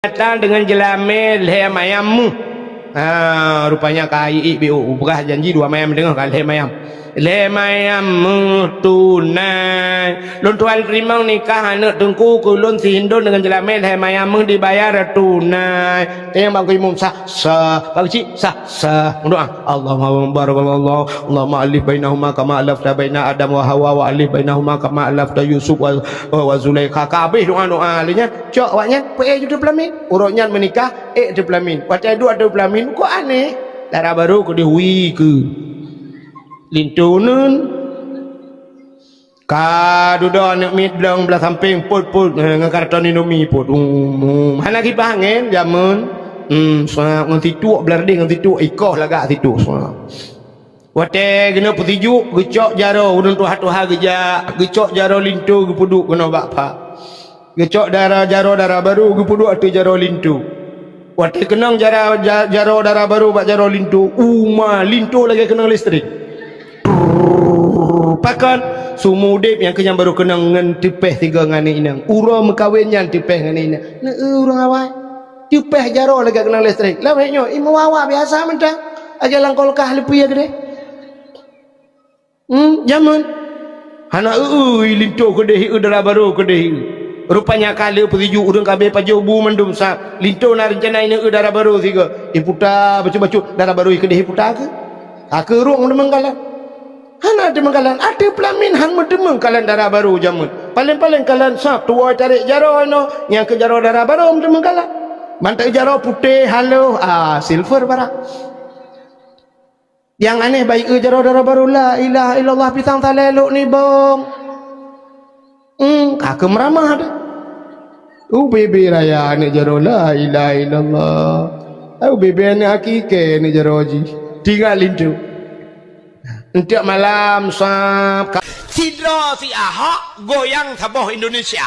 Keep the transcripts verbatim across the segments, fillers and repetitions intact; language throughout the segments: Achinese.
Datang deungon jeulamé lhèe mayam meuh. Ha, rupanya ka iék biôh, peugah janji dua mayam teungoh ka lhèe mayam. Lhèe mayam meuh tunai. Lôn tuan teurimong nikah aneuk teungku keu lôn si Hindon deungon jeulamé lhèe mayam meuh dibayar tunai. Tanyong bak imum sah, sah. Bak keuchik sah, sah. Meudoa, Allahumma barakallahu, Allahumma alif bainahuma kama alafta baina Adam wa Hawa wa alif bainahuma kama alafta Yusuf wa, wa, wa Zulaikha. Ka habéh doa-doa lé nyan. Cok awaknyan, peu-éh ju teupeulamin. Uroe nyan meunikah, ék teupeulamin. Watèe duek teupeulamin, kok aneh. Dara barô keudéh wie keu linto neuen. Ka dudoe aneuk miet blong blah sampéng, pôt-pôt, eh, ngon karton Indomie pôt. Um, um. Hana kipas angén jameun. Hmm, seuap ngon situek, blah reudéh ngon situek, ikoh lagak situek, seuap. Watèe keunoe peusijuek, geucok jaroe, ureueng tuha-tuha geujak, geucok jaroe linto geupeuduek keunoe bak pha. Geucok dara, jaroe dara barô geupeuduek ateueh jaroe linto. Watèe keunong jara-, ja-, jaroe dara barô bak jaroe linto, uma linto lagèe keunong listrik. Pakon? Seumeu udép nyang keu nyan barô keunong ngon teupèh sigoe ngon aneuk inong. Uroe meukawen nyan teupèh ngon aneuk inong. Neu-eu ureueng awai. Teupèh jaroe lagèe keunong listrik. Lawét nyoe, i meuwa-wa biasa mantong. Lagèe lam kulkas leupie keudéh. Hmm, jameun. Hana eu-eu linto keudéh, eu dara barô keudéh. Rupanya ka lheueh peusijuek ureueng ka abéh pajoh bu mandum sab. Linto na reuncana ineuk eu dara barô sigoe. Iputa bacut-bacut, dara barô keudéh iputa keu. Ka keu rhueng teumeung kalon. Hana teumeung kalon. Ateueh peulamin han meuteumeung kalon dara barô jameun. Paléng-paléng kalon sab tuwoe tarék jaroe inoe, nyang keu jaroe dara barô meuteumeung kalon. Ban ta jaroe putéh, halôh, ah, silver barak. Nyang aneh bayeue jaroe dara barô, la ilaha illallah, pisang saleh lok nibong. Hmm, ka keu meuramah teuh. U bebe raya aneuk jaroe, la ilaha illallah. U bebe aneuk akikée aneuk jaroe jih. Tinggai linto. Enteuk malam sab ka- Sidroe si Ahok goyang saboh Indonesia.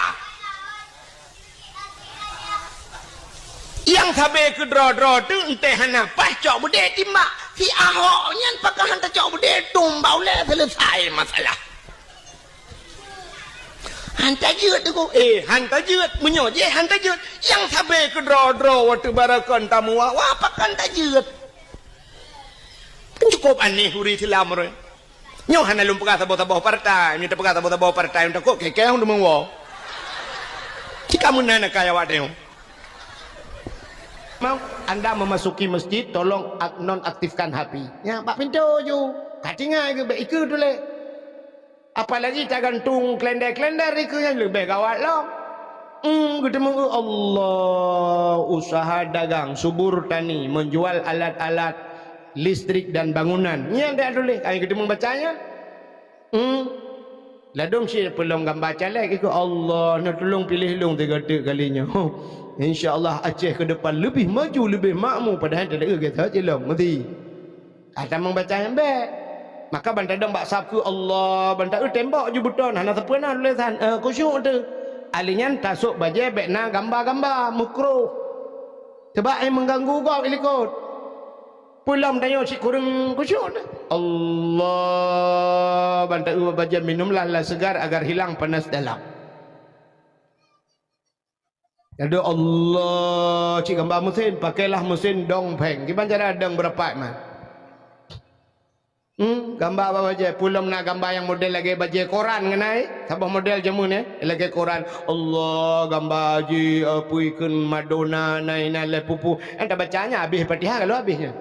Nyang sabe keudroe-droe teuh enteuk hana paih cok beudé timbak. Si Ahok nyan pakon han tacok beudé, tumbak ulèe, selesai masalah. Han tajeuet teungku. Eh, han tajeuet. Meunyoe jih han tajeuet, nyang sabe keudroe-droe watèe barakon tamuwa-wa pakon tajeuet. Kan cukup aneh ureueng Islam ureueng. Nyoe hana lôn peugah saboh-saboh partai, nyoe tapeugah saboh-saboh partai, takot keu-keu hana meuwoe. Cit ka meunan akai awak tanyoe. Mau anda memasuki masjid, tolong ak-, nonaktifkan H P. Nyan bak pintoe ju. Ka tinggai keu bèk ikeue tuléh. Apalagi tagantung kalender-kalender ikeue nyan leubeh gawat lom. Hmm, geuteumeung, Allah, usaha dagang, subur tani, menjual alat-alat listrik dan bangunan. Nyan dak tuléh, ai geuteumeung baca nyan. Hmm. Ladôm cit peulom gamba caleg ikeue, Allah, neutulông piléh lôn tiga teuk kali nyoe. Insya Allah Aceh ke depan leubeh maju, leubeh makmu, padahai teudeue gata cilong meuti. Ka tamong baca nyang bèk. Maka ban tadong bak sab keu Allah, ban ta-eu tembok ju beuton, hana sapeue na tulésan, eh, khusyuk teuh. Ahli nyan tasôk bajèe bèk na gamba-gamba, meukrôh. Sabab, eh, mengganggu gob i likot. Peulom tanyoe cit kureueng khusyuk teuh. Allah, ban ta-eu bajèe minumlah la segar agar hilang panas dalam. Adoe Allah, cit gamba meusén, pakailah meusén dong pheng. Kiban cara dong beurapat man. Hmm, gamba bak bajèe. Peulom na gamba nyang model lagèe bajèe koran ngon ai. Saboh model jameun, eh, lagèe koran. Allah, gamba jih, eh, peue ikheun Madonna, na inan lé pupu. Nyang tabaca nyan habéh Fatihah ka lheueh habéh nyan.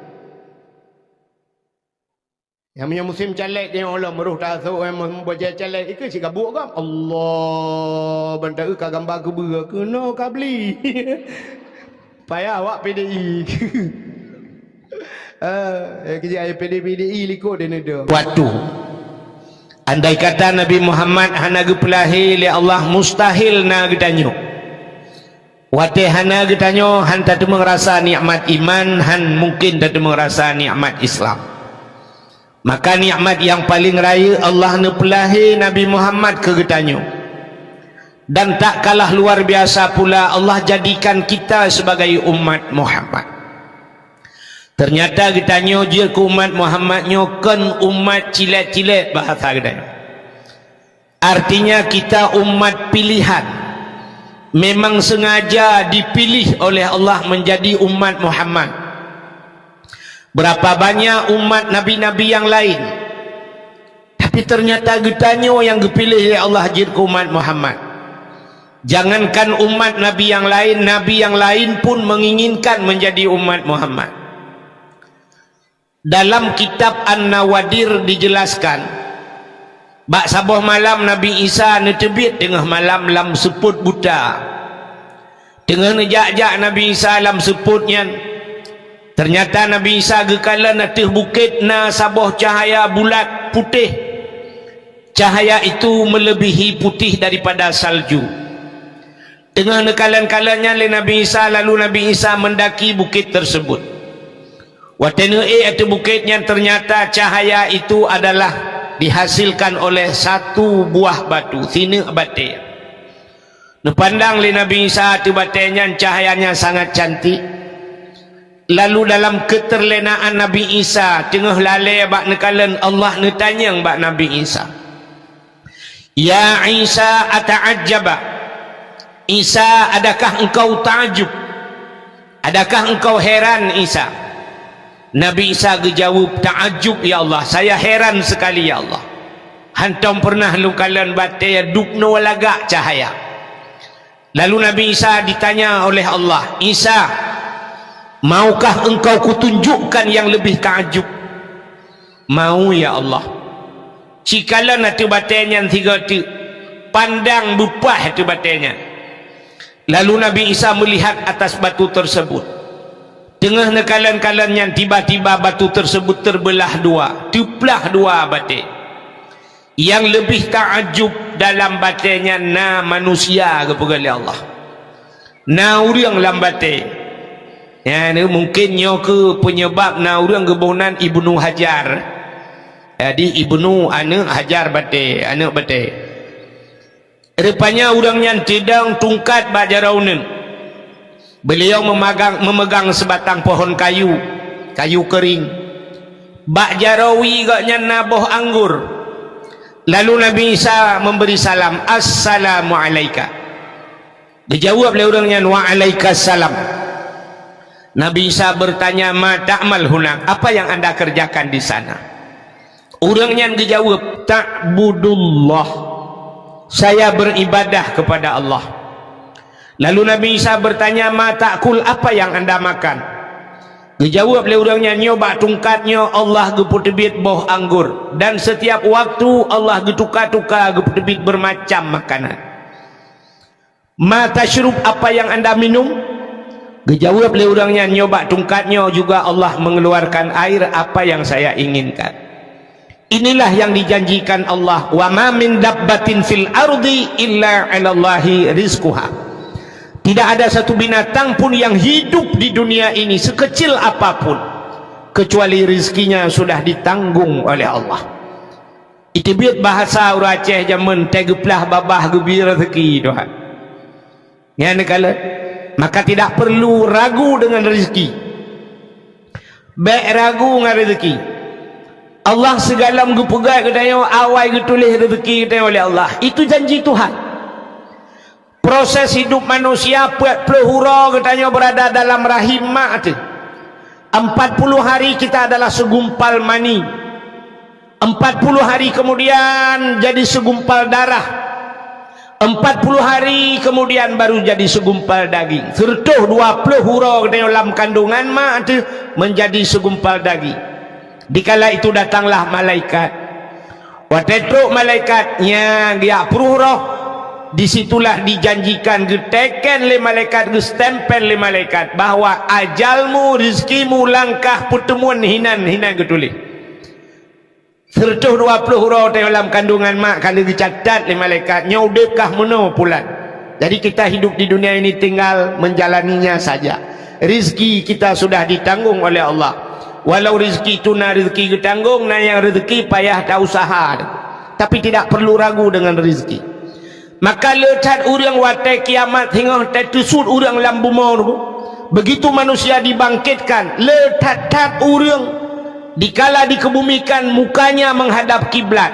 Nyang meunyoe musém caleg nyoe lom, roh tasôk, eh, bajèe caleg, ikeue cit gabuek gob. Allah, ban ta-eu ka gamba keubeue, keunoe ka bli. Payah awak P D I. Eh, eh, keu jih ai P D I, P D I likot di neudong. Waktu. Andai kata Nabi Muhammad hana geupeulahé lé Allah, mustahil na geutanyoe. Watèe hana geutanyoe, han tateumeung rasa nikmat iman, han mungken tateumeung rasa nikmat Islam. Maka nikmat nyang paleng rayeuk Allah neupeulahé Nabi Muhammad keu geutanyoe. Dan tak kalah luar biasa pula Allah jadikan kita sebagai umat Muhammad. Ternyata geutanyoe jeuet keu umat Muhammad nyoe kon umat cilek-cilek bahasa geutanyoe. Artinya kita umat pilihan. memang sengaja dipilih oleh Allah menjadi umat Muhammad. Berapa banyak umat nabi-nabi yang lain, tapi ternyata geutanyoe nyang geupiléh lé Allah jeuet keu umat Muhammad. Jangankan umat nabi yang lain, nabi yang lain pun menginginkan menjadi umat Muhammad. Dalam kitab An-Nawadir dijelaskan, bak saboh malam Nabi Isa neuteubiet teungoh malam lam seupôt buta. Teungoh neujak-jak Nabi Isa lam seupôt nyan, ternyata Nabi Isa geukalon ateueh bukét na saboh cahaya bulat putéh. Cahaya itu melebihi putih daripada salju. Teungoh neukalon-kalon nyan lé Nabi Isa, lalu Nabi Isa mendaki bukét tersebut. Watée neuék ateueh bukét nyan, ternyata cahaya itu adalah dihasilkan oleh satu buah batu, sineuk batée. Neupandang lé Nabi Isa ateueh batée nyan cahayanya sangat cantik. Lalu dalam keuteurlénaan Nabi Isa teungoh lalée bak neukalon, Allah neutanyong bak Nabi Isa, "Ya Isa, ata'ajjaba? Isa, adakah engkau ta'ajub? Adakah engkau heran, Isa?" Nabi Isa geujaweueb, "Ta'ajub, ya Allah, saya heran sekali, ya Allah. Hantom pernah lôn kalon batée dubnoe lagak cahaya." Lalu Nabi Isa ditanya oleh Allah, "Isa, maukah engkau kutunjukkan yang lebih ta'ajub?" "Mau, ya Allah." Cikalon ateueh batée nyan sigoe teuk, pandang beupaih ateueh batée nyan. Lalu Nabi Isa melihat atas batu tersebut. Teungoh neukalon-kalon nyan, tiba-tiba batu tersebut terbeulah dua, teuplah dua batée. Nyang leubeh ta'ajub dalam batée nyan na manusia, geupeugah lé Allah. Na ureuëng lam batée. Nyan mungken nyoe keuh peunyeubab na ureuëng geuboh nan Ibnu Hajar. Jadi Ibnu aneuëk Hajar batée, aneuëk batée. Rupanya ureuëng nyan teudong tungkat bak jaroe uneuen. Beuliau meumagang, meumeugang seubatang pohon kayu, kayu keuring. Bak jaroe wie gobnyan na boh anggor. Lalu Nabi Isa memberi salam, "Assalamu alaika." Dijawab lé ureuëng nyan, "Wa alaikassalam." Nabi Isa bertanya, "Ma ta'mal hunak? Apa yang anda kerjakan di sana?" Ureuëng nyan geujaweueb, "Ta'budullah. Saya beribadah kepada Allah." Lalu Nabi Isa bertanya, "Ma ta'kul? Apa yang anda makan?" Geujaweueb lé ureuëng nyan, "Nyoe bak tungkat nyoe Allah geupeuteubiet boh anggor, dan setiap waktu Allah geutuka-tuka geupeuteubiet beurmacam makanan." "Ma tasyrub? Apa yang anda minum?" Geujaweueb lé ureuëng nyan, "Nyoe bak tungkat nyoe juga Allah mengeluarkan air apa yang saya inginkan." Inilah yang dijanjikan Allah, "Wa ma min dabbatin fil ardi illa 'alallahi rizquha." Tidak ada satu binatang pun yang hidup di dunia ini sekecil apapun, kecuali rezekinya sudah ditanggung oleh Allah. Iteubiet bahasa ureuëng Aceh jameun, teugeuplah babah geubri rezeki Tuhan. Nyan neukalon, maka tidak perlu ragu dengan rezeki. Bék ragu ngon rezeki. Allah sigohlom geupeugah geutanyoe awai geutuléh rezeki geutanyoe oleh Allah. Itu janji Tuhan. Proses hidup manusia peuet ploh uroe geutanyoe berada dalam rahim mak teuh. Empat puluh hari kita adalah segumpal mani. Empat puluh hari kemudian jadi segumpal darah. Empat puluh hari kemudian baru jadi segumpal daging. Seratus dua puluh uroe geutanyoe lam kandungan mak teuh menjadi segumpal daging. Dikala itu datanglah malaikat. Watée trok malaikat nyan geujak pruh roh, disitulah dijanjikan, geuteken lé malaikat, geustempel lé malaikat bahwa ajalmu, rezekimu, langkah peuteumuen hinan, hinan geutuléh. Seratus dua puluh uroe teuh lam kandungan mak ka lheueh geucatat lé malaikat, nyoe udeb kah meunoe pulan. Jadi kita hidup di dunia ini tinggal menjalaninya saja. Rizki kita sudah ditanggung oleh Allah. Walau rizki itu na rizki geutanggong, na nyang rizki payah ta usaha. Tapi tidak perlu ragu dengan rizki. Maka le that ureuëng watée kiamat singoh teuteusut ureuëng lam bumoe nyoe, begitu manusia dibangkitkan, le that-that ureuëng dikala dikebumikan mukanya menghadap kiblat,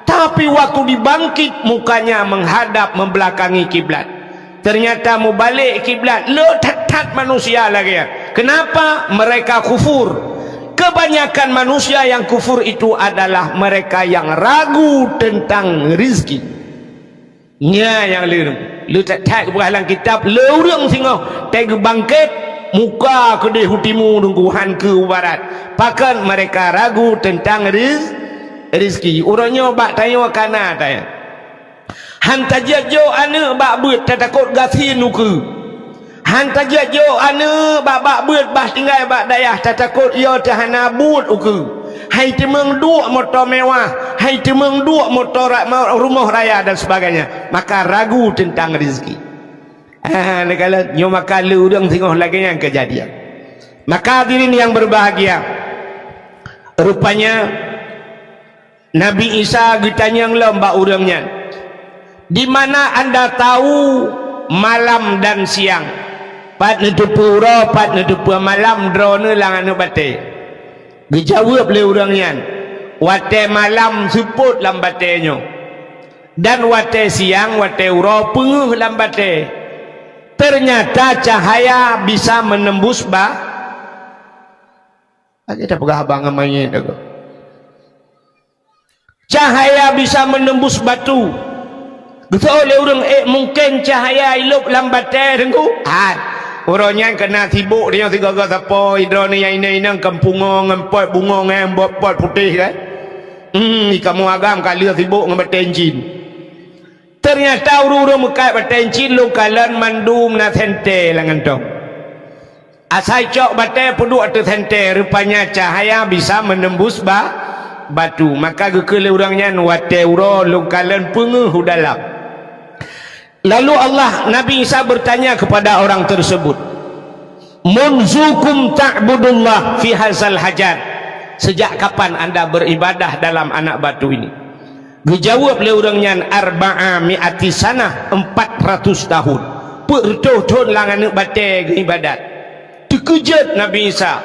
tapi waktu dibangkit mukanya menghadap membelakangi kiblat. Ternyata mubalek kiblat le that-that manusia lagée nyan. Kenapa? Mereka kufur. Kebanyakan manusia yang kufur itu adalah mereka yang ragu tentang rizki. Nya nyang le, le that-that geupeugah lam kitab, le ureuëng singoh teugeubangket muka keudeh u timu deungon han keu u barat. Pakon mereka ragu tentang riz-, rizki. Uroe nyoe bak tanyoe kana tanya. Han tajak jok aneuëk bak beuet, tatakot gasien ukeue. Han tajak jok aneuëk bak, bak beuet bah tinggai bak dayah, tatakot yo teuhana buet ukeue. Hai teumeung duek moto mewah, hai teumeung duek moto ra-, ma-, rumoh raya dan sebagainya. Maka ragu tentang rezeki. Ah, neukalon nyoe maka le ureuëng singoh lagée nyan keujadian. Maka hadirin yang berbahagia, rupanya Nabi Isa geutanyong lom bak ureuëng nyan, "Di mana anda tahu malam dan siang? Pat neuteupeue uroe, pat neuteupeue malam droeneuh lam aneuëk batée?" Geujaweueb lé ureuëng nyan, "Watée malam seupôt lam batée nyoe, dan watée siang, watée uroe peungeuh lam batée. Ternyata cahaya bisa menembus ba-," lagée tapeugah haba ngon manyét, "Cahaya bisa menembus batu." Geuseuôt lé ureuëng, "Eh, mungken cahaya ilop lam batée, Teungku?" Hai, uroe nyan keunan sibok tanyoe sigoe-goe sapo, droeneuh nyang inong-inong kon pungo ngon pot bungong, eh, bot pot putéh, kan? Hmm, kamoe agam ka lheueh sibok ngon batée incin. Ternyata ureuëng-ureuëng meukat batée incin lôn kalon mandum na sentée lam gantong. Asai cok batée peuduek ateueh sentée, rupanya cahaya bisa menembus ba-, batu. Maka geukheun lé ureuëng nyan, "Watée uroe lôn kalon peungeuh u dalam." Lalu Allah, Nabi Isa bertanya kepada orang tersebut, "Munzukum ta'budullah fi hazal hajar?" Sejak kapan anda beribadah dalam anak batu ini? Geujaweueb lé ureuëng nyan, "Arba'a mi'ati sanah, empat ratus tahun." Peuet reutôh thon lam aneuëk batée geuibadat. Teukeujot Nabi Isa.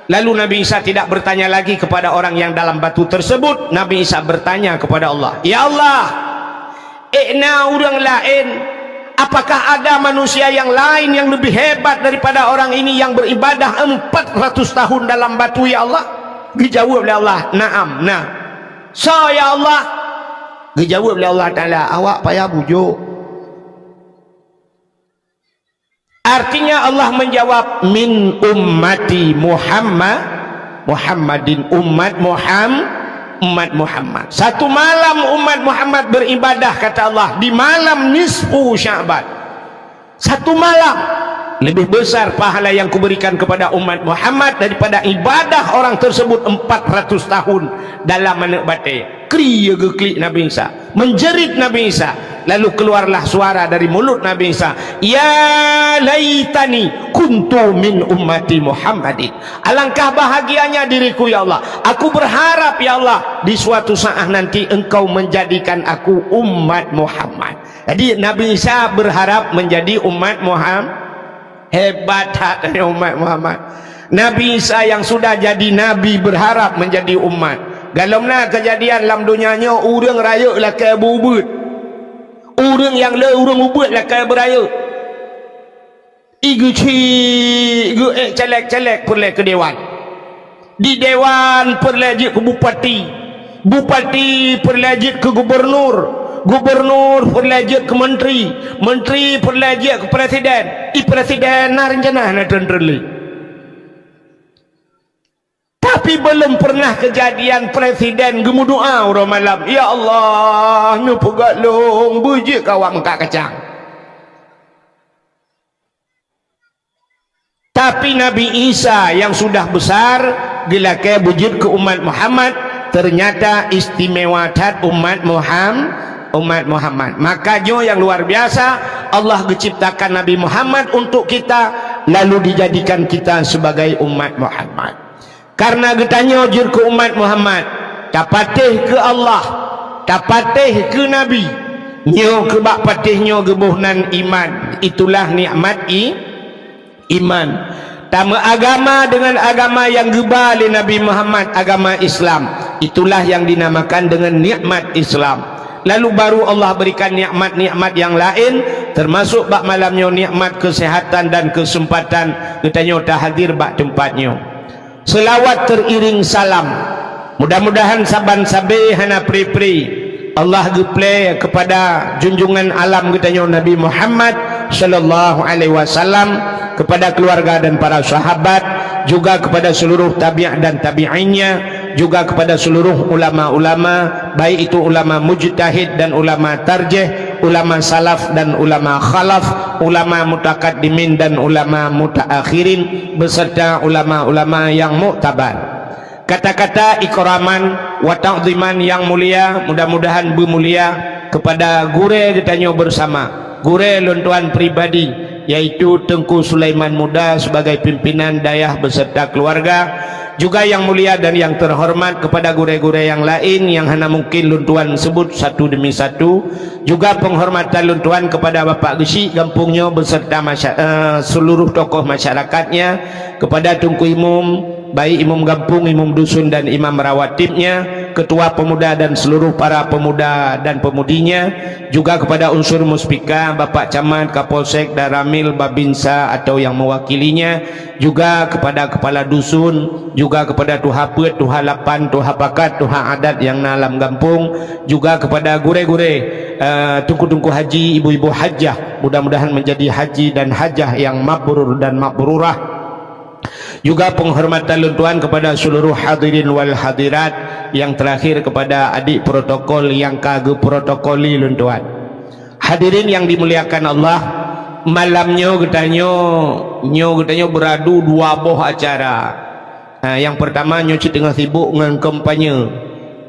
Lalu Nabi Isa tidak bertanya lagi kepada orang yang dalam batu tersebut. Nabi Isa bertanya kepada Allah, "Ya Allah, ék na ureuëng laén? Apakah ada manusia yang lain yang lebih hebat daripada orang ini yang beribadah empat ratus tahun dalam batu, ya Allah?" Geujaweueb lé Allah, "Na'am, na." "Soe, ya Allah?" Geujaweueb lé Allah Taala, "Awak payah bujok." Artinya Allah menjawab, "Min ummati Muhammad, Muhammadin, umat Muham-, umat Muhammad." Satu malam umat Muhammad beribadah, kata Allah, di malam nisfu Sya'ban. Satu malam lebih besar pahala yang kuberikan kepada umat Muhammad daripada ibadah orang tersebut empat ratus tahun dalam aneuëk batée. Kri geuklik Nabi Isa, menjerit Nabi Isa, lalu keluarlah suara dari mulut Nabi Isa, "Ya laitani kuntu min ummati Muhammadin." Alangkah bahagianya diriku, ya Allah. Aku berharap, ya Allah, di suatu saat nanti Engkau menjadikan aku umat Muhammad. Jadi, Nabi Isa berharap menjadi umat Muhammad. Hebat that umat Muhammad. Nabi Isa yang sudah jadi nabi berharap menjadi umat. Galom na kejadian lam donya nyoe, ureuëng rayeuk lakée beuet. Ureuëng nyang le ureuëng ubeut lakée beurayeuk. Igeuchik geuék caleg-caleg peureulée keu dewan. Di dewan peureulée jeuet keu bupati, bupati peureulée jeuet keu gubunur, gubunur peureulée jeuet keu menteri, menteri peureulée jeuet keu presiden. I presiden na rencana na treun-treun lé. Tapi belum pernah kejadian presiden geumeudoa uroe malam, "Ya Allah, neupeugah lôn beujeuet keu awak meukat kacang." Tapi Nabi Isa yang sudah besar geulakée beujeuet keu umat Muhammad, ternyata istimewa that umat Muham-, umat Muhammad. Maka nyoe yang luar biasa, Allah geuciptakan Nabi Muhammad untuk kita, lalu dijadikan kita sebagai umat Muhammad. Karena geutanyoe jeuet keu umat Muhammad, tapatéh keu Allah, tapatéh keu Nabi. Nyoe keu bak patéh nyoe geuboh nan iman. Itulah nikmat i-, iman. Tameuagama dengan agama yang geuba lé Nabi Muhammad, agama Islam. Itulah yang dinamakan dengan nikmat Islam. Lalu baru Allah berikan nikmat-nikmat yang lain, termasuk bak malam nyoe nikmat kesehatan dan kesempatan geutanyoe tahadir bak tempat nyoe. Selawat teriring salam. Mudah-mudahan saban sabe hana pri-pri Allah geuplé kepada junjungan alam geutanyoe Nabi Muhammad sallallahu alaihi wasallam, kepada keluarga dan para sahabat, juga kepada seluruh tabi'in dan tabi'innya, juga kepada seluruh ulama-ulama, baik itu ulama mujtahid dan ulama tarjih, ulama salaf dan ulama khalaf, ulama mutakaddimin dan ulama mutaakhirin, beserta ulama-ulama yang muktabar. Kata-kata ikraman wa ta'ziman yang mulia, mudah-mudahan beumulia kepada gurée geutanyoe bersama, gurée lôn tuan pribadi, yaitu Teungku Sulaiman Muda sebagai pimpinan dayah beserta keluarga, juga yang mulia dan yang terhormat kepada gurée-gurée yang lain yang hana mungkin lôn tuan sebut satu demi satu, juga penghormatan lôn tuan kepada Bapak Geuchik gampông nyoe beserta masya-, eh, seluruh tokoh masyarakatnya, kepada Teungku Imum, baik imum gampông, imum dusun dan imam rawatibnya, ketua pemuda dan seluruh para pemuda dan pemudinya, juga kepada unsur muspika, Bapak Camat, Kapolsek, Danramil, Babinsa atau yang mewakilinya, juga kepada kepala dusun, juga kepada tuha peuet, tuha lapan, tuha pakat, tuha adat yang na lam gampông, juga kepada gurée-gurée, eh, teungku-teungku haji, ibu-ibu hajah, mudah-mudahan menjadi haji dan hajah yang mabrur dan mabrurah. Juga penghormatan lôn tuan kepada seluruh hadirin wal hadirat, yang terakhir kepada adik protokol yang ka geuprotokoli lôn tuan. Hadirin yang dimuliakan Allah, malam nyoe geutanyoe, nyoe geutanyoe beuradu dua boh acara. Ha, nyang peurtama nyoe cit teungoh sibuk ngon kampanye.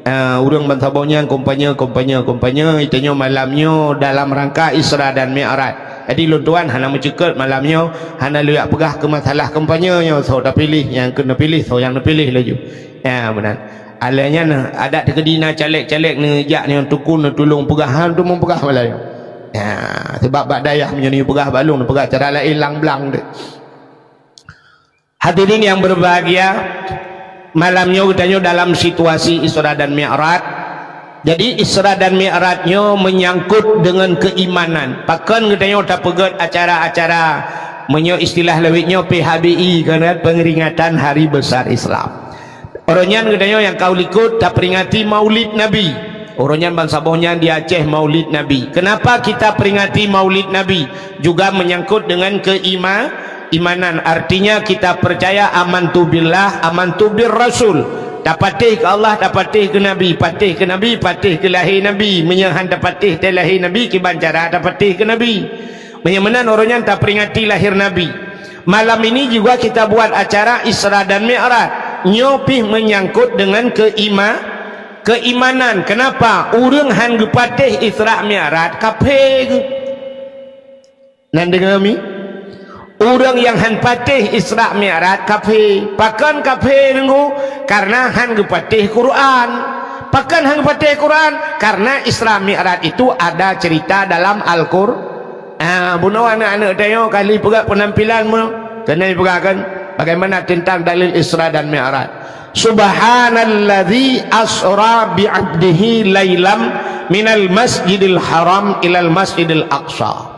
Ah, ureuëng bansaboh nyan kampanye, kampanye, kampanye, geutanyoe malam nyoe dalam rangka Isra dan Mi'raj. Jadi lôn tuan hana meuceukeut malam nyoe, hana lôn jak peugah keu masalah kampanye nyoe, soe tapiléh, nyang keu neupiléh, soe nyang neupiléh laju. Ya, meunan. Alah nyan adat teukeudi na caleg-caleg neujak nyoe tukun neutulông peugah, han tu meupeugah malam nyoe. Ya, sebab bak dayah meunyoe neupeugah bak lôn, neupeugah cara laén lang blang deh. Hadirin yang berbahagia, malam nyoe geutanyoe dalam situasi Isra dan Mi'raj. Jadi Isra dan Mi'raj nyoe menyangkut dengan keimanan. Pakon geutanyoe tapeugét acara-acara, meunyoe istilah lawét nyoe P H B I, kan, Peringatan Hari Besar Islam. Uroe nyan geutanyoe nyang ka u likot taperingati Maulid Nabi. Uroe nyan bansaboh nyan di Aceh Maulid Nabi. Kenapa kita peringati Maulid Nabi? Juga menyangkut dengan keima-, imanan. Artinya kita percaya amantu billah, amantu bir rasul. Tapatéh keu Allah, tapatéh keu Nabi, patéh keu Nabi, patéh keu lahé Nabi. Meunyoe han tapatéh teuh lahé Nabi, kiban cara tapatéh keu Nabi. Meunyoe meunan uroe nyan taperingati lahé Nabi. Malam ini juga kita buat acara Isra dan Mi'raj. Nyoe pih menyangkut dengan keima-, keimanan. Kenapa? Ureuëng han geupatéh Isra Mi'raj, kafé geuh. Nan deungoe mi? Ureuëng nyang han patéh Isra Mi'raj kafé. Pakon kafé deungoe? Karena han geupatéh Quran. Pakon han geupatéh Quran? Karena Isra Mi'raj itu ada cerita dalam Al-Qur-, Ah, bunoe aneuk-aneuk tanyoe kali peugah penampilan mu, keuneuk peugah kan bagaimana tentang dalil Isra dan Mi'raj. Subhanalladzi asra bi 'abdihi lailam minal masjidil haram ilal masjidil aqsa.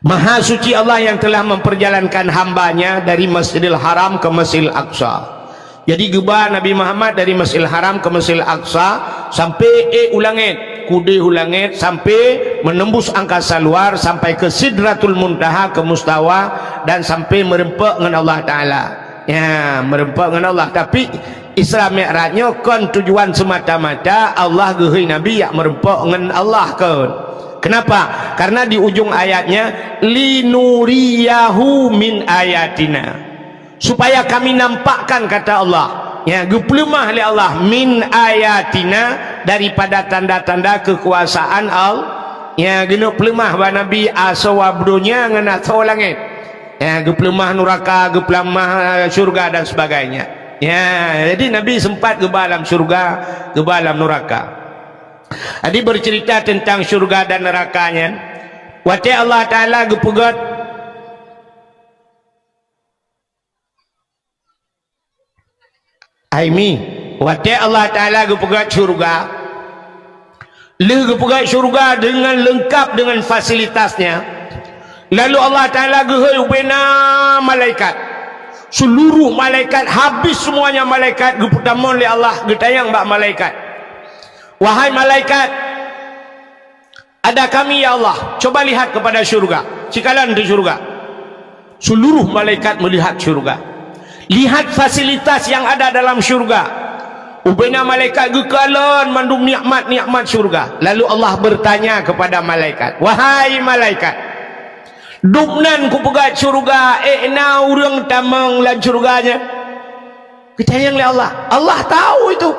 Maha suci Allah yang telah memperjalankan hambanya dari Masjidil Haram ke Masjidil Aqsa. Jadi geuba Nabi Muhammad dari Masjidil Haram ke Masjidil Aqsa sampai ék u langét, keudéh u langét sampai menembus angkasa luar sampai ke Sidratul Muntaha, ke Mustawa, dan sampai meureumpok ngon Allah Taala. Ya, meureumpok ngon Allah. Tapi Isra Mi'raj nyoe kon tujuan semata-mata Allah geuhôi Nabi jak meureumpok ngon Allah kon. Kenapa? Karena di ujung ayatnya, "Linuriyahu min ayatina." Supaya kami nampakkan, kata Allah. Ya, geupeuleumah lé Allah, "min ayatina", daripada tanda-tanda kekuasaan Allah. Ya, geuneuk peuleumah bak Nabi asoe donya ngon asoe langét. Ya, geupeuleumah nuraka, geupeuleumah, eh, syurga dan sebagainya. Ya, jadi Nabi sempat geuba lam syurga, geuba lam nuraka. Jadi bercerita tentang syurga dan neraka nyan, watée Allah Taala geupeugét Aimi, watée Allah Taala geupeugét syurga, Lheueh geupeugét syeuruga deungon leungkab deungon fasilitasnya, lalu Allah Taala geuhôi ubena malaikat. Seluruh malaikat habis semuanya malaikat geupeutamong lé Allah, geutanyong bak malaikat, "Wahai malaikat, ada kami ya Allah, coba lihat kepada syurga, cikalon di syurga." Seluruh malaikat melihat syurga. Lihat fasilitas yang ada dalam syurga. Ubena malaikat geukalon mandum nikmat-nikmat syurga. Lalu Allah bertanya kepada malaikat, "Wahai malaikat, dubnan kupeugét syurga, ék na ureuëng tamong lam syurga nyan?" Geutanyong lé Allah. Allah tahu itu.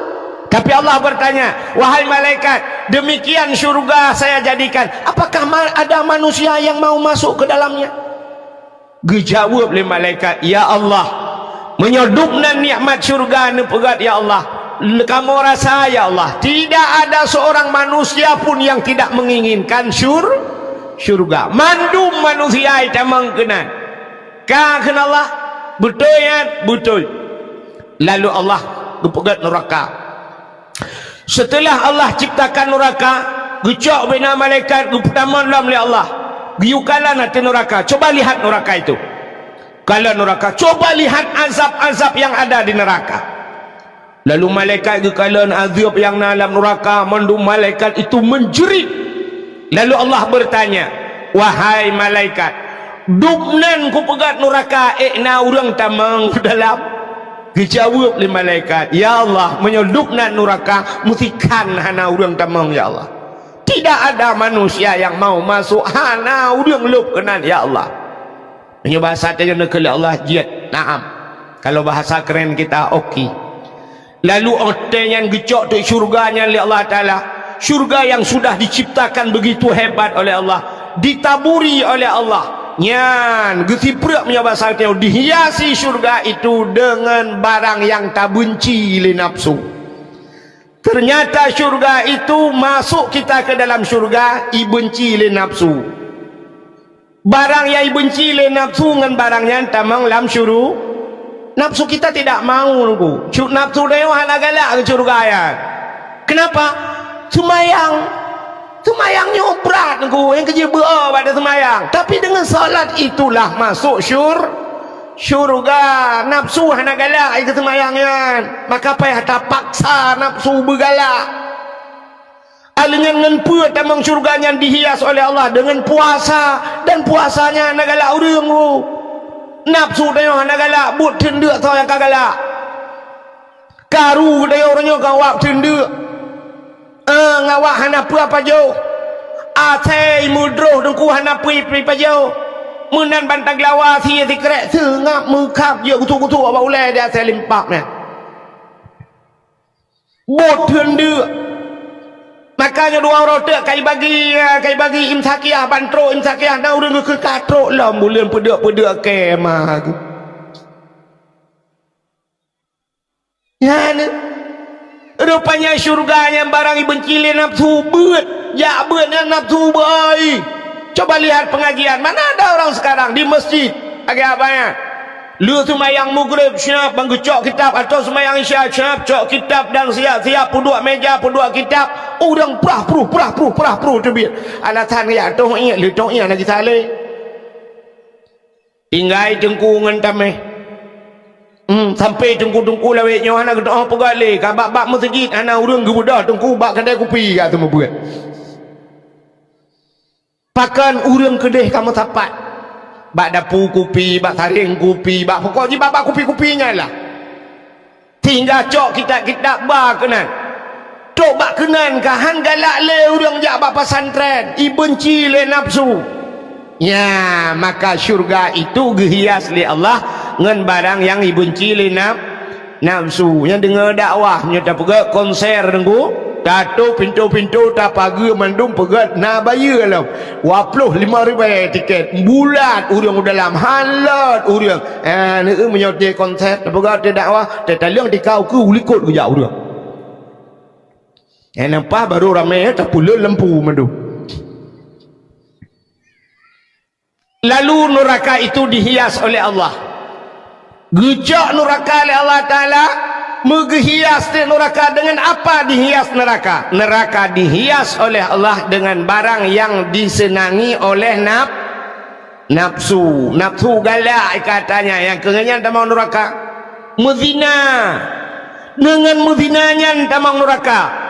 Tapi Allah bertanya, "Wahai malaikat, demikian syurga saya jadikan. Apakah ma-, ada manusia yang mau masuk ke dalamnya?" Geujaweueb lé malaikat, "Ya Allah, meunyoe dubnan nikmat syurga neupeugét, ya Allah, le-, kamoe rasa, ya Allah, tidak ada seorang manusia pun yang tidak menginginkan syur-, syurga. Mandum manusia jitamong keunan." Ka kheun Allah, "Beutôi nyan?" "Beutôi." Lalu Allah geupeugét nuraka. Seuteulah Allah ciptakan nuraka, geucok ubena malaikat geupeutamong lom lé Allah. Geuyue kalon ateueh nuraka, "Coba lihat nuraka itu." Kalon nuraka, "Coba lihat azab-azab yang ada di neraka." Lalu malaikat geukalon azab nyang na lam nuraka, mandum malaikat itu menjerit. Lalu Allah bertanya, "Wahai malaikat, dubnan kupeugét nuraka, ék na ureuëng tamong dalam?" Geujaweueb lé malaikat, "Ya Allah, meunyoe dubnan nuraka, meusikan hana ureuëng tamong, ya Allah. Tidak ada manusia yang mau masuk, hana ureuëng lôb keunan, ya Allah." Meunyoe bahasa tanyoe neukheun lé Allah, jeuet, naam. Kalau bahasa keren kita, oke. Lalu watée nyan geucok teuk syurga nyan lé Allah Taala, syurga yang sudah diciptakan begitu hebat oleh Allah, ditaburi oleh Allah. Nyan geusipreuk meunyoe basa geutanyoe, dihiasi syurga itu dengan barang yang tabenci lé nafsu. Ternyata syurga itu masuk kita ke dalam syurga, ibenci lé nafsu. Barang nyang ibenci lé nafsu ngon barang nyan tamong lam syuru-, nafsu kita tidak mau, Teungku. Cu-, nafsu tanyoe hana galak keu syurga nyan. Kenapa? Seumayang. Seumayang nyoe brat, Teungku. Nyang keujeuet beu-o bak seumayang. Tapi dengan salat itulah masuk syur-, syurga. Nafsu hana galak keu seumayang nyan. Maka payah tapaksa nafsu beugalak. Aleungon ngon peue tamong syurga nyan dihias oleh Allah? Deungon puasa, dan puasanya hana galak ureuëng, Bu. Nafsu tanyoe hana galak, buet teundeuk soe nyang ka galak. Karu tanyoe ureuëng nyoe ka awak teundeuk. Eh, ngon awak hana peue pajoh. Asai meudroh Teungku hana peue pajoh. Meunan bantang geulawa sie sikrek seungab meukhab jeuet gusok-gusok bak ulée di asai limpab nyan. Buet teundeuk. Maka nyoe dua uroe teuk kai bagi, kai bagi imsakiah, ban trok imsakiah, na ureuëng geukheun ka trok lom buleuen peudeuk-peudeuk kemah geuh. Nyan, rupanya syurga nyang barang ibenci lé nafsu beuet, jak beuet nyan nafsu beuai. Coba lihat pengajian, mana ada orang sekarang di masjid lagée abah nyan. Lheueh seumayang Maghrib, siap ban geucok kitab, atau seumayang Isya, siap cok kitab dan siap-siap peuduek meja, peuduek kitab. Ureuëng prah pruh, prah pruh, prah pruh teubiet. Alasan jak toh iék, lheueh toh iék lagi saleh. Tinggai teungku ngon tameh. Hmm, sampai teungku-teungku lawét nyoe hana geutu'oh peugah lé, ka bak-bak meuseujid hana ureuëng geubeudôh teungku bak keudè kupi ka teumeubuet. Pakon ureuëng keudeh ka meusapat? Bak dapu kupi, bak saréng kupi, bak pokok jih bak-bak kupi-kupi nyan lah. Sehingga cok kitab-kitab ba keunan. Trok bak keunan ka han galak lé ureuëng jak bak pesantren, ibenci lé nafsu. Ya, maka syurga itu geuhias lé Allah ngon barang nyang ibenci lé naf-, nafsu. Nyang deungoe dakwah, nyoe tapeugét konser teungku, tatôp pintoe-pintoe, tapageue mandum peugét na bayeue lom. Dua ploh lima ribèe tiket, bulat ureuëng u dalam, han lôt ureuëng. Ah, neu meunyoe di konser, tapeugah di dakwah, tataleueng di kau keu u likot geujak ureuëng. Eh, nampak baru ramé, tapeuleueng lampu mandum. Lalu nuraka itu dihias oleh Allah. Geucok nuraka lé Allah Taala, Meugeuhias teuk nuraka. Dengan apa dihias neraka? Neraka dihias oleh Allah dengan barang yang disenangi oleh naf-, nafsu. Nafsu galak katanya, nyang keu nyan tamong nuraka. Meuzina. Dengan meuzina nyan tamong nuraka.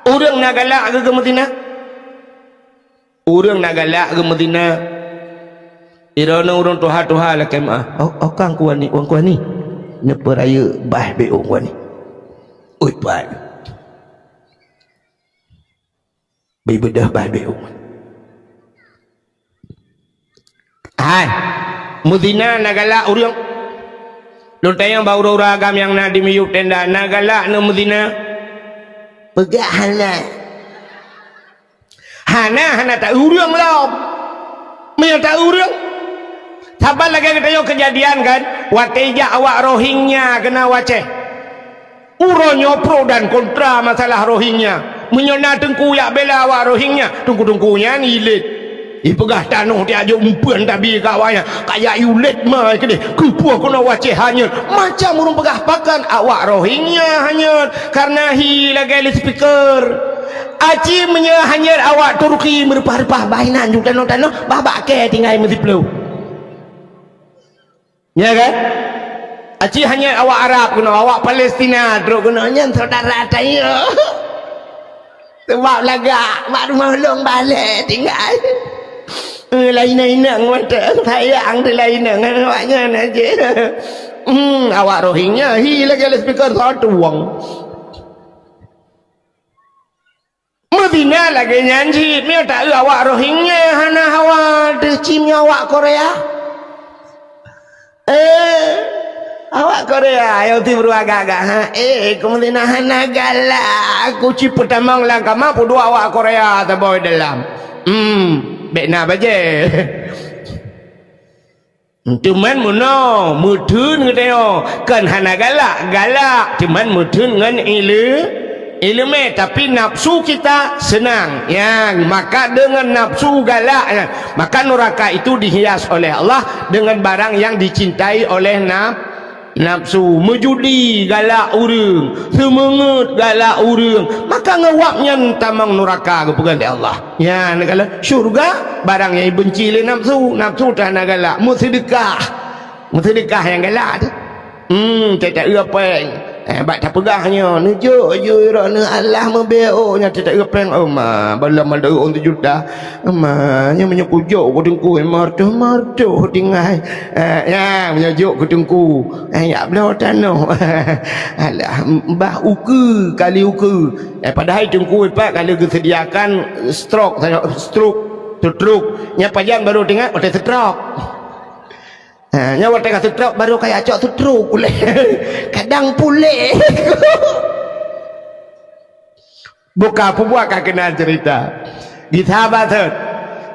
Ureuëng na galak geuh meuzina? Ureuëng na galak geuh meuzina, droeneuh ureuëng tuha-tuha lakée meuáh. Oh, oh, kang kuani, wan kuani. Neupeurayeuk bah bék wan kuani. Ui, pat. Beubeudôh bah bék wan. Hai, meuzina na galak ureuëng. Lôn tanyong bak ureuëng-ureuëng agam nyang na di miyueb tenda, na galak neuh meuzina? Peugah hana. Hana, hana ta-eu ureuëng lom. Meunyoe ta-eu ureuëng, saban lagée geutanyoe keujadian kan, watée jak awak Rohingya keunoe u Aceh. Uroe nyoe pro dan kontra masalah Rohingya. Meunyoe na teungku jak bela awak Rohingya, teungku-teungku nyan ilet. Ipeugah tanoh tiajok meupeuen tabi keu awaknyan. Kajak iulet ma keudeh, keupeue keunoe u Aceh hanyot. Macam ureuëng peugah pakon awak Rohingya hanyot, kareuna hi lagée loudspeaker. Aci meunyoe hanyot awak Turki meureupah-reupah bah inan ju tanoh-tanoh, bah bak kée tinggai meusiploh. Ya kan? Aci hanyot awak Arab keunoe, awak Palestina trok keunoe, nyan syedara tanyoe. Sabab lagak, mak rumoh lôn balek tinggai. Eh, lainang-inang mantong, sayang teu lainang ngon awaknyan aja. Hmm, awak Rohingya hi lagée loudspeaker satu wang. Meuzina lagée nyan cit, meunyoe ta-eu awak Rohingya hana hawa deuh cit meunyoe awak Korea. Eh, awak Korea nyang ti beuragak-gak, ha? Eh, keu meuzina hana galak, aku cit peutamong lam kama peuduek awak Korea saboh dalam. Hmm, bék na bajée. Teuma meunoe, meutheun geutanyoe, kon hana galak, galak, teuma meutheun ngon ile-, ileumé, tapi nafsu kita senang. Nyan, maka deungon nafsu galak nyan, maka nuraka itu dihias oleh Allah dengan barang yang dicintai oleh naf-, nafsu. Meujudi galak ureuëng, seumeungeut galak ureuëng, maka ngon wab nyan tamong nuraka geupeugah lé Allah. Nyan, kalau syurga, barang nyang ibenci lé nafsu, nafsu tan hana galak, meuseudeukah. Meuseudeukah nyang galak tu. Hmm, teuta eu péng. Eh, bak tapeugah nyoe, neujok ju droeneuh Allah meubeuet, oh, nyan teuta eu péng, oh, ma, balam mandau ôn juta. Ma, nyoe meunyoe kujok keu teungku, eh, martoh-martoh tinggai. Eh, ya, meunyoe jok keu teungku, eh, yak bloe tanoh. Alah, bah ukeue kali ukeue. Eh, padahai teungku ipat ka lheueh geuseudiakan stroke, stroke, stroke. Nyan pajan barô teuingat, watée stroke. Ha, nyan watée ka stroke, barô kaya cok stroke ulée. Kadang puléh. Buka peubuat ka keunan cerita. Gisa baset.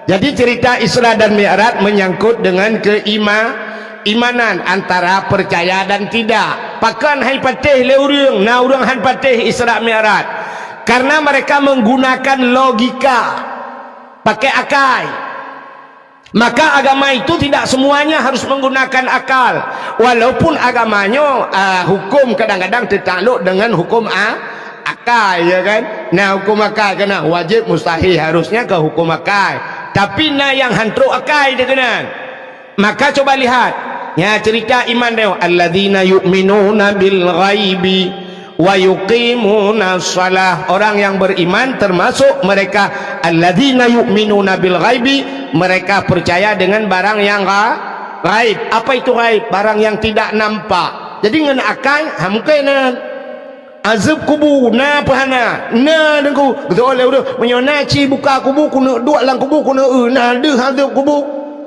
Jadi cerita Isra dan Mi'raj menyangkut dengan keima-, imanan antara percaya dan tidak. Pakon hai patéh lé ureuëng, na ureuëng han patéh Isra Mi'raj. Karena mereka menggunakan logika, pakai akai. Maka agama itu tidak semuanya harus menggunakan akal. Walaupun agama nyoe, ah, hukum kadang-kadang tertakluk dengan hukum a-, akai, ya kan? Nah, hukum akai keunan wajib, mustahil, harusnya ke hukum akai. Tapi na nyang han trok akai dikeunan. Maka coba lihat, ya, cerita iman dia, "Alladzina yu'minuna bil ghaibi wa yuqimuna shalah." Orang yang beriman termasuk mereka alladzina yu'minuna bil ghaibi, mereka percaya dengan barang yang gha-, ghaib. Apa itu ghaib? Barang yang tidak nampak. Jadi ngon akai, ha, mungkin nan. Azeueb kubu na peu hana? Na, Teungku. Beutôi lé ureuëng, meunyoe na ci buka kubu, keuneuk duek lam kubu, keuneuk eu, na deuh azeueb kubu.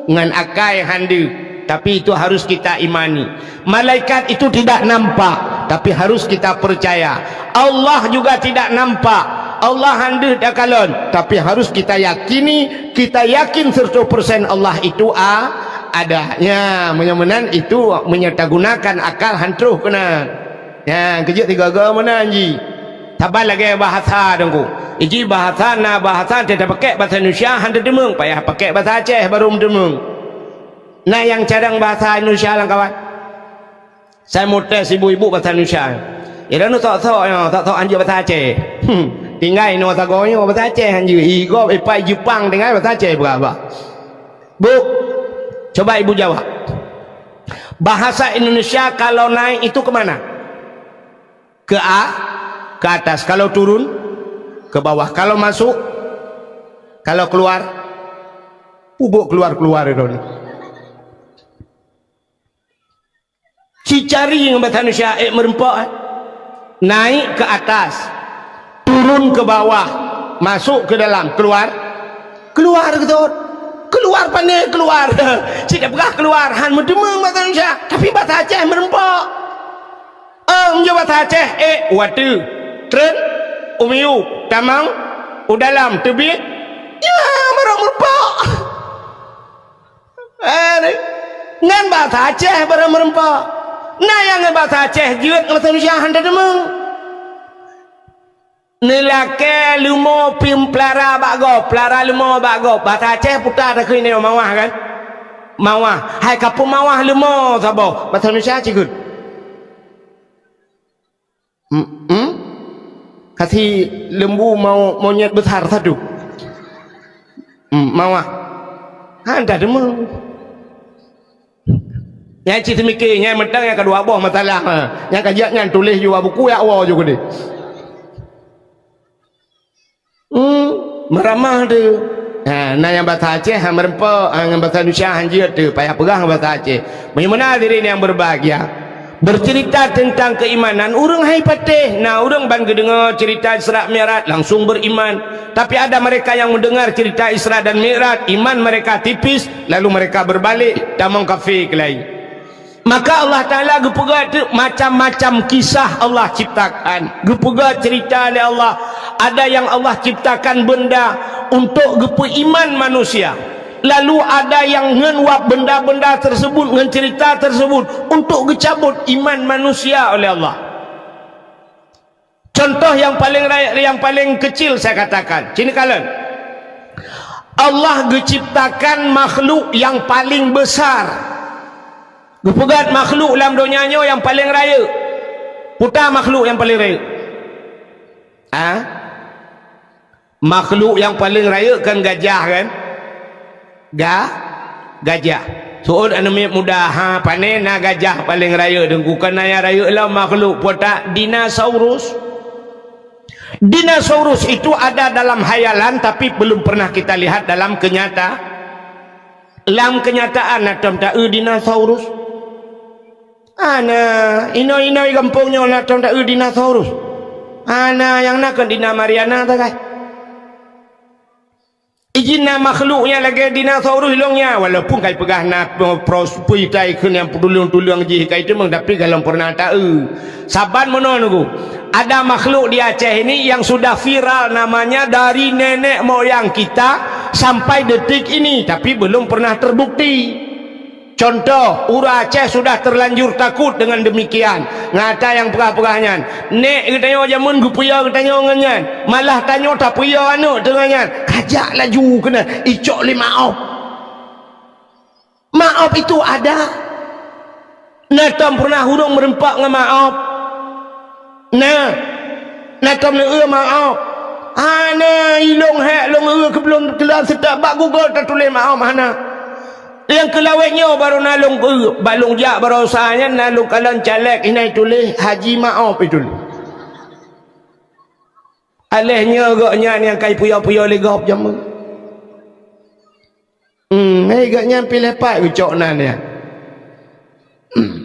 Ngon akai han deuh, tapi itu harus kita imani. Malaikat itu tidak nampak, tapi harus kita percaya. Allah juga tidak nampak, Allah han deuh takalon, tapi harus kita yakini, kita yakin seratus persen Allah itu a-, ada. Ya, meunyoe meunan itu meunyoe tagunakan akal han troh keunan. Nyan, keujeuet sigoe-goe meunan jih. Saban lagée bahasa Teungku. Iji bahasa na bahasa teuta pakek bahasa Indonesia han teuteumeung, payah pakek bahasa Aceh baru meuteumeung. Na nyang cadang bahasa Indonesia lam kawan? Saya mau tes ibu-ibu bahasa Indonesia. Droeneuh sok-sok nyoe, sok-sok hanjeuet bahasa Aceh. Hmm, tinggai inoe sagoe nyoe bahasa Aceh hanjeuet. I gob, i pai Jepang tinggai bahasa Aceh peugah-peugah. Bu, coba ibu jawab. Bahasa Indonesia kalau naik itu ke mana? Ke a-, ke atas. Kalau turun, ke bawah. Kalau masuk, kalau keluar, pubok keluar-keluar itu. Cicari ngon bahasa Indonesia, ék meureumpok, eh. Naik ke atas, turun ke bawah, masuk ke dalam, keluar, keluar, beutôi. Keluar pane keluar. Cit peugah keluar, han meudeumeung bahasa Indonesia, tapi bahasa Aceh meureumpok. Em, nyoe bahasa Aceh, ék, u ateueh, treun, u miyueb, tamong, u dalam, teubiet. Ya, barô meureumpok. Eh, ngon bahasa Aceh barô meureumpok. Na nyang ngon bahasa Aceh jeuet ngon bahasa Indonesia han teudeungoe. Neulakée leumo pih peulara bak gob, peulara leumo bak gob. Bahasa Aceh puta takheun nyoe mawah kan? Mawah. Hai ka peumawah leumo saboh. Bahasa Indonesia cit kheun. Hmm, hmm? Kasi lembu mau monyet besar satu. Hmm, mawah. Ha, dah deungoe. Nyang cit seumiké, nyang mantong nyang keudua boh masalah, ha. Nyang ka jeuet nyan tuléh ju bak buku, jak woe ju keudeh. Hmm, meuramah tu. Ha, na nyang bahasa Aceh, ha, meureumpok, ha, ngon bahasa Indonesia han jeuet tu, payah peugah ngon bahasa Aceh. Meunyoe meunan hadirin yang berbahagia, bercerita tentang keimanan, ureuëng hai patéh. Na ureuëng ban geudeungoe cerita Isra Mi'raj, langsung beriman. Tapi ada mereka yang mendengar cerita Isra dan Mi'raj, iman mereka tipis, lalu mereka berbalik, tamong kafé keulai. Maka Allah Ta'ala geupeugah teuk macam-macam kisah Allah ciptakan. Geupeugah cerita lé Allah. Ada yang Allah ciptakan benda untuk geupeuiman manusia. Lalu ada yang ngon wab benda-benda tersebut, ngon cerita tersebut untuk geucabut iman manusia oleh Allah. Contoh yang paling ra-, yang paling kecil saya katakan, sini kalon. Allah geuciptakan makhluk yang paling besar. Geupeugah makhluk lam donya nyoe yang paling rayeuk. Peue makhluk yang paling rayeuk? Ah? Makhluk nyang paleng rayeuk kan gajah kan? Ga-, gajah. Seuôt aneuk miet muda, ha, pane na gajah paleng rayeuk, Teungku, kan na nyang rayeuk lom makhluk, peue that? Dinosaurus. Dinosaurus itu ada dalam hayalan, tapi belum pernah kita lihat dalam kenyata-, lam kenyataan na tom taeu dinosaurus. Hana, inong-inong gampông nyoe na tom taeu dinosaurus. Hana, nyang na kon Dina Mariana sagai. Ijin na makhluk nyang lagèe dinosaurus ilong nyan, walaupun kai peugah na pro-, prosperity keu nyang peutuleueng-tuleueng jih kai teumeung, tapi galom pernah taeu. Saban meunoe nunggu. Ada makhluk di Aceh ini yang sudah viral namanya dari nenek moyang kita sampai detik ini, tapi belum pernah terbukti. Contoh, ureueng Aceh sudah terlanjur takut dengan demikian. Ngon ata nyang peugah-peugah nyan. Nèk geutanyoe jameun geupeuyö geutanyoe ngon nyan. Malah tanyoe tapeuyö aneuk teungoh nyan. Kajak laju keunan, icok lé maob. Maob itu ada. Na tom pernah ureueng meureumpok ngon maob? Na, na tom neueu maob? Hana, ilong hék lôn eu keu lôn keulam seutôt bak Google tatuléh maob hana. Nyang keu lawét nyoe barô na lôn eu, bak lôn jak baroesa nyan na lôn kalon caleg, inan ituléh Haji Maob ituléh. Aléh nyoe gobnyan nyang kai puyo-puyo lé gob jameun. Hmm, hei, gobnyan piléh pat geucok nan nyan. Hmm.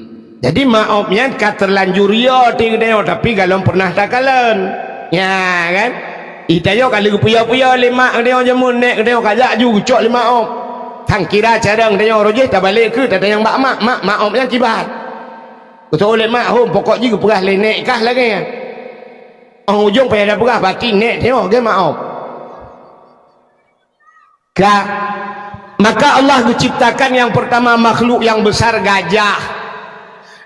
Jadi maob nyan ka terlanjur yo ti geutanyoe, tapi galom pernah takalon. Nya kan? Itanyoe ka lheueh geupuyo-puyo lé mak geutanyoe jameun, nèk geutanyoe kajak ju geucok lé maob. Tang kira carông geutanyoe roh jih tabalek keu tatanyong bak mak, mak, maob nyan kiban. Geutanyoe lé mak hom pokok jih geupeugah lé nèk kah lagèe nyan. Óh ujong payah tapeugah bati nèk tanyoe geuh maob. Ka. Maka Allah geuciptakan yang pertama makhluk yang besar gajah.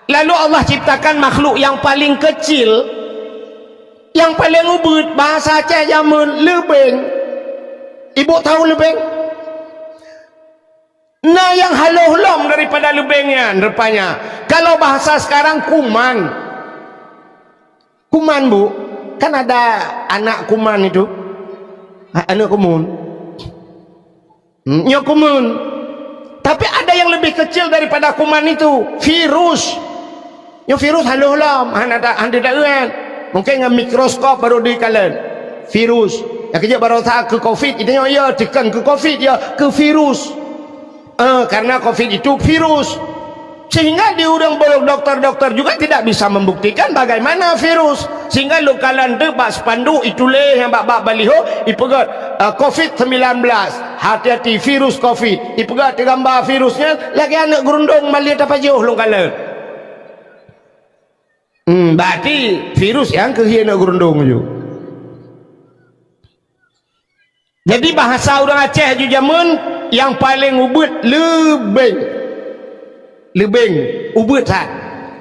Lalu Allah ciptakan makhluk yang paling kecil, yang paling ubeut, bahasa Aceh jameun leubeng. Ibu tahu leubeng? Nah, yang halôh lom daripada leubeng nyan rupanya. Kalau bahasa sekarang kuman. Kuman, Bu. Kan ada anak kuman itu. Ha, anak kumun. Hmm, nyoe kumun. Tapi ada yang lebih kecil daripada kuman itu, virus. Nyoe virus halôh lom, hana ta-, hana teudeungon. Mungkin ngon mikroskop baru dikalon. Virus. Nyang keujeuet baroesa keu covid, itu nyoe ya, tekan keu covid ya, keu virus. Eh, karena covid itu virus. Sehingga di ureuëng bolong doktor-doktor juga tidak bisa membuktikan bagaimana virus. Sehingga lôn kalon teuk bak spanduk, ituléh nyang bak-bak baliho, ipeugah, eh, covid sembilan belas. Hati-hati virus covid. Ipeugah teugambar virusnya lagée aneuëk geurundong malie tapajoh lôn kalon. Hmm, berarti virus nyang keuhie aneuëk geurundong ju. Jadi bahasa ureuëng Aceh ju jameun nyang paleng ubeuet leubeng. Leubeng ubeuet that.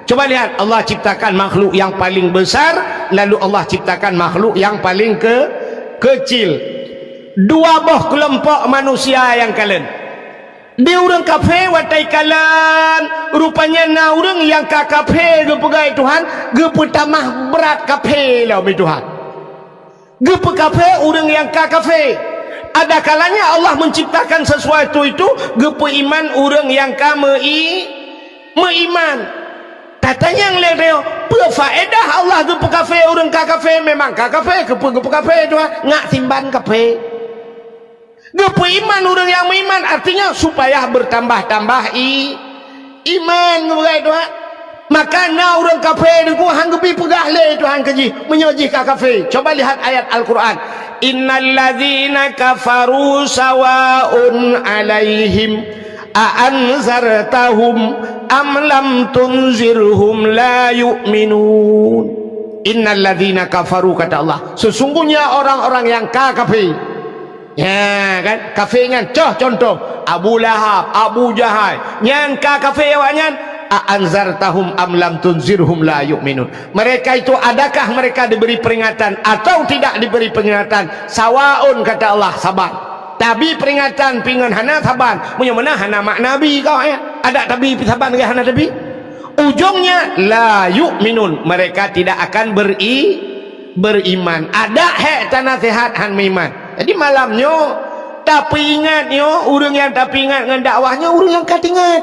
Coba lihat, Allah ciptakan makhluk yang paling besar, lalu Allah ciptakan makhluk yang paling ke-, kecil. Dua boh keulompok manusia nyang kalon. Di ureuëng kafé watée kalon, rupanya na ureuëng nyang ka kafé geupeugah Tuhan, geupeutamah brat kafé lom Tuhan. Geupeukafé ureuëng nyang ka kafé. Ada kalanya Allah menciptakan sesuatu itu geupeuiman ureuëng nyang ka meu-i-, meuiman. Tatanyong lé droe, peue faedah Allah geupeukafé ureuëng ka kafé? Memang ka kafé, keupeue geupeukafé Tuhan? Ngat simban kafé. Geupeuiman ureuëng nyang meuiman, artinya supaya bertambah-tambah i-, iman, geupeugah Tuhan. Maka na ureuëng kafé deungon han geubi peugah lé Tuhan keu jih, meunyoe jih ka kafé. Coba lihat ayat Al-Quran. Innal ladzina kafaru sawaun alaihim a anzartahum am lam tunzirhum la yu'minun. Innal ladzina kafaru, kata Allah, sesungguhnya orang-orang yang ka kafé. Ya kan? Kafé nyan, coh contoh, Abu Lahab, Abu Jahal. Nyan ka kafé awaknyan, a anzartahum am lam tunzirhum la yu'minun. Mereka itu, adakah mereka diberi peringatan atau tidak diberi peringatan? Sawaun, kata Allah, saban. Tabi peringatan pingon hana saban. Meunyoe meunan hana makna bi kau, ya. Ada tabi saban ke hana tabi? Ujungnya, la yu'minun, mereka tidak akan beri-, beriman. Ada hek tanasihat han meuiman. Jadi malam nyoe, tapeuingat nyoe, ureuëng nyang tapeuingat ngon dakwah nyoe, ureuëng nyang ka teuingat.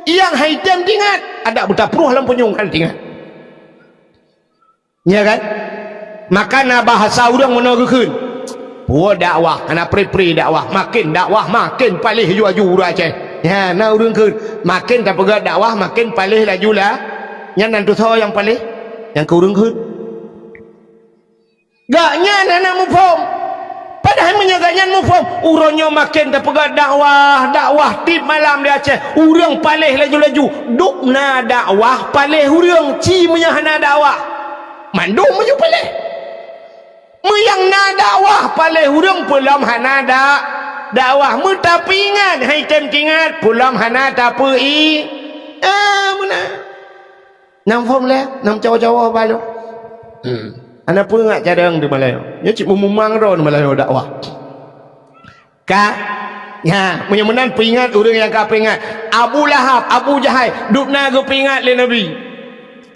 Nyang hai tem teuingat, ada beutapruh lam punyueng han teuingat. Ya kan? Maka na bahasa ureuëng meunoe geukheun, "Puwoe dakwah, hana pre-pre dakwah, maken dakwah maken paléh laju-laju ureuëng Aceh." Ya, na ureuëng kheun, maken tapeugah dakwah maken paléh laju lah. Nyan nan tusoe nyang paléh, nyang keu ureuëng kheun. Gaknyan hana muphom. Padahai meunyoe gaknyan muphom, uroe nyoe maken tapeugah dakwah, dakwah tiep malam di Aceh, ureuëng paléh laju-laju. Dub na dakwah paléh ureuëng, ci meunyoe hana dakwah. Mandum meunyoe paléh. Meunyoe na dakwah paléh ureuëng, peulom hana da-, dakwah. Meutapeuingat, hai tem teuingat, peulom hana tapeu-i-, eh, meunan. Nyang phom lé, nyang cawa-cawa balo. Hmm. Hana peue ngat cadang di Malayo. Nyoe cit meumumang droe di Malayo dakwah. Ka? Nya, meunyoe meunan peuingat ureuëng nyang ka peuingat. Abu Lahab, Abu Jahal, dub na geupeuingat lé Nabi.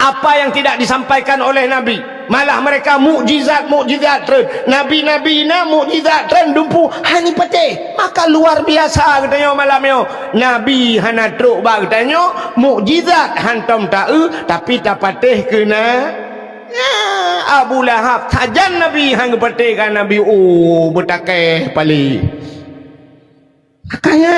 Apa yang tidak disampaikan oleh Nabi? Malah mereka mukjizat-mukjizat treun. Nabi-nabi na mukjizat treun dumpu han ipatéh. Maka luar biasa geutanyoe malam nyoe. Nabi hana trok bak geutanyoe, mukjizat hantom ta-eu, tapi tapatéh keu na. Nya, Abu Lahab, sajan Nabi han geupatéh ka Nabi, oh, beutakeh paléh. Makanya,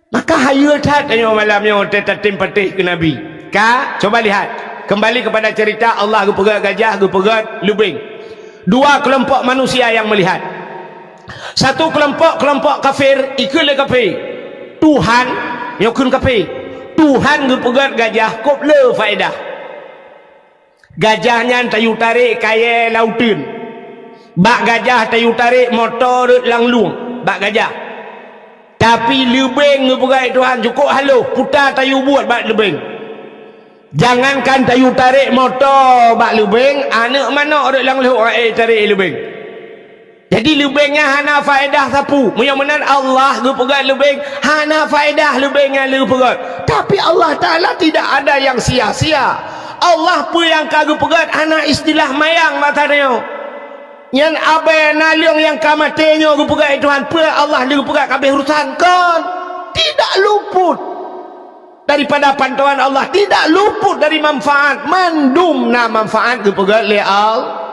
maka hayeue that tanyoe malam nyoe teutatém patéh keu Nabi. Ka, coba lihat. Kembali kepada cerita Allah geupeugét gajah, geupeugét leubeng. Dua kelompok manusia yang melihat. Satu kelompok, kelompok kafir, ikheun lé kafé, "Tuhan," nyoe kheun kafé, "Tuhan geupeugét gajah kôb le faedah. Gajah nyan tayue tarek kayée lam uteuen. Bak gajah tayue tarek moto rot lam lueng, bak gajah. Tapi leubeng geupeugét Tuhan cukôp halôh, puta tayue buet bak leubeng. Jangankan tayue tarek moto bak leubeng, aneuëk manok rot lam lhok aé tarek leubeng." Jadi leubeng nyan hana faedah sapeue. Meunyoe meunan Allah geupeugét leubeng, hana faedah leubeng nyang geupeugét. Tapi Allah Taala tidak ada yang sia-sia. Allah peue nyang ka geupeugét hana istilah mayang bak tanyoe. Nyan abée naleueng nyang ka maté nyoe geupeugét, "Eh Tuhan, peue Allah lé geupeugét ka abéh urusan?" Kon. Tidak luput daripada pantauan Allah, tidak luput dari manfaat. Mandum na manfaat geupeugét lé Allah.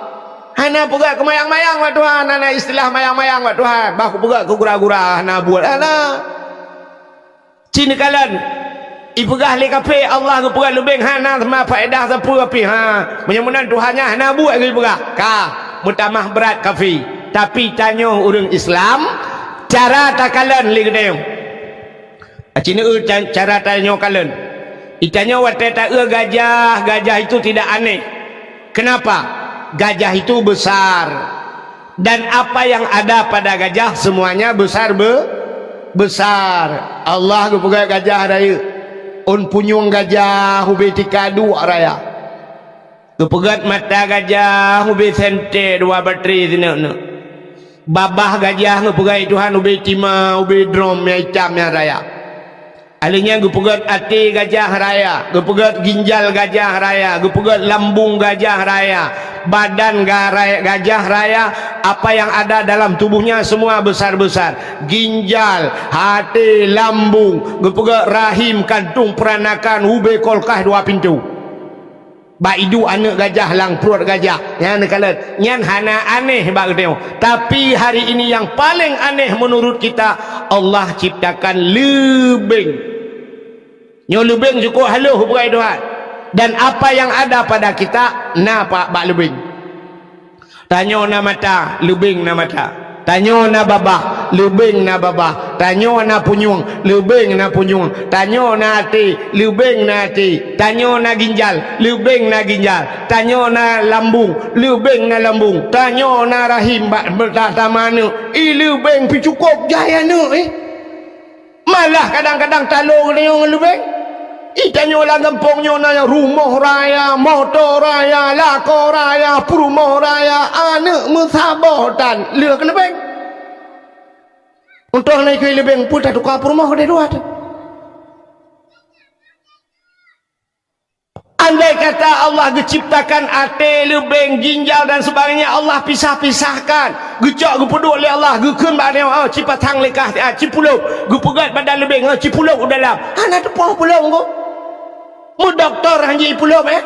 Hana peugét keumayang-mayang bak Tuhan, hana istilah mayang-mayang bak Tuhan. Bah kupeugét keu gura-gura, hana buet, hana. Ci neukalon, ipeugah lé kafé Allah geupeugah leubeng hana teuma faedah sapeue pih, ha. Meunyoe meunan Tuhan nyan hana buet geupeugah, ka meutamah brat kafé. Tapi tanyoe ureuëng Islam, cara takalon lé geutanyoe. Aci neueu ca-, cara tanyoe kalon. Itanyoe watée taeu gajah, gajah itu tidak aneh. Kenapa? Gajah itu besar. Dan apa yang ada pada gajah semuanya besar be-, besar. Allah geupeugah gajah raya. Ôn punyueng gajah ubé tika duek raya. Geupeugét mata gajah ubé sente dua batri sineuk-neuk. Babah gajah geupeugét Tuhan ubé tima, ubé drom nyang itam nyang raya. Alheuh nyan geupeugét até gajah raya, geupeugét ginjal gajah raya, geupeugét lambung gajah raya, badan ga-, raya, gajah raya, apa yang ada dalam tubuhnya semua besar-besar. Ginjal, até, lambung, geupeugét rahim, kantong peranakan, ubé kulkas dua pintu. Bak iduek aneuëk gajah lam pruet gajah. Nyan neukalon. Nyan hana aneh bak geutanyoe. Tapi hari ini yang paling aneh menurut kita, Allah ciptakan leubeng. Nyoe leubeng cukôp halôh bukai Tuhan. Dan apa yang ada pada kita, na pa-, bak leubeng. Tanyoe na mata, leubeng na mata. Tanyoe na babah, leubeng na babah. Tanyoe na punyueng, leubeng na punyueng. Tanyoe na até, leubeng na até. Tanyoe na ginjal, leubeng na ginjal. Tanyoe na lambung, leubeng na lambung. Tanyoe na rahim bak, bak ta-, tama aneuëk, i leubeng pih cukôp jai aneuëk, eh. Malah kadang-kadang talo geutanyoe ngon leubeng. Itanyoe lam gampông nyoe na rumoh raya, moto raya, lakoe raya, peurumoh raya, aneuëk meusaboh tan lheueh keu leubeng. Untông na ikeu leubeng peue tatuka peurumoh keudeh dua teuh. Andai kata Allah geuciptakan até, leubeng, ginjal dan sebagainya, Allah pisah-pisahkan. Geucok geupeuduek lé Allah, geukheun bak nyoe, oh, cipasang lé kah, ah, cipulop. Geupeugét badan leubeng, oh, cipulop u dalam. Hana teupoh pulop engko. Meudoktor han jipulop, eh.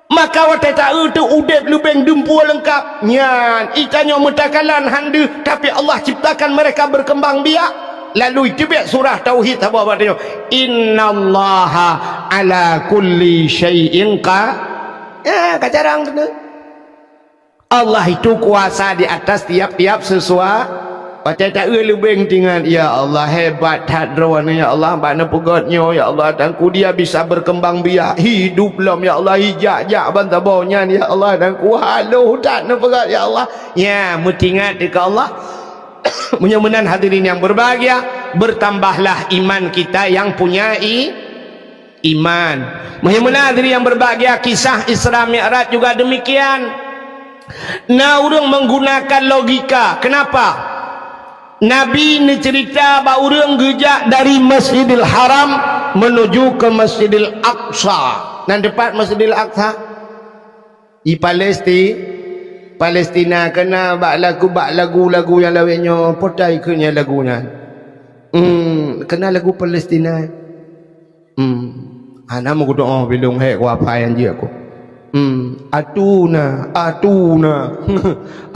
Maka watée taeu teuh udeb leubeng dumpeue leungkap. Nyan, itanyoe meutakalan han deuh, tapi Allah ciptakan mereka berkembang biak. Lalu iteubiet surah Tauhid saboh bak tanyoe, "Innallaha ala kulli syai'in qa-," ya, ka jarang keuneuk. Allah itu kuasa di atas tiap-tiap sesua-, watée taeu leubeng tingat, "Ya Allah, hebat that Droeneuh, ya Allah, bak neupeugét nyoe, ya Allah, dan ku dia bisa berkembang biak, hidup lom, ya Allah, ijak-jak ban saboh nyan, ya Allah, dan ku haloh that neupeugét, ya Allah." Ya, meutingat keu Allah. Meunyoe meunan hadirin yang berbahagia, bertambahlah iman kita yang punya i-, iman. Meunyoe meunan hadirin yang berbahagia, kisah Isra Mi'raj juga demikian. Na ureuëng menggunakan logika. Kenapa? Nabi neucerita bak ureuëng geujak dari Masjidil Haram menuju ke Masjidil Aqsa. Nan teumpat Masjidil Aqsa? Di Palesti-, Palestina, keunan bak lagu, bak lagu-lagu nyang lawét nyoe, potai keu nyan lagu nyan. Hmm, keunan lagu Palestina. Hmm. Hana meukudoh bilong hek kuapa nyang jeuet ku. Hmm. Atuna, atuna.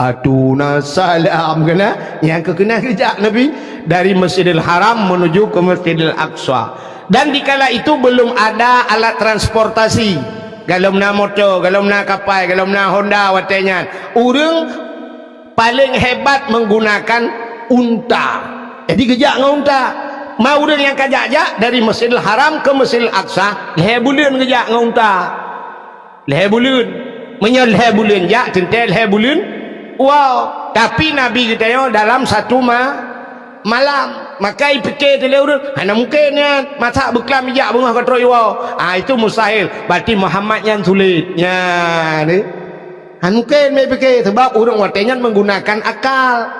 Atuna salam keunan. Nyang keu keunan geujak Nabi dari Masjidil Haram menuju ke Masjidil Aqsa. Dan dikala itu belum ada alat transportasi. Galom na moto, galom na kapai, galom na Honda watée nyan. Ureuëng paling hebat menggunakan unta. Jadi geujak ngon unta. Ma ureuëng nyang ka jak-jak dari Masjidil Haram ke Masjidil Aqsa, lhée buleuen geujak ngon unta. Lhée buleuen. Meunyoe lhée buleuen jak, teuntée lhée buleuen. Wow, tapi Nabi geutanyoe dalam satu ma-, malam. Maka ipike teuh lé ureuëng, hana mungken nyan, masa beuklam ijak beungoh ka trok iwoe. Ah, itu mustahil. Berarti Muhammad nyan sulet. Nyan, eh. Hana mungken meupiké, sebab ureuëng watée nyan menggunakan akal.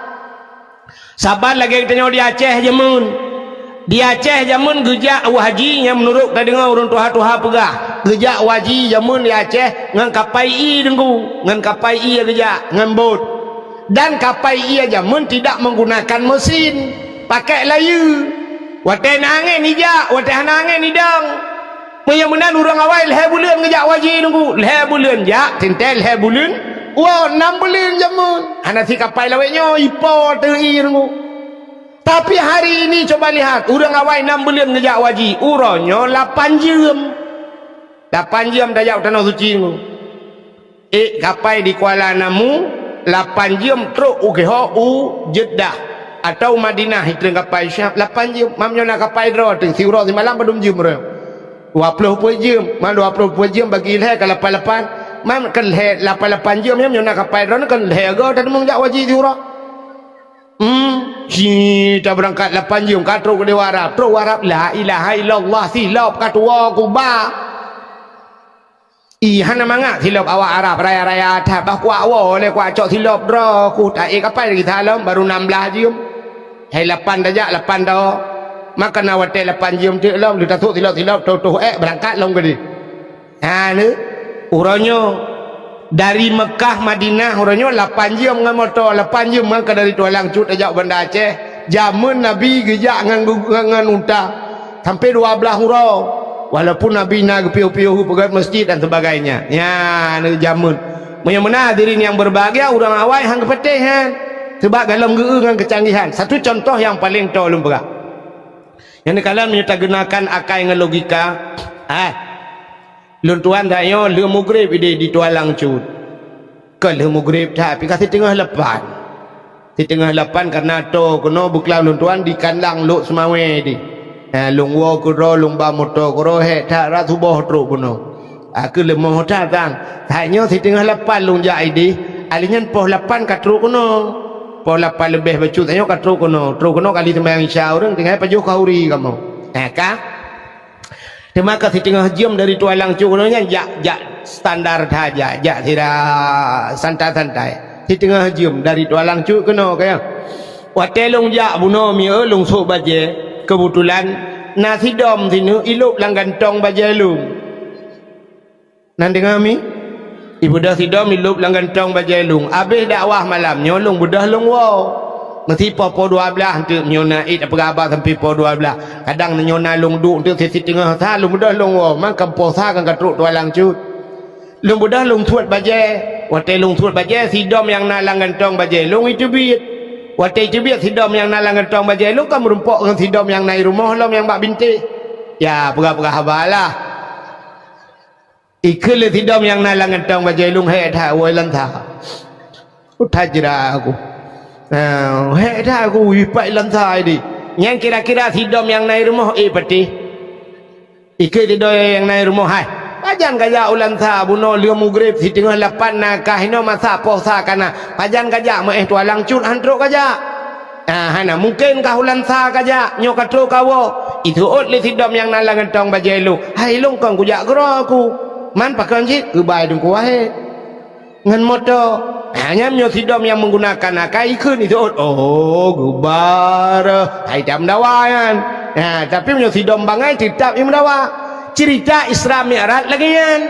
Saban lagée geutanyoe di Aceh jameun. Di Aceh jameun geujak u haji nyang meunurot tadeungoe ureuëng tuha-tuha peugah, geujak u haji jameun di Aceh ngon kapai ié Teungku, ngon kapai ié geujak, ngon bot. Dan kapai ié jameun tidak menggunakan mesin, pakai layeue. Watée na angén ijak, watée hana angén idong. Meunyoe meunan ureuëng awai lhée buleuen geujak u haji Teungku, lhée buleuen jak, teuntée lhée buleuen, woe nam buleuen jameun. Hana si kapai lawét nyoe ipo teuh ié Teungku. Tapi hari ini coba lihat, ureuëng awai nam buleuen geujak u haji, uroe nyoe lapan jeuem. Lapan jeuem tajak u Tanoh Suci Teungku. Ék kapai di Kuala Namu, lapan jeuem trok u Keuhok u Jeddah atau Madinah, hitreng kapai Syam, lapan jeuem. Mam nyoe na kapai droe teuh, siuroe simalam padum jeuem droe? Dua ploh peuet jeuem. Mam dua ploh peuet jeuem bagi lhée ka lapan lapan. Mam kan lhée lapan lapan jeuem, mam nyoe na kapai droe kan lhée go tadeungoe jak u haji siuroe. Hmm, si tabeurangkat lapan jeuem ka trok u Arab, trok u Arab, la ilaha illallah, silop ka tuwoe kuba. Ih, hana mangat silop awak Arab raya-raya that, bah kuak woe lé kuak cok silop droe, ku taék kapai lagi salom, baru nam blaih jeuem. Hai lapan tajak, lapan tawoe. Maka na watée lapan jeuem teuk lom, lheueh tasok silop-silop, toh-toh ék beurangkat lom keudeh. Ha, ni, uroe nyoe dari Meukah Madinah, uroe nyoe lapan jeuem ngon moto, lapan jeuem maka dari Tualang Cut tajak u Banda Aceh. Jameun Nabi geujak ngon, ngon, ngon unta. Sampai dua blaih uroe. Walaupun Nabi na geupiôh-piôh peugét masjid dan sebagainya. Nya, ni jameun. Meunyoe meunan hadirin yang berbahagia, ureuëng awai han geupatéh nyan. Sebab golom geu-eu ngon kecanggihan. Satu contoh yang paling toe lôn peugah. Nyang neukalon meunyoe tagunakan akai ngon logika, ah, lôn tuan tanyoe lheueh mugreb ideh di Tualang Cut. Kon lheueh mugreb that, pih ka siteungoh lapan. Siteungoh lapan kareuna toe keunoe beuklam lôn tuan di kandang Lhok Seumawé deh. Ha, lôn woe keudroe, lôn ba moto keudroe, hék that rot suboh trok bunoe. Aku leumoh that sang. Hai nyoe siteungoh lapan lôn jak ideh, ali nyan poh lapan ka trok keunoe. Poh lapan leubeh bacut nyoe ka trok keunoe. Trok keunoe kali seumayang Isya ureuëng tinggai pajoh khauri kamoe. Ha, ka? Teuma ka siteungoh jeuem dari Tualang Cut keunoe nyan jak, jak standar saja, jak sira santai-santai. Siteungoh jeuem dari Tualang Cut keunoe ka ya. Watée lôn jak bunoe mieu lôn sôk bajée, keubeutulan na sidom sineuk ilôb lam gantong bajée lôn. Nan deungoe mi? Ibeudôh sidom ilôb lam gantong bajée lôn. Abéh dakwah malam nyoe lôn beudôh lôn woe. Meusi poh, poh dua blaih teuk nyoe na ék tapeugah haba sampai poh dua blaih. Kadang nyoe na lôn duek teuk siteungoh sa lôn beudôh lôn woe. Mangka poh sa kan ka trok Tualang Cut. Lôn beudôh lôn suet bajée. Watée lôn suet bajée, sidom nyang na lam gantong bajée lôn iteubiet. Watée iteubiet sidom nyang na lam gantong bajée lôn ka meurumpok ngon sidom nyang na i rumoh lom nyang bak bintéh. Ya, peugah-peugah haba lah. Ikheun lé sidom nyang na lam gantong bajée lôn, hék that woe lam sa. Utat jira aku. Ah, hék that aku ipat lam sa ideh. Nyang kira-kira sidom nyang na i rumoh, eh, patéh. Ikheun sidom nyang na i rumoh, hai. Pajan kajak u lam sa bunoe lheueh mugreb siteungoh lapan na kah inoe masa poh sa kana. Pajan kajak meuéh Tualang Cut han trok kajak. Ah, hana mungken kah u lam sa kajak, nyoe ka trok ka woe. Iseuôt lé sidom nyang na lam gantong bajée lôn. Hai lôn kon kujak keudroe aku. Man pakon cit keubai Teungku Wahé. Ngon moto. Ha, nyan nyoe sidom nyang menggunakan akai ikheun iseuôt. Oh, geubar. Hai tam dawa nyan. Ha, tapi meunyoe sidom bangai tetap imeudawa. Cerita Isra Mi'raj lagée nyan.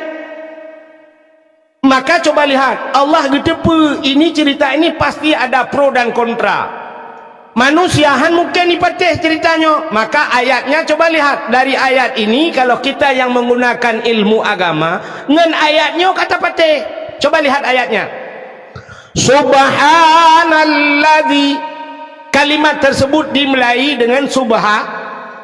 Maka coba lihat, Allah geuteupeue ini cerita ini pasti ada pro dan kontra. Manusia han mungken ipatéh cerita nyoe, maka ayatnya coba lihat. Dari ayat ini, kalau kita yang menggunakan ilmu agama, ngon ayat nyoe ka tapatéh. Coba lihat ayatnya. Subhanalladzi. Kalimat tersebut dimulai dengan subha-,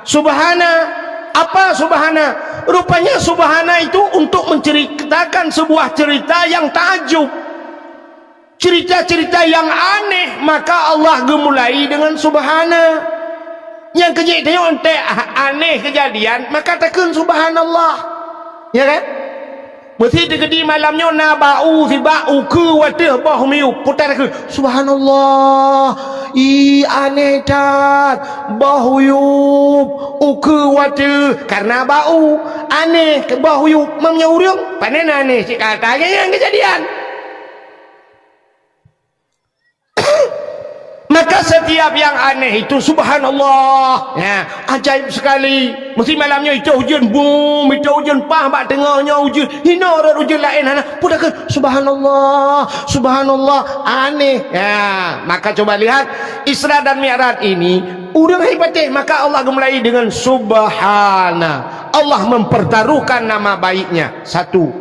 subhana. Apa subhana? Rupanya subhana itu untuk menceritakan sebuah cerita yang takjub. Cerita-cerita yang aneh, maka Allah geumulai dengan subhana. Nyang keujeuet tanyoe, enteuk aneh keujadian, maka takheun subhanallah. Ya kan? Meusi teukeudi malam nyoe na bau sibak ukeue wateueh boh miyueb, putar takheun, "Subhanallah, ih aneh that, boh uyueb ukeue wateueh karena bau, aneh boh uyueb." Meunyoe ureuëng, pane na aneh cit kata nyang keujadian. Maka setiap yang aneh itu, subhanallah. Ya, ajaib sekali. Mesti malam nyoe itu hujan, bum, itu hujan pah bak teungoh nyoe hujan. Hino rot hujan lain hana. Pun dah ke, subhanallah, subhanallah, aneh. Ya, maka coba lihat Isra dan Mi'raj ini, ureuëng hai patéh, maka Allah geumulai dengan subhana. Allah mempertaruhkan nama baiknya. Satu.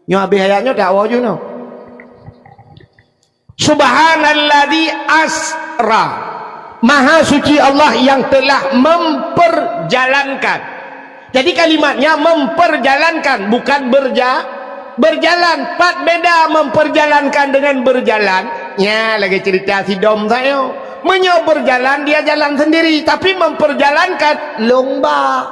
Nyoe habéh ayat nyoe tak awal je nyoe. Subhanalladzi asra. Maha suci Allah yang telah memperjalankan. Jadi kalimatnya memperjalankan, bukan berja-, berjalan. Pat beda memperjalankan dengan berjalan. Ya, lagi cerita si dom saya. Meunyoe berjalan, dia jalan sendiri, tapi memperjalankan lomba.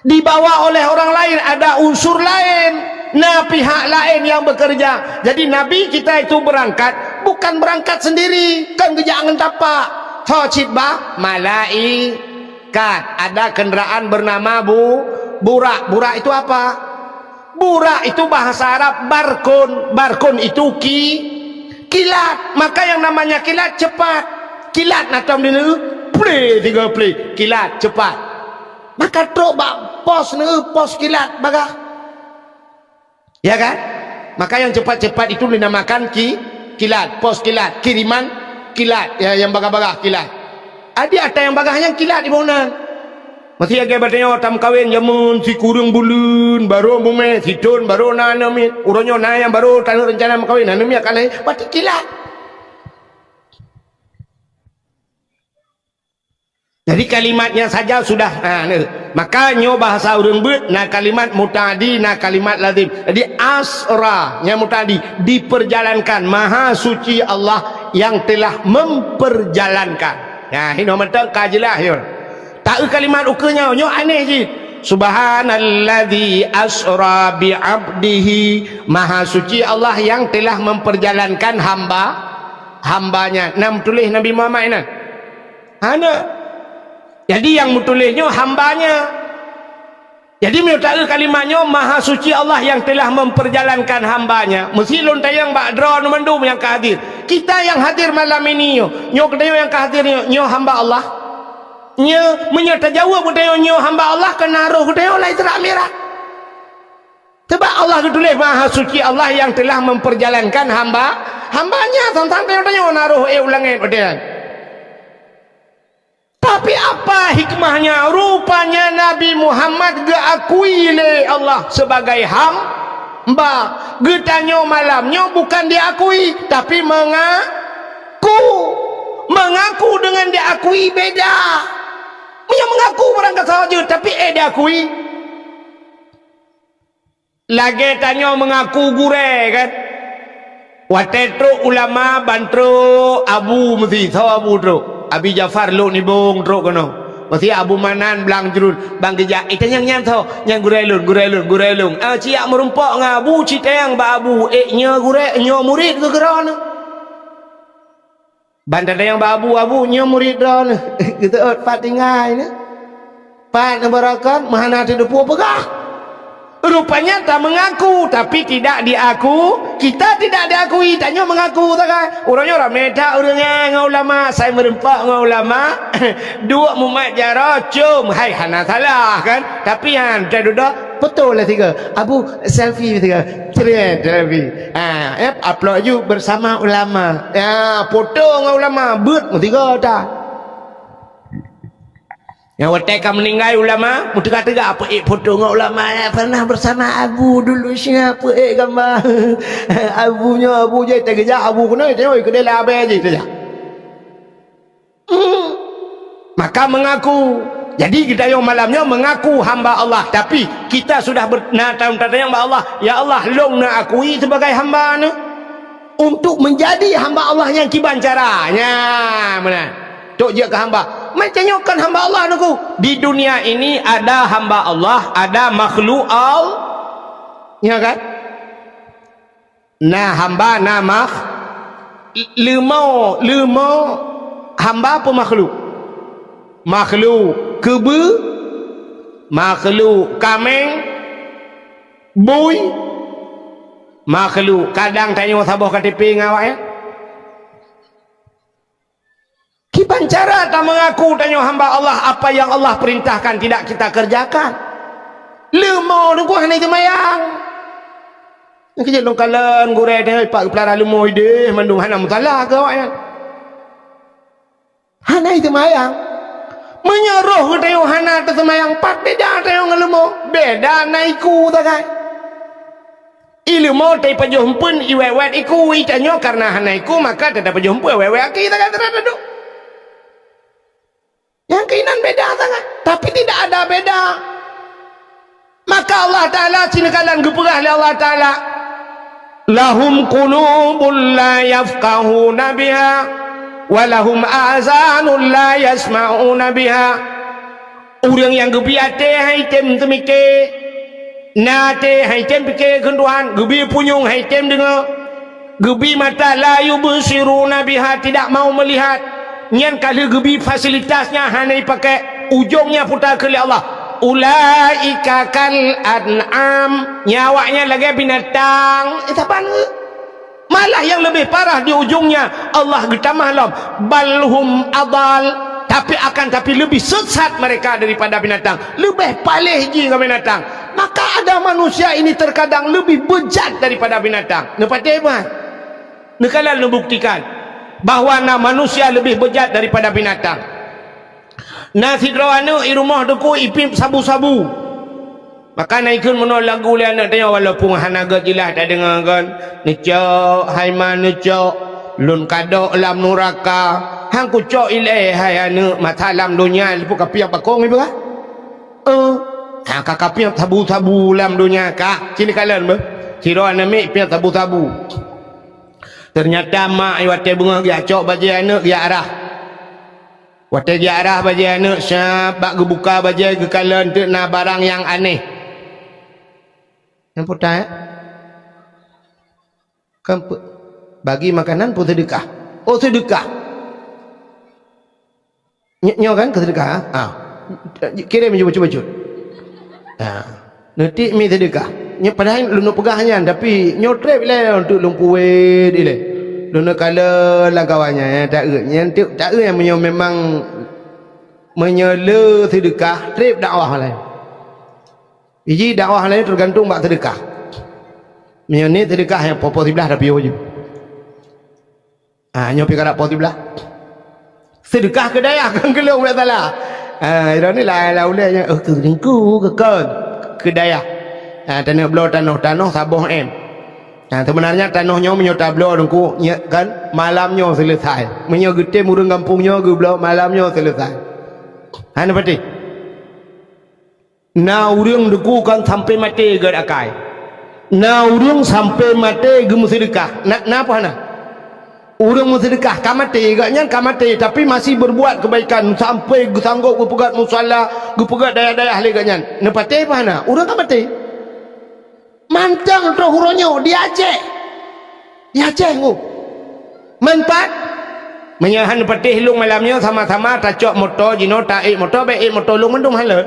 Dibawa oleh orang lain, ada unsur lain, na pihak lain yang bekerja. Jadi Nabi kita itu berangkat, bukan berangkat sendiri, kan geujak ngon tapak. Tho cit bah malaikat, ada kendaraan bernama bu-, burak. Burak itu apa? Burak itu bahasa Arab barkun. Barkun itu ki-, kilat. Maka yang namanya kilat cepat. Kilat na tom di neu, plé tiga plé, kilat cepat. Maka trok bak pos neu, pos kilat bagah. Ya kan? Maka yang cepat-cepat itu dinamakan ki-, kilat, pos kilat, kiriman kilat, ya, yang bagah-bagah kilat. Adi ata yang bagah yang kilat di boh nan. Masih agak batanya tam kawin jamun si kurung buleuen baru bumé, si thon baru na aneuk miet. Uroe nyoe na yang baru tanyoe rencana meukawin, aneuk miet akan lahé, berarti kilat. Jadi kalimatnya saja sudah, ha, ni. Maka nyoe bahasa ureuëng beuet, na kalimat muta'addi, na kalimat lazim. Jadi asra nyang muta'addi, diperjalankan, maha suci Allah yang telah memperjalankan. Nah, hino mantong ka jeulaih nyoe. Tak eu kalimat ukeue nyoe, nyoe aneh jih. Subhanalladzi asra bi abdihi. Maha suci Allah yang telah memperjalankan hamba, hambanya. Nam tuléh Nabi Muhammad nyan. Hana. Jadi yang meutuléh nyoe hambanya. Jadi meunyoe taeu kalimat nyoe, maha suci Allah yang telah memperjalankan hambanya. Meusi lôn tanyong bak droeneuh mandum nyang ka hadir. Kita yang hadir malam ini nyoe, nyoe geutanyoe nyang ka hadir nyoe, nyoe hamba Allah? Nyoe, meunyoe tajaweueb geutanyoe nyoe hamba Allah, keunan roh geutanyoe lam Isra Mi'raj. Sebab Allah geutuléh maha suci Allah yang telah memperjalankan hamba, hambanya. Sang-sang tanyoe-tanyoe na roh ék u langét watée nyan. Tapi apa hikmahnya? Rupanya Nabi Muhammad geuakui lé Allah sebagai hamba. Geutanyoe malam nyoe bukan diakui, tapi mengaku. Mengaku dengan diakui beda. Meunyoe mengaku barang kasa jeuet, tapi ék diakui. Lagée tanyoe mengaku gurée, kan? Watée trok ulama ban trok abu meusi, soe abu trok? Abi Jafar Lhokseumawe trok keunoe. Meusi Abu Manan Blang Jruen ban geujak, "Eh, tanyong nyan soe?" "Nyan gurée lôn, gurée lôn, gurée lôn." Ah, siyak meurumpok ngon abu, cit tanyong bak abu, "Eh, nyoe gurée, nyoe murit keu keudroe?" Ban tatanyong bak abu, "Abu, nyoe murit droeneuh." Geuteuôt, "Pat tinggai nyoe? Pat neubaroekon, meuhana teudeupue peugah." Rupanya ta mengaku, tapi tidak diaku, kita tidak diakui, tanyoe mengaku sagai. Uroe nyoe ramé that ureuëng nyan ngon ulama, sai meurumpok ngon ulama, duek mumat jaroe, com, hai hana salah, kan? Tapi nyan, teududoe, foto lah tiga. Abu, selfie tiga. Trend selfie. Ha, eh, upload ju bersama ulama. Ya, foto ngon ulama, beuet meusigoe that. Nyang watée ka meuninggai ulama, meuteuga-teuga apa ék foto ngon ulama, ya, pernah bersama Abu dulu, siapa ék gambar. Abu nyoe, Abu jai teugeujak, Abu keunoe, tengok keudéh lah abée jih saja. Hmm. Maka mengaku. Jadi geutanyoe malam nyoe mengaku hamba Allah, tapi kita sudah ber-, na tam tatanyong bak Allah, "Ya Allah, lôn neuakui sebagai hamba neuh?" Untuk menjadi hamba Allah nyang kiban cara. Nya, meunan. Tok jeuet keu hamba. Macam nyoe kan hamba Allah neuku. Di dunia ini ada hamba Allah, ada makhluk Allah. Ya kan? Na hamba, na makh-, leumo, leumo hamba peue makhluk? Makhluk keubeue, makhluk kaméng, bui, makhluk kadang tanyoe saboh K T P ngon awak nyan. Cara tameungaku tanyoe hamba Allah, apa yang Allah perintahkan tidak kita kerjakan. Leumo teungku hana seumayang. Keujeuet lôn kalon gurée teuh pat geupelara leumo ideh mandum hana meusalah keu awaknyan. Hana seumayang. Meunyoe roh geutanyoe hana teuseumayang, pat beda tanyoe ngon leumo? Beda na iku sagai. Ileumo teupajoh empeuen iwet-wet iku, itanyoe karena hana iku maka teupajoh empeuen wet-wet aki sagai teuradadu. Nyang keuinan beda sangat, tapi tidak ada beda. Maka Allah Ta'ala sineukala geupeugah lé Allah Ta'ala, "Lahum qulubun la yafqahuna biha, wa lahum azanun la yasma'una biha." Ureuëng nyang geubi até hai tem teumike, na até hai tem pike keu Tuhan, geubi punyueng hai tem deungoe, geubi mata la yubsiruna biha, tidak mau melihat. Nyan ka lheueh geubi fasilitasnya hana ipakai, ujongnya puta keu lé Allah. Ulaika kal an'am, nyan awaknyan lagée binatang. Eh, saban ngeu. Malah yang lebih parah di ujungnya, Allah geutamah lom, balhum adal, tapi akan tapi lebih sesat mereka daripada binatang, lebih paléh jih ngon binatang. Maka ada manusia ini terkadang lebih bejat daripada binatang. Neupatéh bah? Neukalon neubuktikan bahwa na manusia lebih bejat daripada binatang. Na sidroe aneuëk i rumoh teungku ipiep sabu-sabu. Maka na ikheun meunoe lagu lé aneuëk tanyoe, walaupun hana gét jeulaih tadeungoe kon, "Neucok hai ma neucok, lôn kadok lam nuraka." Han kucok ilée hai aneuëk, masa lam donya liput kapiôh bakong ipeugah. Eh, ha ka kapiôh sabu-sabu lam donya ka. Sini kalon beuh. Sidroe aneuëk miet piôh sabu-sabu. Ternyata mak i watée beungoh geujak cok bajée aneuëk geujak arah. Watée geujak arah bajée aneuëk, syab bak geubuka bajée geukalon teuk na barang nyang aneh. Nyang putai, eh? Kan pe-, bagi makanan pun sedekah. Oh, sedekah. Ny-, nyoe kan keu sedekah, ha? Ah. Kirém ju bacut-bacut. Ha. Neutik mi sedekah. Nyoe padahai lôn peugah nyan, tapi nyoe treb ilée untuk lôn puwet ilée. Lôn kalon lam kawan nyan, nyang taeu, nyang taeu nyang meunyoe memang, meunyoe le sedekah, treb dakwah laén. Iji dakwah laén tergantung bak sedekah. Meunyoe ni sedekah nyang popo siblah tapi jih. Ah, nyoe pi karap po siblah. Sedekah keu dayah kan keu lôn, bukan salah. Ah, ira ni lah, lah ulée nyan, oh, keu lingku, keu kon, keu dayah. Ah, tanoh bloe tanoh, tanoh saboh em. Ah, sebenarnya tanoh nyoe meunyoe tabloe teungku, nya kan malam nyoe selesai. Meunyoe geutem ureuëng gampông nyoe geubloe malam nyoe selesai. Hana pati. Na ureuëng teungku kan sampai maté gét akai. Na ureuëng sampai maté geumeusedekah. Na, na apa hana? Ureuëng meusedekah ka maté, gobnyan ka maté, tapi masih berbuat kebaikan sampai geusanggop geupeugét musala, geupeugét dayah-dayah lé gobnyan. Neupatéh apa hana? Ureuëng ka maté. Mantong troh uroe nyoe di Aceh. Di Aceh ngu. Manfaat. Meunyoe han patéh lôn malam nyoe sama-sama tacok moto jinoe taék moto, bék ék moto lôn mandum hana.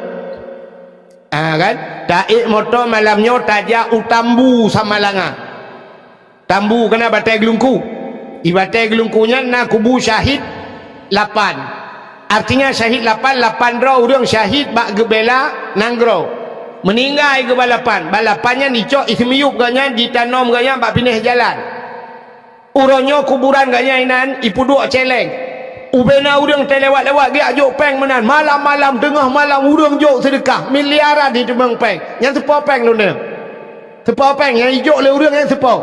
Ah, kan? Taék moto malam nyoe tajak u Tambu Samalanga. Tambu kana Batée Geulungku. Di Batée Geulungku nyan na kubu syahid lapan. Artinya syahid lapan, lapan droe ureuëng syahid bak geubela nanggroe. Meuninggai geuba lapan. Ba lapan nyan icok iseumiyup gobnyan, jitanom gobnyan bak pinéh jalan. Uroe nyoe kuburan gobnyan inan ipeuduek céléng. Ubena ureuëng teulewat-lewat geujok péng meunan. Malam-malam, teungoh malam ureuëng jok seudeukah. Miliaran jiteumeung péng. Nyan seupôt péng lôn deungoe. Seupôt péng nyang ijok lé ureuëng nyang seupôt.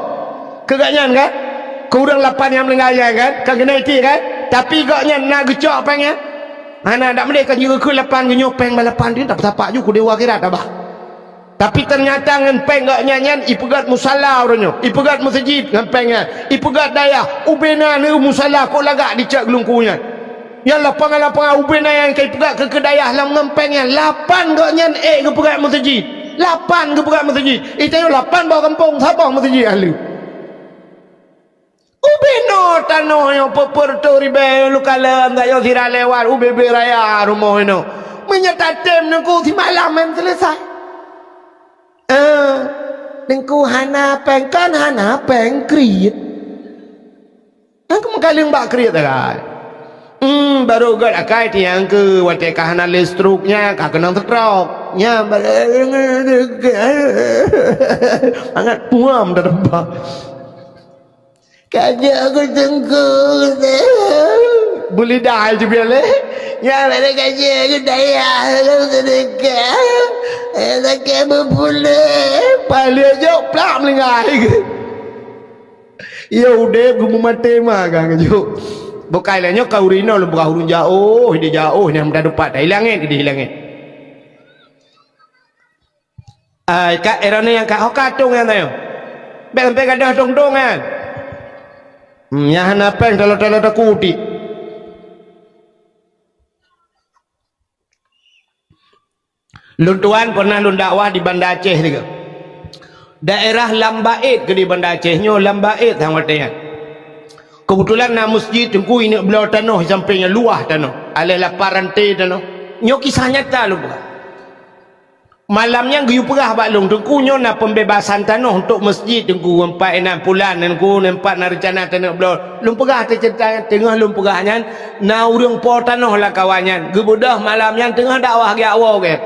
Keu gobnyan kan? Keu ureuëng lapan nyang meuninggai nyan kan? Kan keuneuk iték kan? Tapi gobnyan na geucok péng nyan? Hana, dak meudeh ka jikheun lapan geuh nyoe péng bak lapan tu, tapi sapat ju keu dewa akhirat abah. Tapi teunyata ngon péng gobnyan nyan ipeugét musala uroe nyoe, ipeugét meuseujid ngon péng nyan, ipeugét dayah, ubena neu musala kok lagak di Cot Geulungku nyan. Nyang lapangan-lapangan ubena nyang ka ipeugét keu, keu dayah lam ngon péng nyan, lapan gobnyan ék geupeugét meuseujid. Lapan geupeugét meuseujid. Itanyoe lapan boh gampông, saboh meuseujid ahli. Ubena tanoh nyoe peuet reutôh ribée lukalon, dak nyoe sira lewat, ubé-bé raya rumoh inoe. Meunyoe tatem Teungku simalam nyan seuleusai. Eh, Teungku hana péng, kan hana péng kriet. Kan keu meukaleng bak kriet sagai. Hmm, barô gét akai tiang keu watée ka hana lé stroke nyan, ka keunong stroke. Nyan ba-, sangat puam teureubah. Ka jeuet keu teungku, beulidah jeubiet lé. Nyan ba-, ka jeuet keu dayah, keu seudeukah. Eh, sakét beupuléh. Paléh jok plak meulinggai. Iya udeb geumumaté ma ka ngeujok. Bukai lé nyoe ka ureueng inong lôn peugah ureueng jaoh, di jaoh nyang meudadupat, di langét, di langét. Ai, ka erone nyang ka, ho ka tong nyang tanyoe. Bèk sampai gadoh tong-tong nyan. Hmm, nyang hana péng talo-talo takutik. Lôn tuan pernah lôn dakwah di Banda Aceh tiga. Daerah Lambaet ke di Banda Aceh nyoe, Lambaet sang watée nyan. Kebetulan na masjid teungku ineuk bloe tanoh sampéng nyan luwah tanoh, aléh lapan ranté tanoh. Nyoe kisah nyata lôn peugah. Malam nyan geuyue peugah bak lôn, teungku nyoe na pembebasan tanoh untuk masjid teungku, empat enam bulan teungku, empat na rencana tanoh bloe. Lôn peugah teuh ceurita nyan, teungoh lôn peugah nyan, na ureueng po tanoh lam kawan nyan, geubeudôh malam nyan teungoh dakwah geujak woe gét.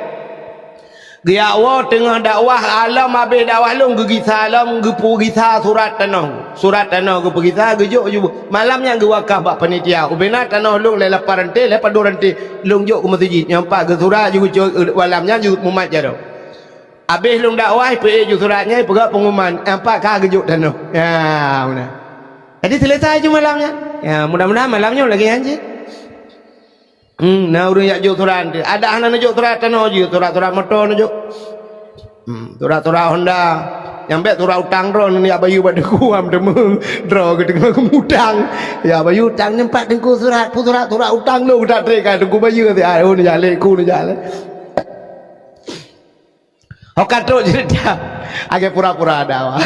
Geujak woe teungoh dakwah, alom abéh dakwah lôn geugisa lom, geupeugisa surat tanoh. Surat tanoh geupeugisa, geujok ju. Malam nyan geuwakaf bak panitia. Ubena tanoh lôn lé lapan ranté, lé padum ranté lôn jok keu masjid. Nyang pat geusurat ju geucok, malam nyan ju mumat jaroe. Abéh lôn dakwah, ipeue ju surat nyan, ipeugah pengumuman, nyang pat ka geujok tanoh. Ya, meunan. Jadi selesai ju malam nyan. Ya, mudah-mudahan malam nyoe lagée nyan cit. Hmm, na ureueng jak jok surat. Adak hana neujok surat tanoh jih, surat-surat moto neujok. Hmm, surat-surat Honda. Nyang bèk surat utang droe neujak bayeue bak teungku am teumé. Droe geuteumé geumutang. Ya bayeue utang nyan pat teungku surat, peue surat, surat utang lôn tak trek ka teungku bayeue. Ah, oh, neujak lé ku neujak lé. Ho ka trok ceurita. Agak pura-pura ada awak.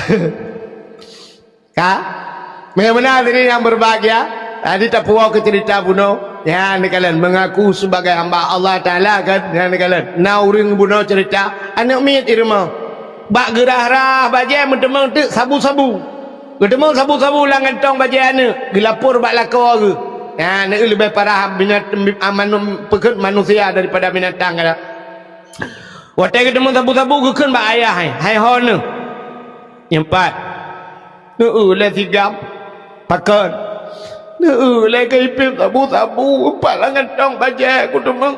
Ka? Meunan tadi nyang berbahagia. Tadi tapuwoe keu ceurita bunoe. Nyan neukalon mengaku sebagai hamba Allah Taala kan. Nyan neukalon. Na ureueng bunoe ceurita. Aneuk miet di rumoh. Bak geurah-rah bajée meuteumé teuk sabu-sabu. Geuteumé sabu-sabu lam kantong bajée aneuk. Geulapor bak lakoe geuh. Nyan aneuk leubeh parah binat-, manu-, peukeuet manusia daripada binatang kada. Watée geuteumé sabu-sabu geukheun bak ayah, "Hai, hai ho neuh?" Nyang pat, "Neueu lé sigam." "Pakon?" "Neueu lé keu ipéb sabu-sabu, pat lam kantong bajée kuteumé."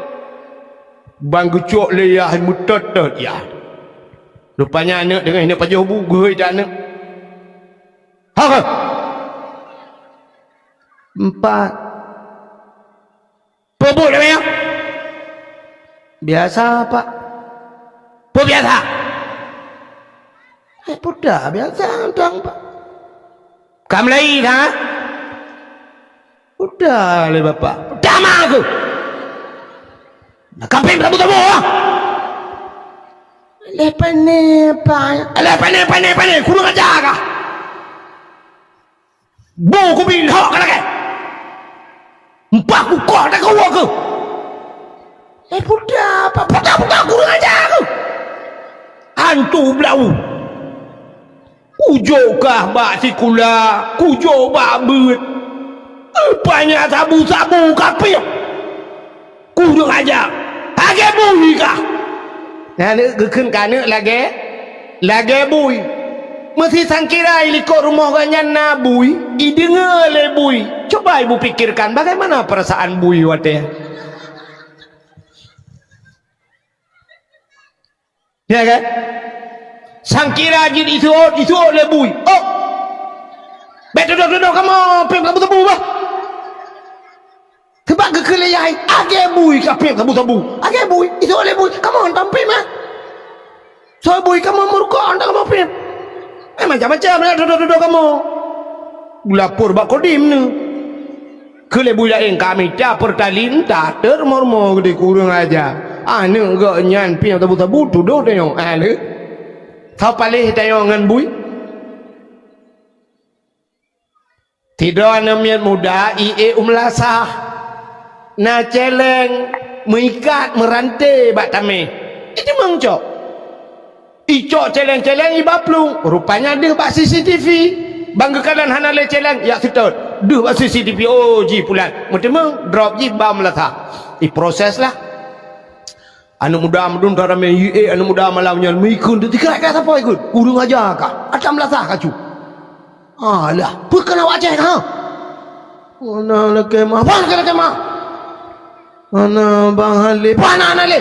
Ban geucok lé yah meutot-tot yah. Rupanya aneuk deungon ineuk pajoh bu geuhôi that aneuk. "Ho keuh?" "Empat." "Peue buet lagée nyan?" "Biasa, Pak." "Peue biasa?" "Eh, peue dah biasa, Tang, Pak." "Ka meulai, Tang, ah?" "Peue dah lé Bapak." "Peue dah ma keuh?" "Nah, ka péng sabu-sabu, ah." "Lé pané, Pak." "Lé pané, pané, pané, kurang aja kah?" "Bu kubi lhok ka lagée. Empat kukoh takeuwoe keuh." "Eh, peue dah, Pak, peue dah, peue dah, kurang aja keuh." "Hantu blau. Kujok kah bak sikula, kujok bak beuet. Rupanya sabu-sabu ka piep. Kurang aja. Lagée bui kah?" Nyan geukheun keu aneuk lagée, lagée bui. Meusisangkira i likot rumoh geuh nyan na bui, ideungoe lé bui. Coba ibu pikirkan bagaimana perasaan bui watée. Ya kan? Sangkira jih isuot, isuot lé bui. Oh! Bék tudoh-tudoh kamoe, péng sabu-sabu bah. Sabab geukheun lé yah, "Lagée bui ka péng sabu-sabu." "Lagée bui, isuot lé bui. Kamoe hantom péng mah. Soe bui kamoe meurukok hantom kamoe péng." Eh, macam-macam na tudoh-tudoh kamoe. Geulapor bak Kodim nyoe. Keu lé bui laén ka mita peutalin, tater mormo geude kureueng aja. Aneuk geuh nyan pieng sabu-sabu tudoh tanyoe. Ah, lé. Soe paléh tanyoe ngon bui? Sidroe aneuk miet muda i ék u meulasah. Na céléng meuikat meuranté bak tamé. Iteumang cok. Icok céléng-céléng iba plueng, rupanya deuh bak C C T V. Ban geukalon hana lé céléng, yak seutôt. Deuh bak C C T V, oh, ji pulan. Meuteumé, drop ji bak meulasah. Iproses lah. Aneuk muda meudun that ramé, yue, aneuk muda malam nyan, meukheun, teutikrak-tikrak sapoe ikheun. Ureueng aja ka. Ata meulasah kacu. Alah, peue keuneuk awak céh ka? Hana lakée meu'ah. Hana lakée meu'ah. Hana bang hana lé, hana, hana lé.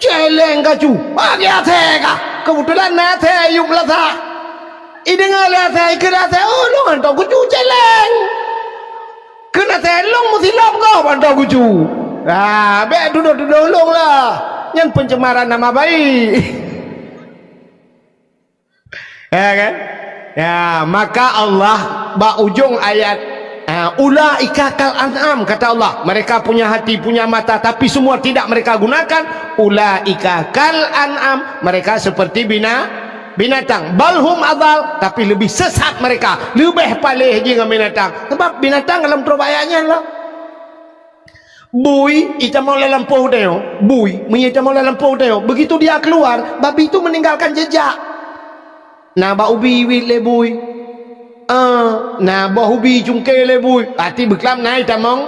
Celeng kacu, bagi asée ka. Keubeutulan na asée yub lasah. Ideungo lé asée, ikheun asée, "Oh, lôn hantom kucu celeng." Kheun asée, "Lôn meusilop gob hantom kucu." Ah, bék tudoh-tudoh lôn lah. Nyan pencemaran nama baik. Ya kan? Ya, maka Allah bak ujong ayat, ha, "Ulaika kal an'am," kata Allah. Mereka punya hati, punya mata, tapi semua tidak mereka gunakan. "Ulaika kal an'am," mereka seperti bina-, binatang. "Bal hum adal," tapi lebih sesat mereka, lebih paléh ji ngon binatang. Sebab binatang dalam troh ayat nyan lah. Bui, itamong lam lampôh tanyoe. Bui, meunyoe itamong lam lampôh tanyoe, begitu dia keluar, babi itu meninggalkan jejak. Na bak ubi iwit lé bui. Ah, na boh ubi cungke lé bui. Arti beuklam na itamong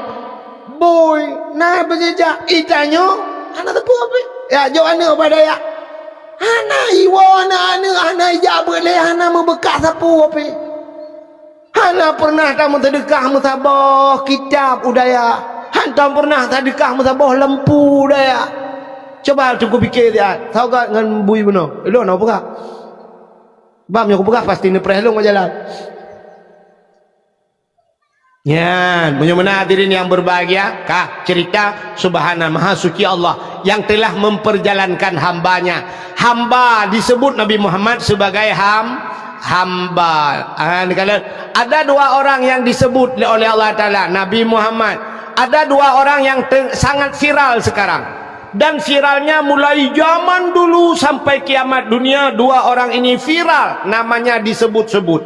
bui. Na beujejak. Itanyoe, hana teupeu pih. Ya, jok aneuk bak dayah. Hana iwoe aneuk-aneuk, hana ijak beuet lé, hana meubeukat sapeue pih. Hana pernah tameuseudeukah meusaboh kitab u dayah. Hantom pernah tadeukah meusaboh lampu u dayah. Cuba teungku pike siat, sagat ngon bui bunoe. Lôn na peugah. Bab nyang kupeugah pasti neupreh lôn ngon jalan. Nyan, meunyoe meunan hadirin yang berbahagia, kah cerita Subhana Maha Suci Allah yang telah memperjalankan hambanya. Hamba disebut Nabi Muhammad sebagai ham-, hamba. Ah, ni kalian, ada dua orang yang disebut oleh Allah Taala, Nabi Muhammad. Ada dua orang yang te-, sangat viral sekarang. Dan viralnya mulai zaman dulu sampai kiamat dunia, dua orang ini viral, namanya disebut-sebut.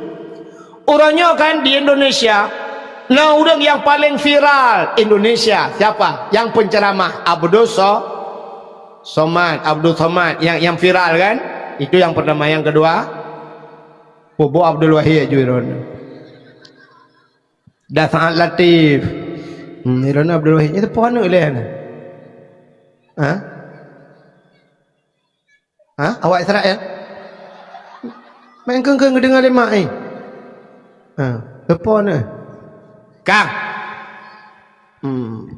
Uroe nyoe kan di Indonesia, na ureueng nyang paleng viral Indonesia. Siapa? Nyang penceramah Abdul So-, Somad, Abdul Somad nyang, nyang viral kan? Itu nyang pertama. Nyang kedua, Bobo Abdul Wahid ju droeneuh. Dan Saad Latif. Hmm, droeneuh Abdul Wahid. Nyan teupeue aneuk lé nyan? Ha? Ha? Awak Israel? Main keng-keng geudeungoe lé mak, eh? Ha, leupah na. Kang. Hmm.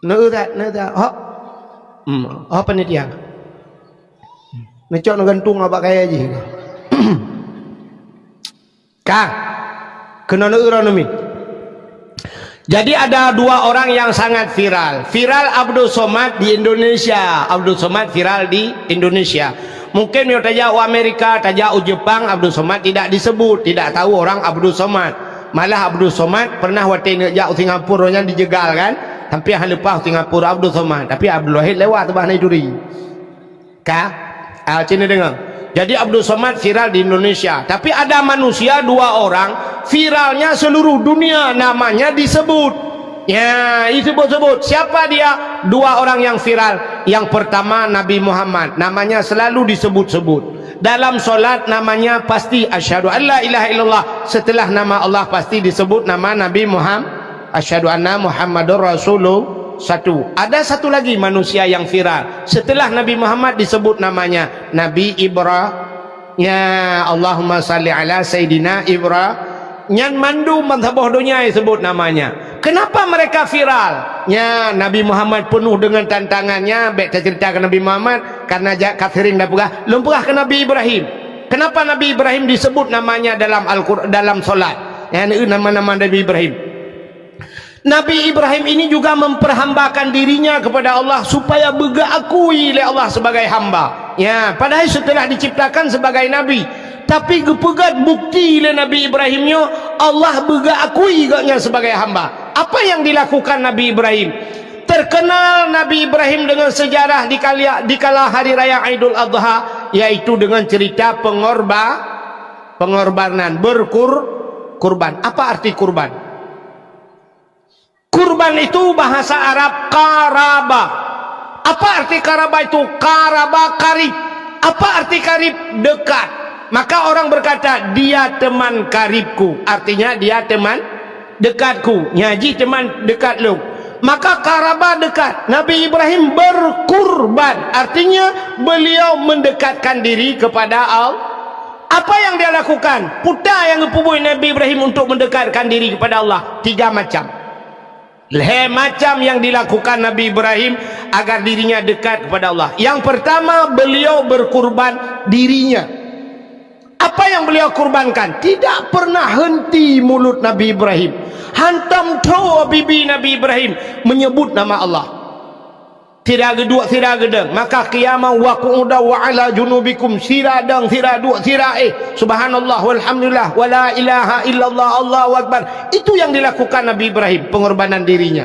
Neu that, neu that. Hok. Hmm. Oh, panitia. Neucok neugantung abak kaya jih. Kang, keunoe neuuroe neumi. Jadi ada dua orang yang sangat viral. Viral Abdul Somad di Indonesia. Abdul Somad viral di Indonesia. Mungkin meunyoe tajak u Amerika, tajak u Jepang, Abdul Somad tidak disebut, tidak tahu orang Abdul Somad. Malah Abdul Somad pernah watée neuk jak u Singapura nyan dijegal kan? Sampai han leupah u Singapura Abdul Somad, tapi Abdul Wahid lewat teubah na ituri. Ka? Ah, sini dengar. Jadi Abdul Somad viral di Indonesia. Tapi ada manusia dua orang viralnya seluruh dunia namanya disebut. Ya, disebut-sebut. Siapa dia? Dua orang yang viral. Yang pertama Nabi Muhammad. Namanya selalu disebut-sebut. Dalam solat namanya pasti asyhadu an la ilaha illallah. Setelah nama Allah pasti disebut nama Nabi Muhammad. Asyhadu anna Muhammadur Rasulullah. Satu. Ada satu lagi manusia yang viral. Setelah Nabi Muhammad disebut namanya, Nabi Ibra-, ya, Allahumma salli ala Sayyidina Ibra-, nyan mandum ban saboh donya disebut namanya. Kenapa mereka viral? Nya, Nabi Muhammad penuh dengan tantangannya, bék tacerita keu Nabi Muhammad, karena jak ka sering dah peugah, lôn peugah keu Nabi Ibrahim. Kenapa Nabi Ibrahim disebut namanya dalam Al-Qur-, dalam solat? Ya, nama-nama Nabi Ibrahim. Nabi Ibrahim ini juga memperhambakan dirinya kepada Allah supaya beugeukui lé Allah sebagai hamba. Ya, padahai setelah diciptakan sebagai nabi, tapi geupeugét bukti lé Nabi Ibrahim nyoe Allah beugeukui gobnyan sebagai hamba. Apa yang dilakukan Nabi Ibrahim? Terkenal Nabi Ibrahim dengan sejarah di kali-, di kala hari raya Aidul Adha, yaitu dengan cerita pengorba-, pengorbanan, berkur-, kurban. Apa arti kurban? Kurban itu bahasa Arab qaraba. Apa arti qaraba itu? Qaraba, karib. Apa arti karib? Dekat. Maka orang berkata, "Dia teman karibku." Artinya, dia teman Dekat-Ku, nyan jih teuma dekat lôn. Maka qaraba dekat. Nabi Ibrahim berkurban, artinya beliau mendekatkan diri kepada Allah. Apa yang dia lakukan? Peue nyang geupeubuet Nabi Ibrahim untuk mendekatkan diri kepada Allah? Tiga macam. Lhèe macam yang dilakukan Nabi Ibrahim agar dirinya dekat kepada Allah. Yang pertama, beliau berkurban dirinya. Apa yang beliau kurbankan? Tidak pernah henti mulut Nabi Ibrahim. Hantom tho bibi Nabi Ibrahim menyebut nama Allah. Sira geuduek, sira geudong. Maka qiyama wa qu'uda wa ala junubikum. Sira dong, sira duek, sira éh. Subhanallah, walhamdulillah, wala ilaha illallah, Allahu akbar. Itu yang dilakukan Nabi Ibrahim, pengorbanan dirinya.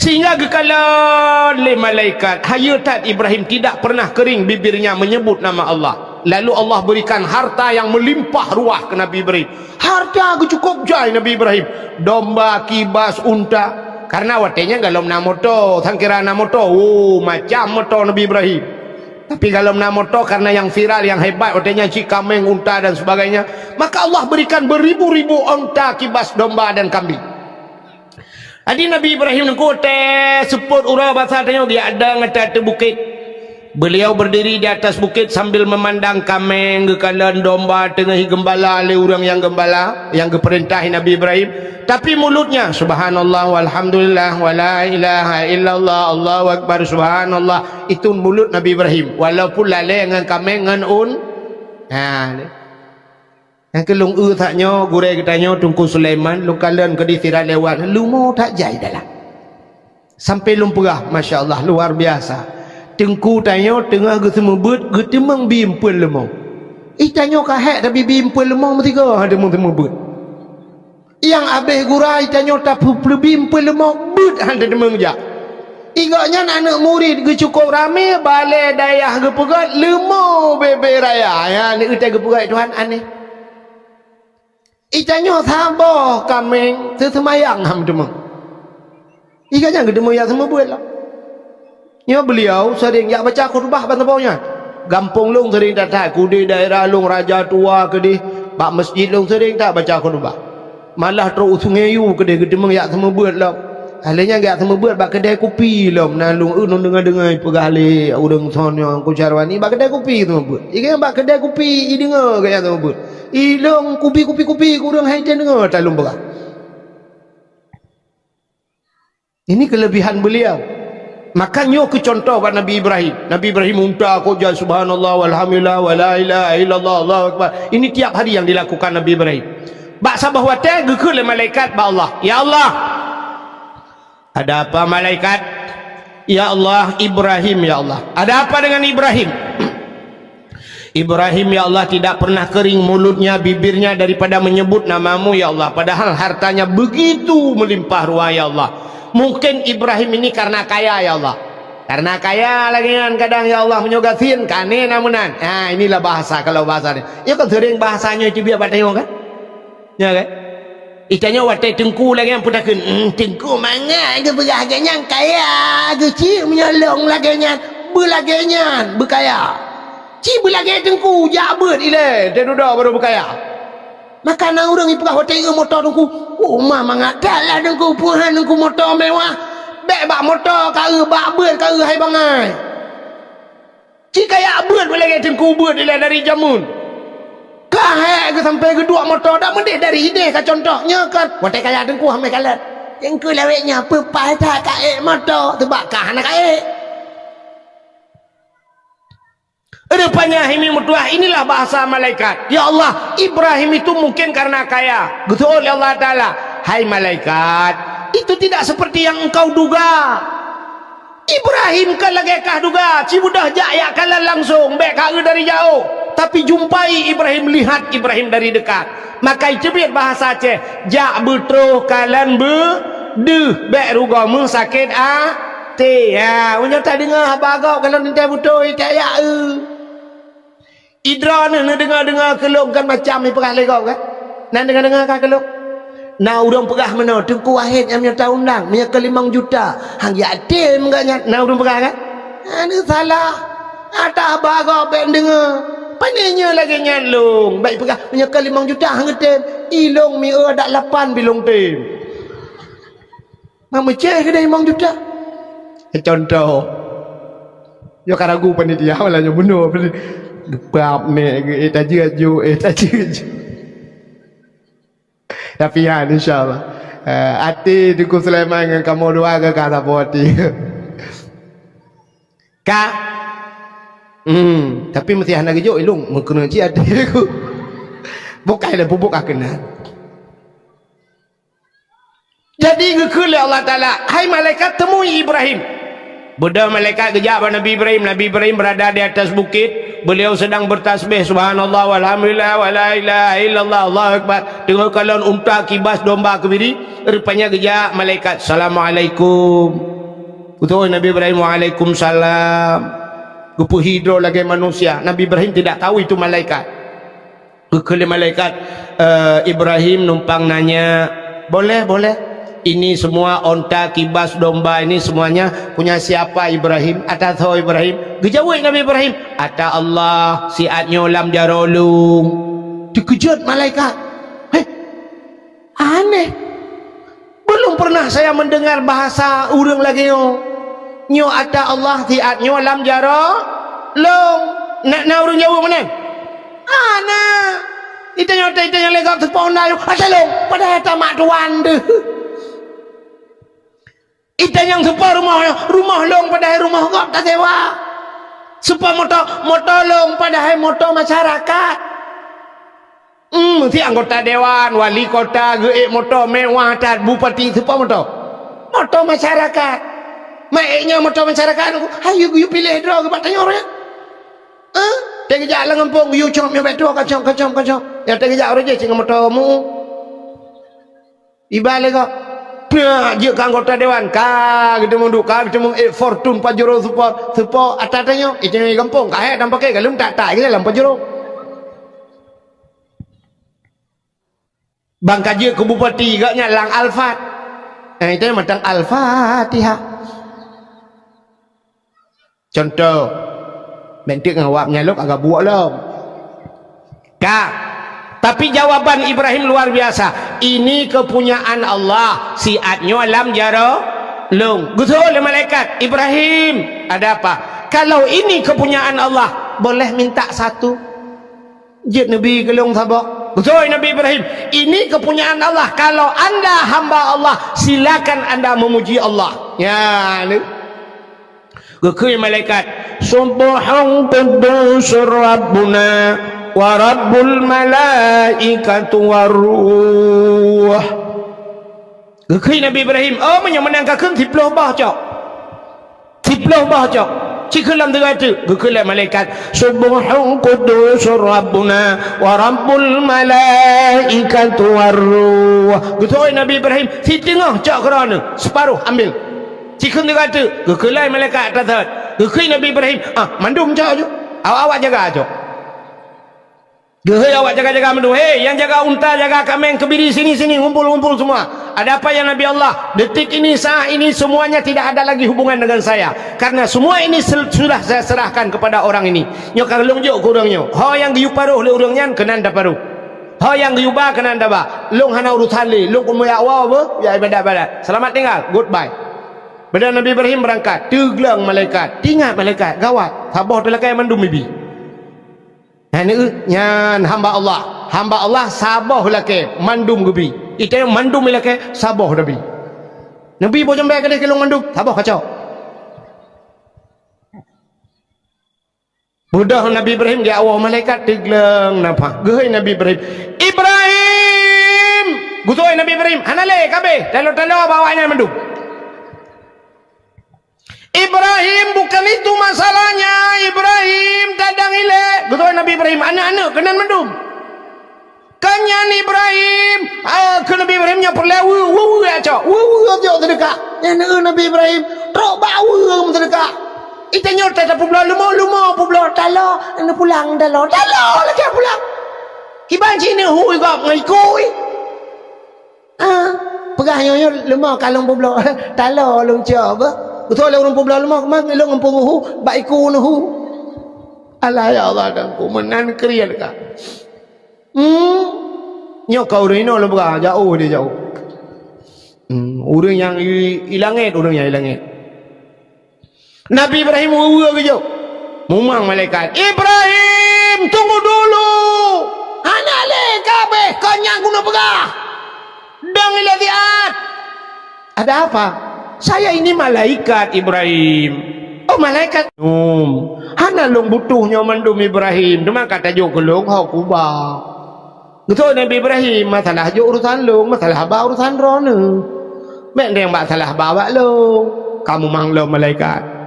Sehingga geukalon lé malaikat, hayeue that Ibrahim tidak pernah kering bibirnya menyebut nama Allah. Lalu Allah berikan harta yang melimpah ruah ke Nabi Ibrahim. Harta geucukôp jai Nabi Ibrahim. Domba, kibas, unta. Karena watèe nyan golom na moto, sangkira na moto. Oh, macam moto Nabi Ibrahim. Tapi golom na moto karena yang viral, yang hebat watèe nyan cit kaméng, unta dan sebagainya. Maka Allah berikan beribu-ribu onta, kibas, domba dan kambing. Jadi Nabi Ibrahim nyan watèe seupôt uroe basa tanyoe geujak dong ateueh bukét. Beliau berdiri di atas bukit sambil memandang kaméng geukalon, domba teungoh geumbala lé ureuëng nyang geumbala, nyang geupeurintah Nabi Ibrahim. Tapi mulutnya, "Subhanallah, walhamdulillah, wala ilaha illallah, Allahu akbar, subhanallah." Itu mulut Nabi Ibrahim. Walaupun lalée ngon kaméng ngon un-, ha, Nyang keu lôn eu that nyoe, gurée geutanyoe Teungku Sulaiman, lôn kalon keudeh sira lewat, leumo that jai dalam. Sampai lôn peugah, masya Allah, luar biasa. Teungku tanyoe teungoh geuseumeubeuet, geuteumeung bi eumpeuen leumo. Ih, tanyoe ka hék, tapi bi eumpeuen leumo meusigoe han teumeung seumeubeuet. Nyang abéh gura, ih, tanyoe tapeupleubi eumpeuen leumo, beuet han teumeung jak. Ih, gobnyan aneuk murit geucukôp ramé, balée dayah geupeugöt, leumo bèe-bèe raya. Nyan, leueuh teuh geupeugöt Tuhan aneh. Ih, tanyoe saboh kaméng, seuseumayang han teumeung. Ih, gobnyan geuteumeung jak seumeubeuet lom. Nyoe beliau sering jak baca khutbah ban saboh nyan. Gampông lôn sering that-that, keudeh daerah lôn Raja Tua keudeh, bak masjid lôn sering that baca khutbah. Malah trok u Sungai Yu keudeh geuteumeung jak seumeubeuet lom. Lheueh nyan geujak seumeubeuet bak keudè kupi lom. Na lôn, eu, lôn deungoe-deungoe peugah lé ureuëng son nyang Teungku Syarwani bak keudè kupi seumeubeuet. Ih, bak keudè kupi, ih, deungoe geujak seumeubeuet. Ih, lôn kupi, kupi, kupi, ureuëng hai teudeungoe that lôn peugah. Ini kelebihan beliau. Maka nyoe keu contoh bak Nabi Ibrahim. Nabi Ibrahim unta kok jai, subhanallah, walhamdulillah, wala ilaha illallah, Allahu akbar. Ini tiap hari yang dilakukan Nabi Ibrahim. Bak saboh watée geukheun lé malaikat bak Allah, "Ya Allah." "Ada apa, malaikat?" "Ya Allah, Ibrahim, ya Allah." "Ada apa dengan Ibrahim?" "Ibrahim, ya Allah, tidak pernah kering mulutnya, bibirnya daripada menyebut nama-Mu, ya Allah. Padahal hartanya begitu melimpah ruah, ya Allah. Mungkin Ibrahim ini karena kaya, ya Allah. Karena kaya lagée nyan kadang, ya Allah, meunyoe gasien, ka aneh na meunan." Ha, inilah bahasa, kalau bahasa ni. Ya kan sering bahasanya itu biar bak tanyoe kan? Ya kan? Ih, tanyoe watée teungku lagée nyan peutakheun, "Hmm, teungku mangat geupeugah lagée nyan kaya, geucik meunyoe lôn lagée nyan, beulagée nyan, beukaya." Ci beulagée teungku, jak beuet ilée, teududoe barô beukaya. Maka na ureuëng ipeugah watée eu moto teungku, "Oh, ma mangat that lah teungku, peuhan teungku moto mewah. Bék bak moto ka eu, bak beuet ka eu hai bangai." Ci kaya beuet beulagée teungku beuet ilée dari jameun. Ka hék geusampai geuduek moto dak meudeh dari ideh ka contoh nyoe kan. Watée kaya teungku hamé kalon. Teungku lawét nyoe peupai that ka ék moto, teubak ka hana ka ék. Rupanya hai mi meutuah, inilah bahasa malaikat. Ya Allah, Ibrahim itu mungkin karena kaya. Geuseuôt lé Allah Taala, "Hai malaikat, itu tidak seperti yang engkau duga. Ibrahim kon lagée kah duga, ci beudôh jak yak kalon langsong, bék ka eu dari jaoh. Tapi jumpai Ibrahim, lihat Ibrahim dari dekat." Maka iteubiet bahasa Aceh, "Jak beutroh kalon beudeuh, bék rugoe meusakét até." Ha, meunyoe tadeungoe haba gob kalon teuntée beutôi, tak yak eu. Idroeneuh neudeungoe-deungoe keu lôn kan macam ipeugah lé gob kan? Na deungoe-deungoe ka keu lôn? Na ureuëng peugah meunoe, "Teungku Wahid nyang meunyoe taundang, meunyoe keu limong juta, han jiaté meugah nyan." Na ureuëng peugah kan? Aneuk salah. Ata haba gob bék deungoe. Pane nyoe lagèe nyan lôn. Bèk peugah, nyoe ka limong juta han geutem. I lôn mieu adak lapan bi lôn tem. Mameuceh keudeh limong juta. Eh, contoh. Nyoe ka ragu panitia, malah nyoe bunoe. Geupap nek, eh, tajeuet ju, eh, tajeuet ju. Tapi ya, insya Allah. Eh, até Teungku Sulaiman ngon kamoe dua ka, ka saboh até. Ka? Hmm, tapi meusé hana geujok ilong, meukeunong cit até ku. Bukai lé bubuk ka keunan. Jadi geukheun lé Allah Taala, "Hai malaikat, temui Ibrahim." Beudôh malaikat geujak bak Nabi Ibrahim. Nabi Ibrahim berada di atas bukit. Beliau sedang bertasbih, "Subhanallah, walhamdulillah, wala ilaha illallah, Allahu Akbar." Teungoh kalon unta kibas domba keubiri, rupanya geujak malaikat, "Assalamualaikum." Beutôi Nabi Ibrahim, "Waalaikumsalam." Geupeuhi droe lagèe manusia. Nabi Ibrahim tidak tahu itu malaikat. Geukheun lé malaikat, eh, Ibrahim numpang nanya, "Boleh, boleh. Ini semua onta, kibas, domba ini semuanya punya siapa, Ibrahim? Ata soe, Ibrahim?" Geujaweueb Nabi Ibrahim, "Ata Allah, siat nyoe lam jaroe lôn." Teukeujot malaikat. "Heh, aneh. Belum pernah saya mendengar bahasa ureueng lagèe nyoe. Nyoe ata Allah, siat nyoe lam jaroe lôn." Na, na ureueng jaweueb meunan? Hana. Itanyong, itanyong lé gob, "Soe po onta nyoe?" "Ata lôn." Padahai ata mak tuan deuh. Itanyong, "Soe po rumoh nyoe?" "Rumoh lôn." Padahai rumoh gob tasewa. "Soe po moto?" "Moto lôn." Padahai moto masyarakat. Hmm, si anggota dewan, wali kota geuék moto mewah that, bupati, "Soe po moto?" "Moto masyarakat." "Ma ék nyoe moto masyarakat?" "Hayu geuyue piléh droe geubat tanyoe nyan." Eh? Teugeujak lam gampông, geuyue cop nyoe bèk troh, kacok, kacok, kacok. Nyang teugeujak uroe jih cit ngon moto mu. Iba lé gob. Peuet jeuet keu anggota dewan, ka geuteumeung duek, ka geuteumeung ék Fortuner Pajero, Super, Super, ata tanyoe, itanyong gampông, ka hék dan pakai, galom tak-tak, lam Pajero. Ban ka jeuet keu bupati, gobnyan lam Alphard. Eh, itu mantong Al-Fatihah. Contoh, meuntèk ngon awak meunyoe lôn agak buok lom. Ka. Tapi jawaban Ibrahim luar biasa. "Ini kepunyaan Allah, siat nyoe lam jaroe lôn." Geutanyong lé malaikat, "Ibrahim, ada apa?" "Kalau ini kepunyaan Allah, boleh minta satu?" Jeuet Nabi keu lôn saboh. Beutôi Nabi Ibrahim, "Ini kepunyaan Allah. Kalau anda hamba Allah, silakan anda memuji Allah." Ya, ni. Geukheun malaikat, "Subbuhun quddusur Rabbuna wa Rabbul malaikatu war ruh." Geukheun Nabi Ibrahim, "Oh, meunyoe meunan kakheun siploh boh cok. Siploh boh cok. Ci kheun lam teungoh teuk." Geukheun lé malaikat, "Subbuhun quddusur Rabbuna wa Rabbul malaikatu war ruh." Geutanyong Nabi Ibrahim, "Siteungoh cok keuroe nyoe, seuparoh ambil." Ci kheun teungoh teuk. Geukheun lé malaikat ata thot. Geukheun Nabi Ibrahim, "Ah, mandum cok ju. Awak-awak jaga cok." Geuhôi awak jaga-jaga mandum, "Hei, nyang jaga unta, jaga kaméng, keubiri, sini, sini, ngumpul, ngumpul semua. Ada apa ya Nabi Allah? Detik ini, saat ini, semuanya tidak ada lagi hubungan dengan saya. Karena semua ini sel-, sudah saya serahkan kepada orang ini. Nyoe ka lôn jok keu ureueng nyoe. Ho nyang geuyue paroh lé ureueng nyan, keunan taparoh. Ho nyang geuyue ba, keunan taba. Lôn hana urusan lé. Lôn keuneuk jak woe beuh, jak ibadat-ibadat. Selamat tinggal. Goodbye." Padahai Nabi Ibrahim beurangkat. Teugleng malaikat. Teuingat malaikat. Gawat. Saboh teulakèe mandum ibi. Nyan, nyan hamba Allah. Hamba Allah saboh lakèe mandum geubi. Itanyong mandum lakèe saboh Nabi. Nabi boh jambèe keudeh keu lôn mandum, saboh kacok. Beudôh Nabi Ibrahim geujak woe malaikat teugleng nafah. Geuhôi Nabi Ibrahim, "Ibrahim!" Geutanyong Nabi Ibrahim, "Hana lé, ka abéh, taloe-taloe bak awaknyan mandum." "Ibrahim, bukan itu masalahnya, Ibrahim, tadang ilèe." Geutanyong Nabi Ibrahim, "Aneuk-aneuk keunan mandum." "Keu nyan Ibrahim," ah, kheun Nabi Ibrahim, "nyoe peureulèe weue, weue, weue cok, weue, weue cok seudeukah." Nyan neu Nabi Ibrahim, trok bak weue meuseudeukah. Itanyong that tapeubloe leumo, leumo peubloe, taloe, neupulang taloe, taloe lakèe pulang. Kiban cit neuhu gob ngon iku. Ah, peugah nyoe, nyoe leumo ka lôn peubloe. Taloe lôn cok beuh. Beutôi lé ureueng peubloe leumo, keumang lôn ngon peuruhu, bak iku neuhu. Alah, ya Allah, dan ku meunan kriet ka. Hmm. Nyoe ka ureuëng inoe lôn peugah, jauh dia jauh. Hmm. Ureuëng nyang i, i langét, ureuëng nyang i langét. Nabi Ibrahim weue-weue geujok. Mumang malaikat, "Ibrahim, tunggu dulu! Hana lé kabeh kon nyang keuneuk peugah! Dong ilée siat!" "Ada apa?" "Saya ini malaikat, Ibrahim." "Oh, malaikat." "Hana lôn butuh nyoe mandum, Ibrahim, teuma ka tajok keu lôn ho kuba. Geutanyoe Nabi Ibrahim, masalah jok urusan lôn, masalah haba urusan droeneuh. Bék deng bak salah haba bak lôn. Ka mumang lom malaikat."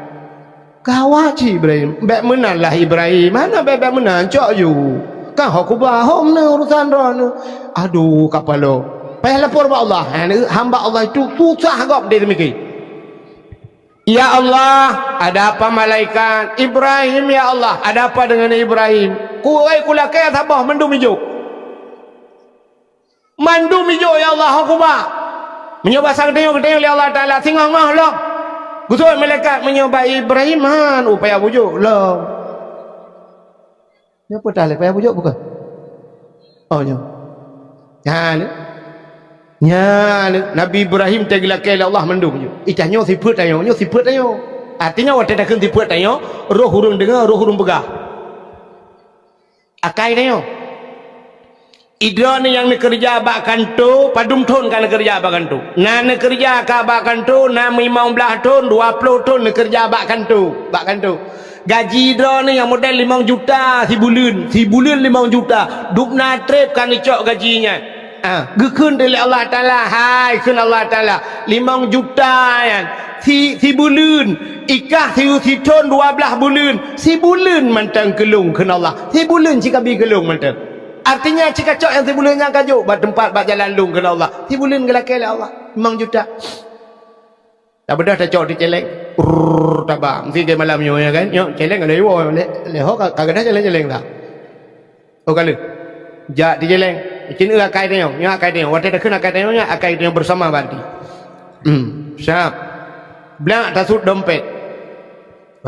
"Gawat cit Ibrahim." "Bék meunan lah Ibrahim, hana bék-bék meunan, cok ju. Ka ho kuba, ho meunan urusan droeneuh." Aduh, kapalo. Payah lapor bak Allah. Hamba Allah itu susah gob dia seumiké. "Ya Allah, ada apa malaikat?" "Ibrahim, ya Allah, ada apa dengan Ibrahim?" "Kuwai kulakée saboh mandum ijok." "Mandum ijok, ya Allah, ho kuba. Meunyoe basa geutanyoe, geutanyoe lé Allah Taala, singoh-ngoh lom." Geuseuôt malaikat, "Meunyoe bak Ibrahim, han, upaya bujok lom." Nyoe peue tah lé payah bujok bukan? Oh, nyoe. Nyan. Nyan. Nabi Ibrahim teugeulakée lé Allah mandum nyoe. Ih, tanyoe sifeuet tanyoe, nyoe sifeuet tanyoe. Artinya, watée takheun sifeuet tanyoe, roh ureuëng deungoe, roh ureuëng peugah. Akai tanyoe. Idroeneuh nyang neukeureuja bak kanto, padum thon ka neukeureuja bak kanto. Na neukeureuja ka bak kanto, na meulimong blaih thon, dua ploh thon neukeureuja bak kanto, bak kanto. Gaji droeneuh nyang model limong juta sibuleuen, sibuleuen limong juta, dubna treb ka neucok gaji nyan. Ah, geukheun lé Allah Taala, hai kheun Allah Taala, limong juta nyan si, sibuleuen, ikah si, sithon dua blaih buleuen, sibuleuen mantong keu lôn kheun Allah, sibuleuen cikabi keu lôn mantong. Artinya cikacok nyang sibuleuen nyan ka jok bak teumpat bak jalan lôn kheun Allah, sibuleuen geulakée lé Allah, limong juta. Tabeudôh tacok di celeng. Rrrr, taba. Mesti ke malam nyoe, ya kan? Nyoe, celeng ada iwoe. Lé, lé ho ka, ka gadah celeng-celeng dah. Oh, ka lheueh. Jak di celeng. Cin eu akai tanyoe. Nyoe akai tanyoe. Watée takheun akai tanyoe, nyoe akai tanyoe bersama berarti. Hmm, siap. Blak tasut dompet.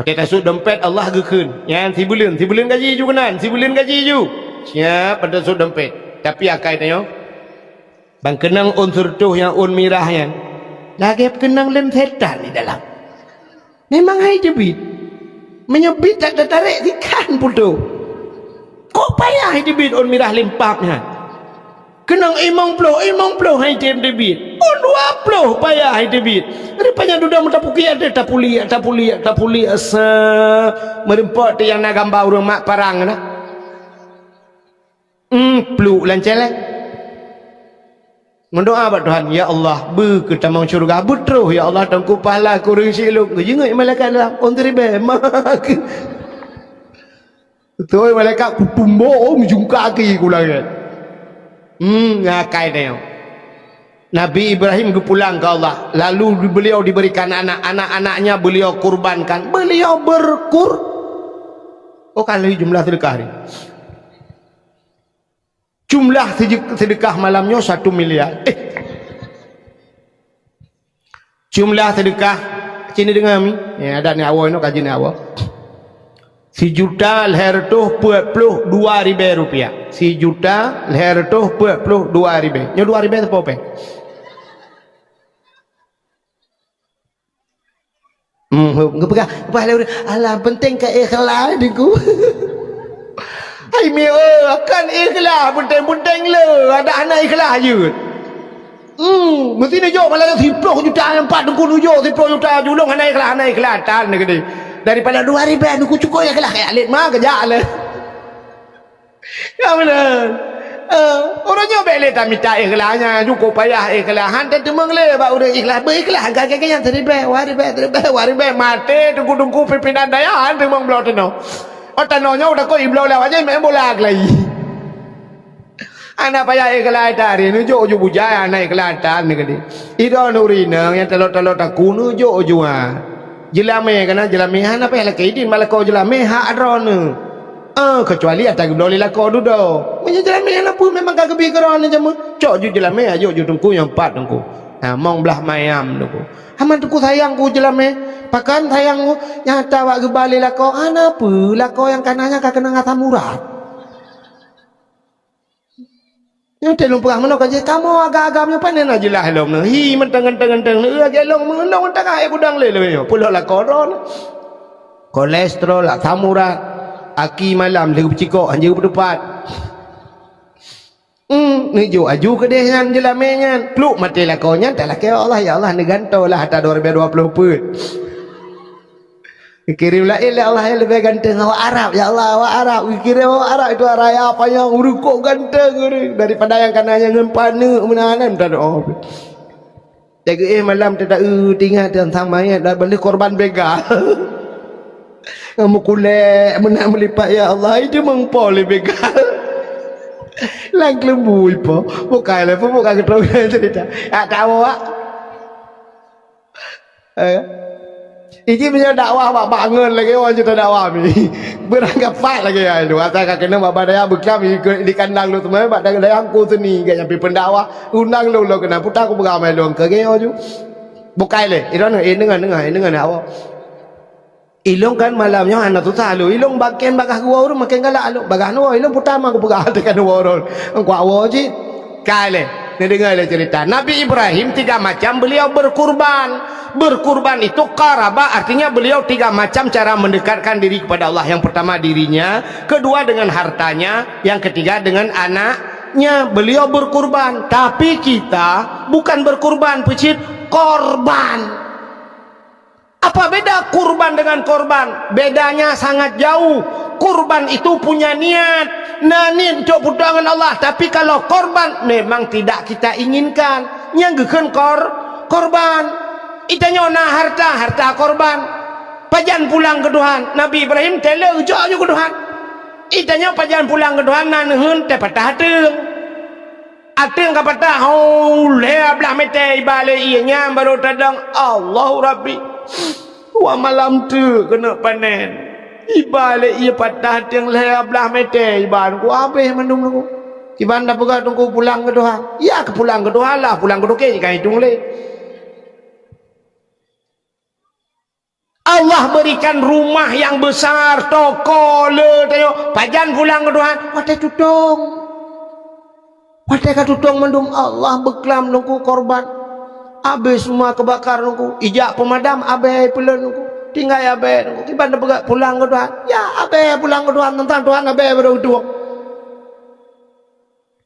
Watée tasut dompet, Allah geukheun. Nyan sibuleuen, sibuleuen gaji ju keunan, sibuleuen gaji ju. Siap, tasut dompet. Tapi akai tanyoe. Ban keunong ôn seureutôh nyang ôn mirah nyan, lagée keunong lén setan di dalam. Memang hai teubiet. Meunyoe biet that tatarek, sikan putôh. Kok payah hai teubiet ôn mirah lempap nyan? Keunong imong ploh, imong ploh hai tem teubiet. Ôn dua ploh payah hai teubiet. Rupanya dudoe meutapukiak teuh, tapuliak, tapuliak, tapuliak, sa meureumpok teuh nyang na gamba ureuëng mak parang na. Hmm, pluek lam celeng. Meudoa bak Tuhan, "Ya Allah, beu keu tamong syeuruga, beutroh, ya Allah, Teungku, pahala keu ureuëng syiek lôn." Geujingeuk malaikat dalam, "Ôn siribée, ma keu." Beutôi malaikat kutumbok, oh, meujungka keu ku langét. Hmm, ngakai tanyoe. Nabi Ibrahim geupulang keu Allah, lalu beliau diberikan anak, anak-anaknya beliau kurbankan, beliau berkur-, oh, ka lheueh jumlah seudeukah ni. Jumlah seudeukah malam nyoe satu miliar. Eh. Jumlah seudeukah, cit neudeungoe mi. Ya, adak ni awai nyoe kaji ni awai. Sijuta lhée reutôh peuet ploh dua ribée rupiah. Sijuta lhée reutôh peuet ploh dua ribée. Nyoe dua ribée sapo péng? Hmm, geupeugah, geupeugah lé ureuëng, "Alah, penting ka ikhlas, Teungku." Hai mi, eh, kan ikhlas, penting-penting le, adak hana ikhlas jeuet. Hmm, meusti neujok malah siploh juta nyang pat Teungku neujok, siploh juta julong hana ikhlas, hana ikhlas, tan neugede. Daripada dua ribée Teungku cukôp ikhlas, kaya lét ma keujak le. Ya beuna. Eh, ureuëng nyoe bék lé tamita ikhlas nyan, cukôp payah ikhlas. Han tateumeung lé bak ureuëng ikhlas. Beu ikhlas, gaki-gaki nyan siribée, dua ribée, siribée, dua ribée. Maté teungku-teungku pimpinan dayah, han teumeung bloe teunoh. Oh, tanoh nyoe takot ibloe lewat jih, main bola keulayi. Hana payah ikhlas tari, neujok ju bujai, hana ikhlas tan neugede. Idong nuri inong nyang talot-talot takue neujok ju ha. Jeulamé kana jeulamé hana payah lakée idin, malakoe jeulamé hak droeneuh. Eh, keucuali ata geubloe lé lakoe dudoe. Meunyoe jeulamé hana peue memang ka geubi keu droeneuh jameun, cok ju jeulamé, ajok ju teungku nyang pat teungku. Among blah mayam tu. Aman tu ku sayang ku jeulamé. Pakon sayang ku? Nyata bak geubalé lakoe, hana peue lakoe nyang kana nyan ka keunong asam urat. Nyang teuh lôn peugah meunoe ka jih, kamoe agam-agam nyoe pane na jeulaih lom nyoe. Hi, mantong ganteng-ganteng nyoe, lagèe lôn meunoe tangah ayat gudang lé lôn nyoe. Peuloh lakoe droe. Kolesterol, asam urat. Aki malam lheueh beucikok, hanjeuet beuteupat. Hmm, neujok aju keudeh nyan jeulamé nyan. Pluk maté lakoe nyan, talakèe Allah, "Ya Allah, neugantoe lah ata dua ribu dua puluh peuet." Geukirém laén lé Allah nyang leubeh ganteng awak Arab. Ya Allah, awak Arab. Geukirém awak Arab itu raya panyang, ureueng kok ganteng ureueng. Daripada nyang kana nyang ngon paneuk meunan, meunan. Oh. Teuka éh malam teuta-eu tinggai teuntang manyét dan beli korban begal. Ngon meukulek meunan meulipat, ya Allah, itu mengpo lé begal. Lam keuleumbui po. Bukai lé po, bukai keutong cerita. Ah, tahu, ah. Eh. Iji meunyoe dakwah bak bangon lagèe orang cerita dakwah mi. Beurangkapat lagèe nyan tu. Asai ka keuneuk bak dayah beuklam di, di kandang lôn teumé bak dayah Teungku Seuni geuh nyang pi pendakwah. Undang lôn, lôn keunan puta ku peugah mai lôn keu geuh ju. Bukai lé. Idong, eh, deungon, deungon, eh, deungon awak. Ilong kan malam nyoe hana susah lôn. Ilong makin bagaih geuwoe ureueng makin galak lôn. Bagaih nyoe ilong puta ma ku peugah teuk kan woe ureueng. Kuat woe cit. Kai lé, neudeungoe lé cerita. Nabi Ibrahim tiga macam beliau berkurban. Berkurban itu qaraba, artinya beliau tiga macam cara mendekatkan diri kepada Allah. Yang pertama dirinya, kedua dengan hartanya, yang ketiga dengan anaknya. Beliau berkurban. Tapi kita bukan berkurban, peucit korban. Apa beda kurban dengan korban? Bedanya sangat jauh. Kurban itu punya niat. Na niet untuk peutuan ngon Allah. Tapi kalau korban, memang tidak kita inginkan. Nyang geukheun kor-, korban. Itanyoe na harta, harta korban. Pajan pulang keu Tuhan? Nabi Ibrahim teuh lé jok ju keu Tuhan. Itanyoe pajan pulang keu Tuhan? Na neuheun teuh patah ateueng. Ateueng ka patah, ho, lhèe blah mètè iba lé ié nyan barô tadong, "Allahu Rabbi." Dua malam teuk keuneuk panen. Iba lé ié patah ateueng lhèe blah mètè iba, Teungku, habéh mandum, Teungku. Kiban tapeugah, Teungku, pulang keu Tuhan. Ya, keu pulang keu Tuhan lah, pulang keu toke jih ka hitung lé. Allah berikan rumah yang besar, toko le, tanyoe. Pajan pulang keu Tuhan? Watèe tutong. Watèe ka tutong mandum, Allah beuklam, Teungku, korban. Abéh seumua keubakar, Teungku. Ijak peumadam, abèe peulon, Teungku. Tinggai abèe, Teungku. Kiban tapeugah pulang keu Tuhan? Ya, abèe pulang keu Tuhan, teuntang Tuhan abèe barô geutuwong.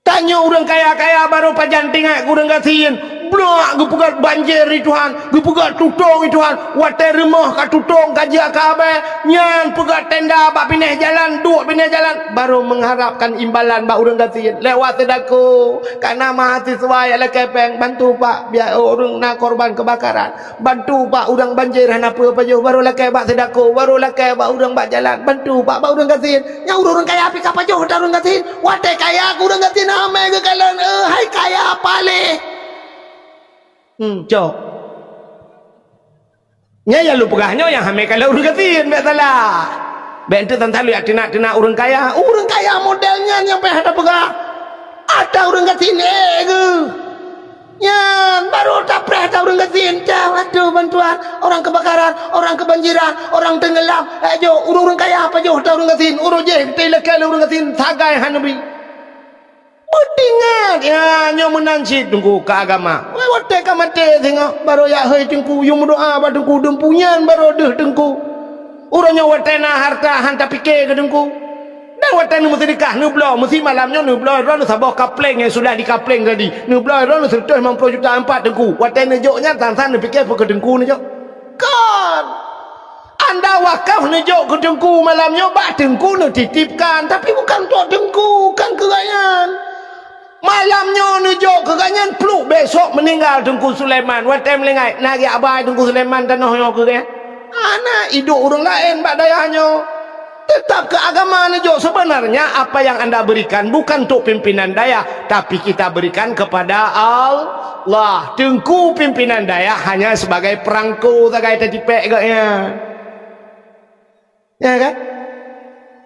Tanyoe ureueng kaya-kaya barô pajan teuingat keu ureueng gasien. Blok geupeugöt banjir di Tuhan, geupeugöt tutong di Tuhan. Watèe rumoh ka tutong ka jeuet keu abèe, nyan peugöt tenda bak binéh jalan, duek binéh jalan, barô mengharapkan imbalan bak ureueng gasien lewat seudako. Kana mahasiswa nyang lakèe pèng, bantu Pak, biar ureueng na korban kebakaran. Bantu bak ureueng banjir hana peue pajoh, barô lakèe bak seudako, barô lakèe bak ureueng bak jalan, bantu bak, bak ureueng gasien. Nyang ureueng kaya pih ka pajoh ata ureueng gasien. Watèe kaya keu ureueng gasien, hamé geukalon, "Eh, hai kaya paléh." Hmm, cok. Nyan nyang lôn peugah nyoe nyang hamé kalon ureueng gasien, bèk salah. Bèk enteuk tan-tan lôn jak teunak-teunak ureueng kaya. Ureueng kaya model nyan nyang payah tapeugah. Ata ureueng gasien, eh, geuh. Nyan, barô tapreh ata ureueng gasien, cah, aduh, bantuan, orang kebakaran, orang kebanjiran, orang tenggelam. Eh, jok, ureueng-ureueng kaya pajoh ata ureueng gasien, ureueng jéh teuh lakèe lé ureueng gasien, sagai hana bri. Beutingat, ya, nyoe meunan cit Teungku keu agama. Wah, watèe ka maté singoh, barô jak hôi Teungku, yue meudoa bak Teungku, dumpu nyan barô deuh Teungku. Uroe nyoe watèe na harta han tapiké keu Teungku. Dan watèe neumeuseudeukah, neubloe, meusi malam nyoe neubloe droeneuh saboh kapleng nyang sudah dikapleng tadi. Neubloe droeneuh seratus lima puluh juta ampat Teungku. Watèe neujok nyan, san-san neupiké peu keu Teungku neujok. Kon! Anda wakaf neujok keu Teungku malam nyoe, bak Teungku neutitipkan, tapi bukan untuk Teungku, kan keu gobnyan. Malam nyoe neujok keu gobnyan, pluk besok meuninggal Teungku Sulaiman. Watèe meuninggai, na geujak ba Teungku Sulaiman tanoh nyoe keu gobnyan? Hana, idôk ureueng laén bak dayah nyoe. Tetap keu agama neujok. Sebenarnya apa yang anda berikan bukan untuk pimpinan dayah, tapi kita berikan kepada Allah. Teungku pimpinan dayah hanya sebagai perangko sagai tatipèk gobnyan. Ya kan?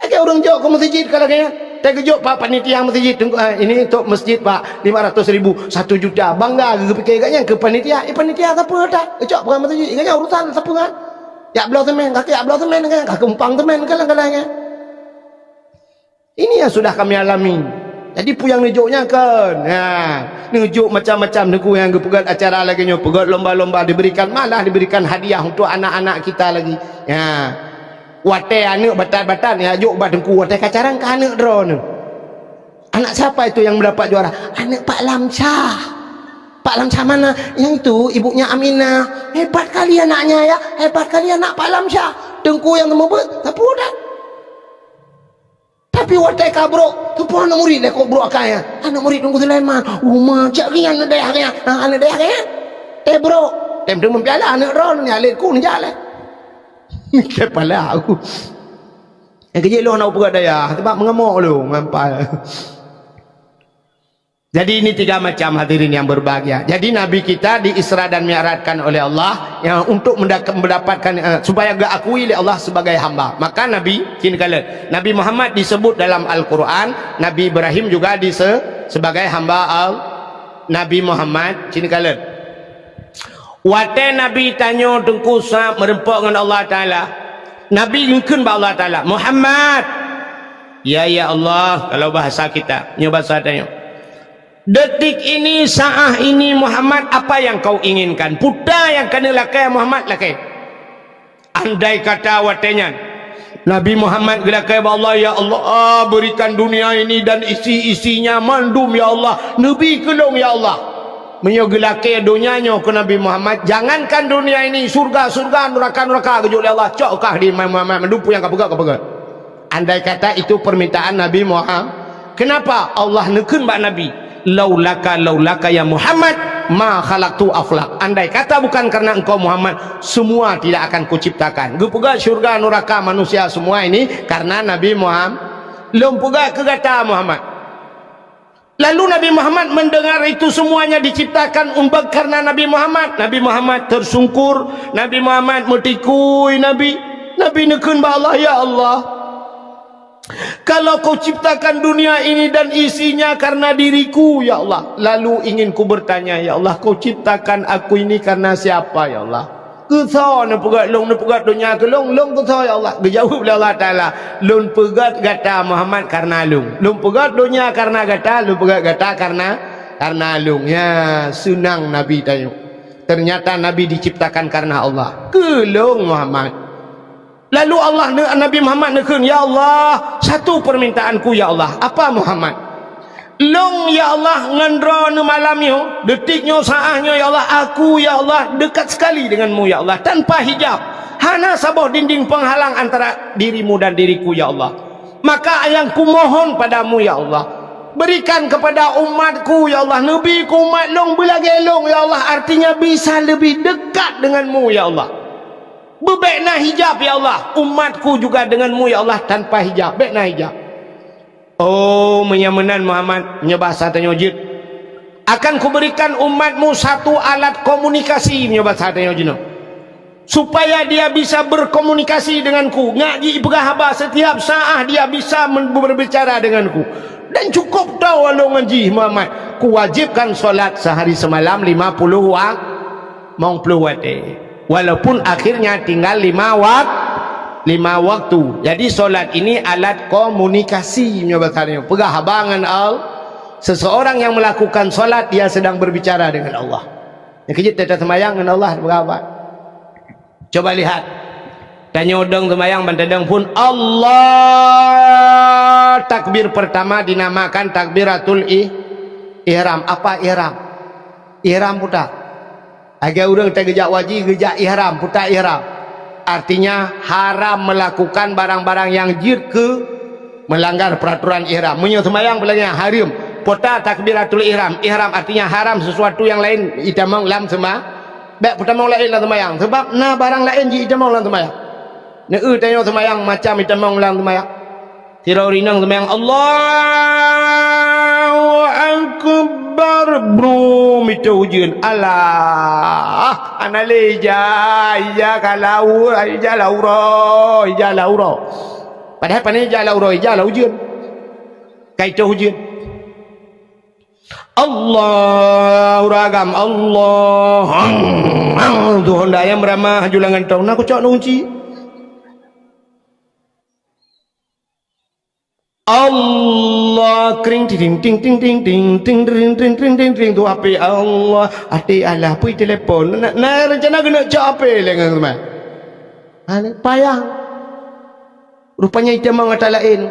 Lagèe ureueng jok keu meuseujid ka lagèe nyan. Teugeujok pak panitia masjid, "Teungku, eh, ini untuk masjid, Pak, lima ratus ribu, satu juta." Bangga geupike gobnyan keu panitia. Eh, panitia sapeue ta? Geucok peugah masjid, gobnyan urusan sapeue kan? Jak bloe semen, ka keuh jak bloe semen kan, ka keuh muphang semen kan, kadang-kadang kan. Ini yang sudah kami alami. Jadi peue nyang neujok nyan kan. Nah, neujok macam-macam Teungku nyang geupeugöt acara lagèe nyoe, peugöt lomba-lomba, diberikan, malah diberikan hadiah untuk anak-anak kita lagi. Ya. Watèe aneuk batat-batat nyang jok bak Teungku, watèe ka carông keu aneuk droeneuh. "Anak siapa itu yang mendapat juara?" "Aneuk Pak Lamsyah." "Pak Lamsyah mana?" "Yang itu, ibunya Aminah." "Hebat kali anaknya ya, hebat kali anak Pak Lamsyah." Teungku nyang seumeubeuet, sapeue dak? Tapi watèe ka brok, sapeue aneuk murit lé kok brok akai nyan? "Aneuk murit Teungku Sulaiman." "Uma, cak nyan aneuk dayah nyan." "Ha, aneuk dayah nyan." Teubrok, tem teumeupiala aneuk droeneuh nyan lé ku neujak lé. Kepala aku. Nyang keujeuet lôn hana peugah dayah, sebab mengamok lôn ngampai. Jadi ini tiga macam hadirin yang berbahagia. Jadi Nabi kita di Isra dan Mi'rajkan oleh Allah, ya, untuk mendak-, mendapatkan, eh, supaya diakui oleh Allah sebagai hamba. Maka Nabi, sini kalian, Nabi Muhammad disebut dalam Al-Quran, Nabi Ibrahim juga dise-, sebagai hamba Al-, Nabi Muhammad, sini kalian. Watèe Nabi tanyoe Teungku sa meureumpok ngon Allah Taala, Nabi geukheun bak Allah Taala, "Muhammad!" "Ya, ya Allah," kalau bahasa kita, nyoe bahasa tanyoe. "Detik ini, saat ini, Muhammad, apa yang kau inginkan? Peue nyang keuneuk lakèe, Muhammad, lakèe." Andai kata watèe nyan Nabi Muhammad geulakèe bak Allah, "Ya Allah, berikan dunia ini dan isi-isinya mandum, ya Allah. Neubi keu lôn, ya Allah." Meunyoe geulakèe donya nyoe keu Nabi Muhammad, jangankan dunia ini, syurga-syurga, nuraka-nuraka geujok lé Allah, cok kah di Muhammad, mandum peue nyang ka peugah, ka peugah. Andai kata itu permintaan Nabi Muhammad, kenapa Allah neukheun bak Nabi, "Laulaka, laulaka ya Muhammad, ma khalaqtu aflak." Andai kata bukan karena engkau Muhammad, semua tidak akan kuciptakan. Geupeugah syurga, nuraka, manusia semua ini karena Nabi Muhammad. Lôn peugah keu gata Muhammad. Lalu Nabi Muhammad mendengar itu semuanya diciptakan umbak karena Nabi Muhammad. Nabi Muhammad tersungkur, Nabi Muhammad meutikui, Nabi, Nabi neukheun bak Allah, "Ya Allah, kalau kau ciptakan dunia ini dan isinya karena diriku, ya Allah. Lalu ingin ku bertanya, ya Allah, kau ciptakan aku ini karena siapa, ya Allah?" Keu soe neupeugöt lôn, neupeugöt donya keu lôn, lôn keu soe ya Allah? Geujaweueb lé Allah Taala, "Lôn peugöt gata Muhammad kareuna lôn. Lôn peugöt donya kareuna gata, lôn peugöt gata kareuna, kareuna lôn." Ya, seunang Nabi tanyoe. Ternyata Nabi diciptakan kareuna Allah. Keu lôn Muhammad. Lalu Allah ne-, Nabi Muhammad neukheun, "Ya Allah, satu permintaanku ya Allah." "Apa Muhammad?" "Lôn, ya Allah, ngon droeneuh malam nyoe, detik nyoe, saát nyoe, ya Allah, aku, ya Allah, dekat sekali denganmu, ya Allah, tanpa hijab. Hana saboh dinding penghalang antara dirimu dan diriku, ya Allah. Maka nyang kumohon padamu, ya Allah, berikan kepada umatku, ya Allah, neubi keu umat lôn beulagèe lôn, ya Allah, artinya bisa lebih dekat denganmu, ya Allah. Bèk na hijab, ya Allah, umatku juga denganmu, ya Allah, tanpa hijab, bèk na hijab." "Oh, meunyo meunan Muhammad," meunyo bahasa tanyoe jeuet, "akan kuberikan umatmu satu alat komunikasi," meunyo bahasa tanyoe jeuet, "supaya dia bisa berkomunikasi denganku. Ngat jipeugah haba setiap saát dia bisa men-, berbicara denganku. Dan cukup toe lôn ngon jih Muhammad. Kuwajibkan solat sehari semalam lima puluh wak-, limong ploh watèe." Walaupun akhirnya tinggal lima wak-, lima waktu. Jadi, solat ini alat komunikasi, meunyo bahasa tanyoe. Peugah haba ngon Allah. Seseorang yang melakukan solat, dia sedang berbicara dengan Allah. Nyang keujeuet, teuta seumayang ngon Allah, peugah haba. Coba lihat. Tanyoe dong seumayang, ban tadong phon Allah. Takbir pertama dinamakan takbiratul ih-, ihram. Apa ihram? Ihram peue ta? Lagèe ureueng teugeujak haji, geujak ihram, peue ta ihram. Artinya, haram melakukan barang-barang nyang jeuet keu melanggar peraturan ihram. Meunyoe seumayang peue lagèe nyan, hareuem. Peue ta takbiratul ihram. Ihram artinya haram sesuatu yang lain itamong lam seuma-, bèk peutamong laén lam seumayang. Sebab na barang laén jitamong lam seumayang. Neu-eu tanyoe seumayang macam itamong lam seumayang. Sidroe ureueng inong seumayang, "Allahu Akbar." Brum, itôh ujeuen. Alah, hana lé ija, ija ka lam uroe, ija lam uroe, ija lam uroe. Padahai pane ija lam uroe, ija lam ujeuen. Kai toh ujeuen. Allah, ureueng agam, Allah. Tuhan dayam ramah julangan tong. Na kucok na kunci. Allah, kring, ting, ting, ting, ting, ting, ting, ting, ting, ting, ting, ting, tu api Allah. Até Allah, pui telepon. Na, na rencana keuneuk cok api lé ngon teuma. Ha, ni payah. Rupanya itamong ata laén.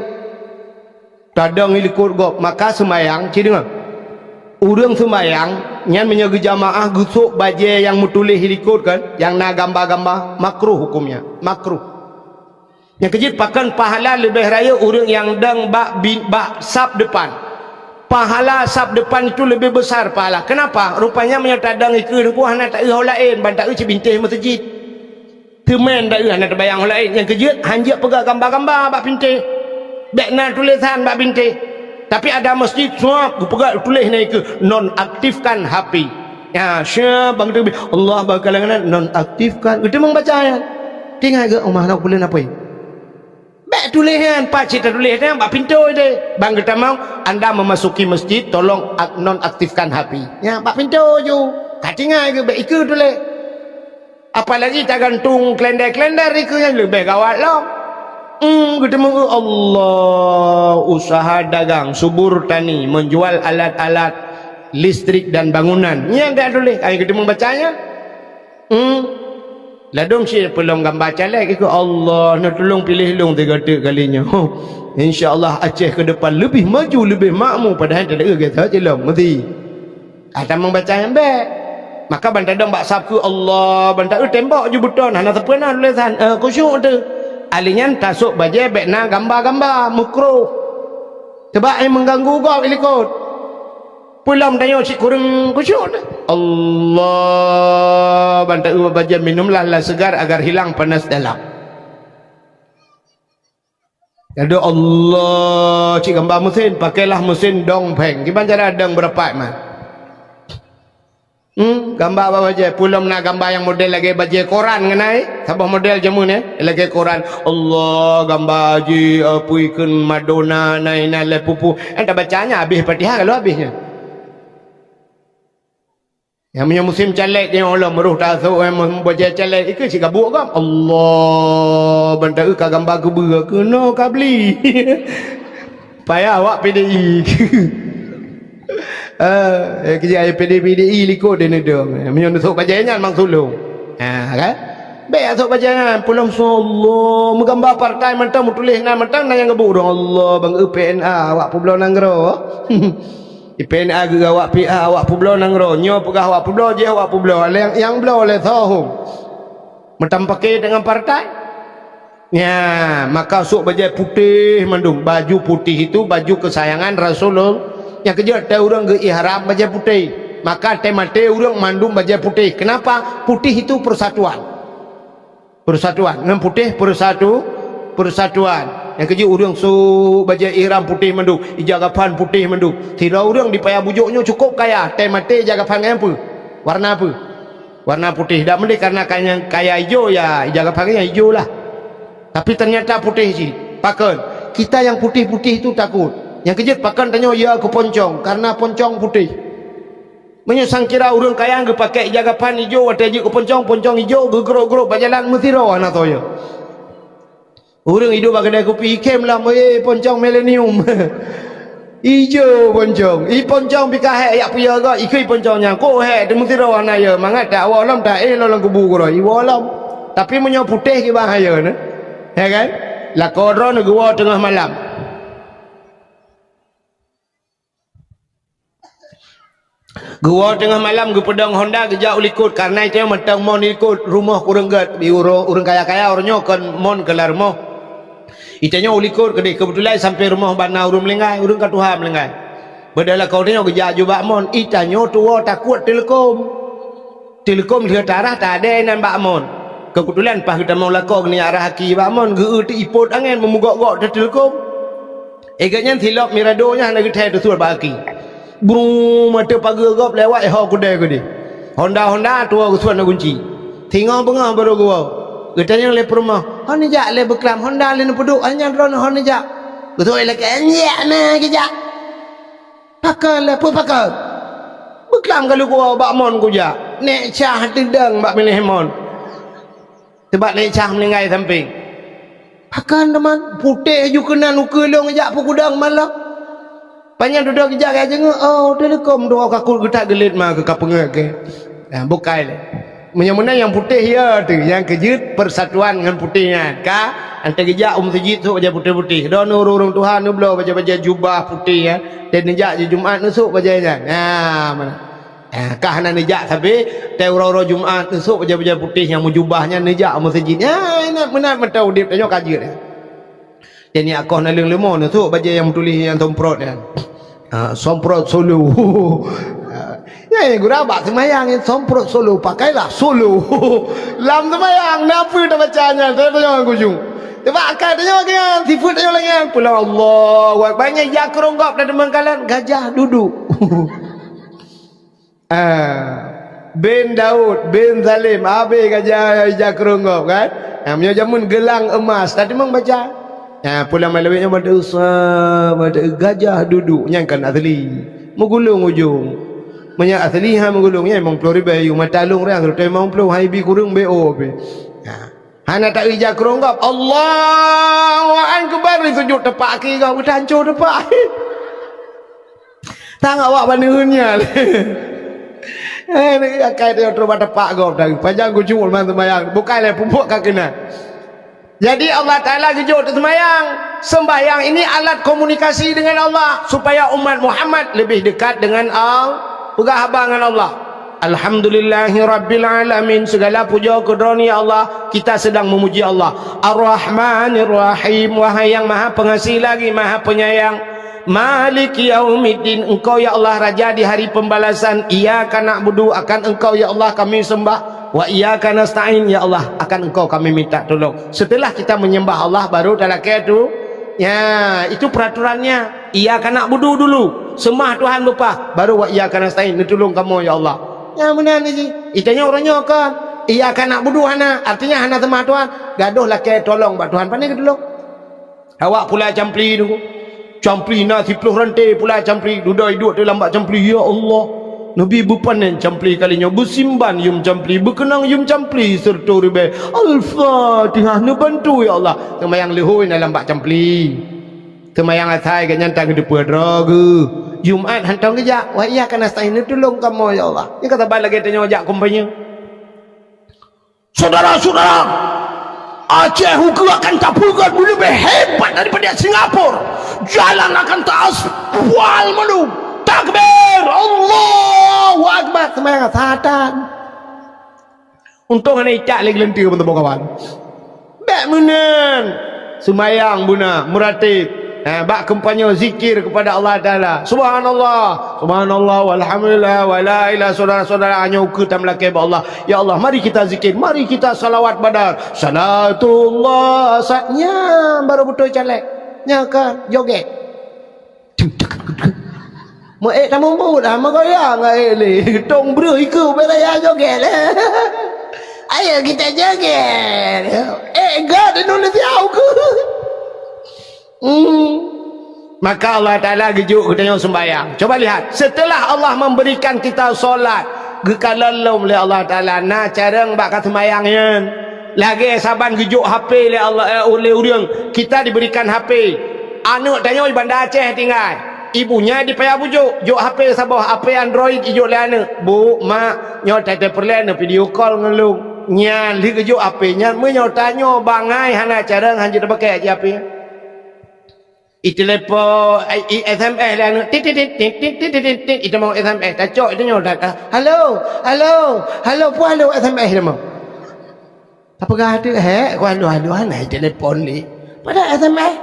Tadong i likot gob, maka seumayang, ci deungoe. Ureueng seumayang, nyan meunyoe geujamaah geusok bajée nyang meutuléh i likot kan, nyang na gamba-gamba, makruh hukumnya, makruh. Nyang keujeuet pakon pahala leubeh rayeuk ureueng nyang dong bak bi-, bak saf depan. Pahala saf depan itu lebih besar pahala. Kenapa? Rupanya meunyoe tadong ikeue teungku hana taeu ho laén, ban taeu cit bintéh meuseujid. Teumén taeu hana tabayang ho laén. Nyang keujeuet hanjeuet peugah gamba-gamba bak bintéh. Bék na tulésan bak bintéh. Tapi ada masjid, suap, geupeugah tuléh na ikeue, nonaktifkan H P. Ya, syah, bang teubi, Allah bakalangan nonaktifkan. Geuteumong baca nyan. Tinggai geuh, oh, mah, nak buleuen apoi. Bék tuléh nyan, pat cit tatuléh nyan bak pintoe deh. Bang geutamong, anda memasuki masjid, tolong ak-, nonaktifkan H P. Nyan bak pintoe ju. Ka tinggai geuh, bék ikeue tuléh. Apalagi tagantung kalenda-kalenda ikeue nyan leubeh gawat lom. Hmm, geuteumong, Allah, usaha dagang, subur tani, menjual alat-alat listrik dan bangunan. Nyan dak tuléh, ai geuteumong baca nyan. Hmm. Ladôm cit peulom gamba caleg, ikôt Allah neutulông piléh lôn tiga teuk kali nyoe. Insya Allah Aceh ke depan leubeh maju, leubeh makmu, padahai teudeue gata cilông meuti. Ata membaca nyang bék. Maka ban tadong bak saf keu Allah, ban taeu tembok ju beuton, hana sapeue na tulésan, eh, khusyuk teuh. Ahli nyan tasok bajée bék na gamba-gamba, mukroh. Teubak nyang mengganggu gob i likot. Peulom tanyoe cit kureueng khusyuk. Allah, ban taeu bajée minumlah lam segar agar hilang panas dalam. Adoe Allah, cit gamba meusén, pakailah meusén dong pheng. Kiban cara dong beurapat man. Hmm, gamba bak bajée. Peulom na gamba nyang model lagée bajée koran ngon ai. Saboh model jameun, eh, lagée koran. Allah, gamba jih, eh, pui kheun Madonna, na inan lé pupu. Eh, tabaca nyan habéh Fatihah, ka lheueh habéh nyan. Nyang meunyoe musim caleg nyoe lom, roh tasok, eh, bajée caleg, ikeue cit gabuk gam. Allah, ban taeu ka gamba keubeue, keunoe ka bli. Payah awak P D I. Eh, eh, keujak P D I, P D I likot deh neudong. Meunyoe neusok bajée nyan mang sulong. Ha, kan? Bék asok bajée nyan, peulom su Allah, meugamba partai mantong, meutuléh nan mantong, na nyang geubu dong Allah, bang eu P N A, awak peubloe nanggroe. Di P N A geuh awak P A, awak peubloe nanggroe. Nyoe peugah awak peubloe, jih awak peubloe. Lé nyang bloe lé soe hom. Meutam paké deungon partai. Nya, maka sôk bajée putéh mandum. Baju putih itu baju kesayangan Rasulullah. Nyang keujeuet tée ureuëng geu-ihram bajée putéh. Maka tée maté ureuëng mandum bajée putéh. Kenapa? Putih itu persatuan. Persatuan. Ngon putéh persatu-, persatuan. Nyang keujeuet ureuëng sôk bajée ihram putéh mandum, ija gapan putéh mandum. Sidroe ureuëng di Paya Bujôk nyoe cukôp kaya, tée maté ija gapan ngon peue? Warna peue? Warna putéh. Dak meudeh karena kaya, kaya ijo, ya ija gapan nyan ijo lah. Tapi ternyata putéh cit. Pakon? Kita yang putih-putih itu takut. Nyang keujeuet pakon tanyoe ya keu poncong, karena poncong putéh. Meunyoe sangkira ureuëng kaya geupaké ija gapan ijo watée jeuet keu poncong, poncong ijo geugrok-grok bak jalan meusidroe hana toh ya. Ureuëng iduek bak keudée kupi ikhém lam, "Eh, poncong milenium." Ijo poncong. I poncong pih ka hék yak piya ga, ikheun poncong nyan, "Kok hék teuh meusidroe hana ya, mangat tak woe lom tak éh lom lam kubu keudroe." Iwoe lom. Tapi meunyoe putéh kiban hayeue neh. Ya kan? Lakoe droeneuh geuwoe teungoh malam. Geuwoe teungoh malam geupeudong honda geujak u likot, kareuna itanyoe mantong mon i likot, rumoh kureueng gét, di uro-, ureuëng kaya-kaya uroe nyoe kon mon keu lam rumoh. Itanyoe u likot keudeh, keubeutulan sampoe rumoh bak na ureuëng meulinggai, ureuëng ka tuha meulinggai. Beudôh lakoe tanyoe geujak ju bak mon, itanyoe tuwoe takot teuleukom. Teuleukom lheueh tarah tadée nan bak mon. Keubeutulan paih geutamong lakoe geunyak rhah aki bak mon, geu-eu teuh ipot angén meumugok-gok teuh teuleukom. Igét nyan silop mirado nyan hana geuthée teusuet bak aki. Bru, mata pageue gob lewat ho keudée keudeh. Honda-honda tuwoe geusuet na gunci. Singoh beungoh barô geuwoe. Geutanyong lé peurumoh, "Ho neujak lé beuklam honda lé neupeuduek, hai nyan droeneuh ho neujak?" Beutôi lagèe nyan na geujak. Pakon lé, peue pakon? Beuklam ka lheueh kuwoe bak mon kujak. Nèk cah teudong bak binéh mon. Teubak nèk cah meuninggai sampéng. Pakon teuma putéh ju keunan ukeue lôn jak peugudong malam. Panyang dudoe geujak ka jeungeuk, oh, teuleukom dua ka kut geutak geulet ma keu ka peungeuet keu. Nah, bukai lé. Meunyoe meunan nyang putéh ya tu, nyang keujeuet persatuan ngon putéh nyan. Ka, anté geujak u meuseujid sôk bajèe putéh-putéh. Droeneuh ureueng-ureueng tuha neubloe bajèe-bajèe jubah putéh nyan. Dan neujak di Jumat neusôk bajèe nyan. Nah, meunan. Ah, ka hana neujak sabe, teuh uroe-uroe Jumat neusôk bajèe-bajèe putéh nyang meujubah nyan neujak u meuseujid. Ya, ingat meunan mantong udép tanyoe ka jeuet. Jadi akoh naleueng leumo neusôk bajèe nyang meutuléh nyang somprot nyan. Ah, somprot solo. Ah, ya, gura bak seumayang nyan somprot solo, pakailah solo. Lam seumayang, na peue tabaca nyan? Saya tanyong ngon kujung. Teuma akai tanyoe nyan, sifeuet tanyoe lagèe nyan. Pulang Allahu Akbar, nyan jak keurong gob dan teumangkalan, gajah duduk. Ah, bin Daud, bin Salim, habéh gajah ija keurong gob kan? Ha, meunyoe jameun geulang emas, tadi memang baca. Ha, pulang malam nyoe mata usa, mata gajah duduk, nyan kan asli. Meugulong ujong. Meunyoe asli ha meugulong, nyan limong ploh ribèe, mata lôn rang, serta limong ploh, hai bi kureueng B O pih. Ha. Hana ta ija keurong gob, Allahu Akbar, di sujud tepak kiri gob, geutanco tepak. Tang awak baneuen nyan. Eh, ni akai dia terus bak tepak gob dah. Panjang kucuk lemah sembahyang. Bukai lé pupuk ka keunan. Jadi Allah Taala geujok teuk sembahyang. Sembahyang ini alat komunikasi dengan Allah supaya umat Muhammad lebih dekat dengan Allah. Peugah haba ngon Allah. Alhamdulillahirabbil alamin. Segala puja keu Droeneuh ya Allah. Kita sedang memuji Allah. Ar-Rahmanir Rahim. Wahai yang Maha Pengasih lagi Maha Penyayang. Maliki yaumiddin, Engkau ya Allah Raja di hari pembalasan. Iyyaka na'budu, akan Engkau ya Allah kami sembah. Wa iyyaka nasta'in, ya Allah, akan Engkau kami minta tolong. Setelah kita menyembah Allah, baru talakèe tu. Ya, itu peraturannya. Iyyaka na'budu dulu, sembah Tuhan beupah, baru wa iyyaka nasta'in, neutulông kamoe ya Allah. Ya, meunan jih. Itanyoe uroe nyoe kan. Iyyaka na'budu hana, artinya hana sembah Tuhan. Gadoh lakèe tolong bak Tuhan, pane geutulông. Awak pula campli tu. Campli na siploh ranté pula campli. Dudoe iduek teuh lam bak campli. Ya Allah. Nabi beupanen campli kali nyoe. Beusimban yum campli. Beukeunong yum campli serta ribèe. Al-Fatihah neubantu ya Allah. Seumayang leuhôi na lam bak campli. Seumayang asai gobnyan tan geuteupeue droe geuh. Jumat hantom geujak. Wa iyyaka nasta'in neutulông kamoe ya Allah. Nyoe ka saban lagèe tanyoe jak kompanye. Saudara-saudara, Aceh ukeue akan tapeugöt leubeh hebat daripada Singapura. Jalan akan taaspal mandum. Takbir, Allahu Akbar. Seumayang satan. Untông hana icak lé geuleunteue, teman-teman kawan. Bèk meunan. Seumayang beuna, meuratéb. Ha, bak kampanye zikir kepada Allah Taala. Subhanallah, subhanallah, walhamdulillah, wala ilaha, saudara-saudara, nyoe ukeue tameulakèe bak Allah. Ya Allah, mari kita zikir, mari kita salawat badar. Salatullah, sa-, nyan baru beutôi caleg. Nyan ka joget. Meu ék tamumbut, ah, meugoyang ék lé. Tong breuh ikeue bèk raya joget. Ayo kita joget. Ék gèt Indonesia ukeue. Hmm. Maka Allah Taala geujok geutanyoe sembahyang. Coba lihat, setelah Allah memberikan kita solat, geukalon lom lé Allah Taala na carông bak ka sembahyang nyan. Lagèe saban geujok H P lé Allah, eh, lé ureueng, kita diberikan H P. Aneuk tanyoe di Banda Aceh tinggai. Ibunya di Paya Bujok, jok H P saboh, H P Android ijok lé aneuk. "Bu, mak, nyoe tateupeureulee neuvideo call ngon lôn." Nyan lheueh geujok H P nyan, meunyoe tanyoe bangai hana carông, hanjeuet tabakée cit H P. Itelepon, i, i S M S lé aneuk. Tit, tit, tit. Itamong S M S, tacok itu nyoe, ta-, "Halo, halo, halo," peue halo S M S tamong. Tapeugah teuk, "Hék, ku halo-halo hana itelepon lé." Padahai S M S.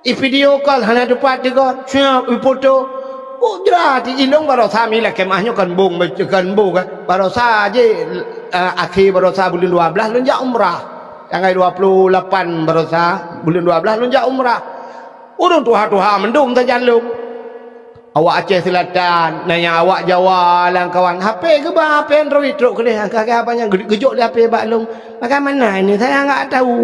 Ivideo call hana teupat teugôt, siap ifoto. Oh, jrat, ilông barosa mi lakée meuah nyoe kon bông, kon bông, kan. Barosa jih, eh, akhé barosa buleuen dua blaih lôn jak umrah. Tanggai dua ploh lapan barosa buleuen dua blaih lôn jak umrah. Ureuëng tuha-tuha mandum sajan lôn. Awak Aceh Selatan, na nyang awak Jawa, lam kawan. H P geuba, H P Android trok keudeh, ka, ka, apa nyang geu-, geujok di H P bak lôn. Bagaimana ini? Saya enggak tahu.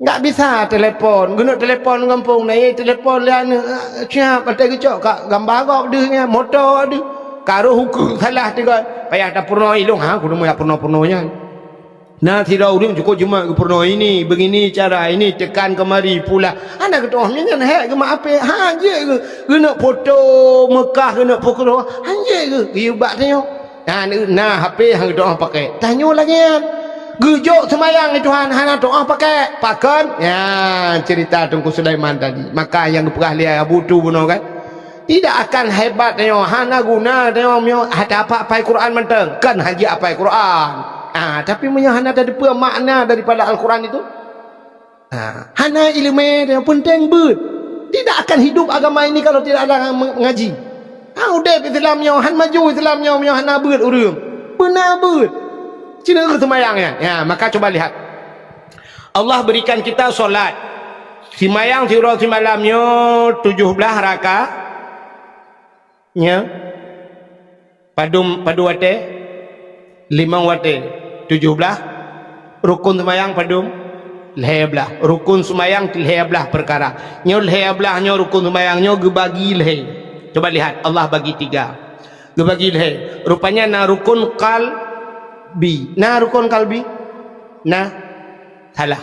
Nggak bisa telepon. Geuneuk telepon gampông na, ye telepon lé aneuk, siap, até geucok ka gamba gob deuh nyan, moto deuh. Ka roh ukeue salah tigoi. Payah tapeurunoe ilong, ha, kudu meuyak peurunoe-peurunoe nyan. Na sidroe ureueng cukôp jimat geupeurunoe ini, begini cara ini, tekan kemari, pula. Hana geutu'oh nyan, nyan hek geumat apé. Ha, jeuet geu-, geuneuk foto Meukah, geuneuk foto. Ha, jeuet geu-, geuyue bak tanyoe. Na, na H P han geutu'oh pakai. Tanyoe lagèe nyan. Geujok seumayang di Tuhan hana tu'oh pakai. Pakon? Ya, cerita Teungku Sulaiman tadi. Maka nyang geupeugah lé Abu Tu bunoe kan. Tidak akan hebat tanyoe, hana guna tanyoe meunyoe hana apai Quran mantong. Kan hana apai Quran. Ah, tapi meunyoe hana tateupeue makna daripada Al-Quran itu, ha, hana ileumèe, nyang peunteng beuet. Tidak akan hidup agama ini kalau tidak ada orang mengaji. Ha, udép Islam nyoe, han maju Islam nyoe, nyoe hana beuet ureueng. Beuna beuet. Cina ke seumayang nyan? Ya, maka coba lihat. Allah berikan kita solat. Simayang siuroe simalam nyoe tujoh blaih raka-, Nya, padum, padum watèe? Limong watèe. Tujoh blaih. Rukun seumayang padum? Lhèe blaih. Rukun seumayang lhèe blaih peukara. Nyoe lhèe blaih nyoe rukun seumayang nyoe geubagi lhèe. Coba lihat, Allah bagi tiga. Geubagi lhèe. Rupanya na rukun qalbi. Na rukun qalbi? Na. Salah.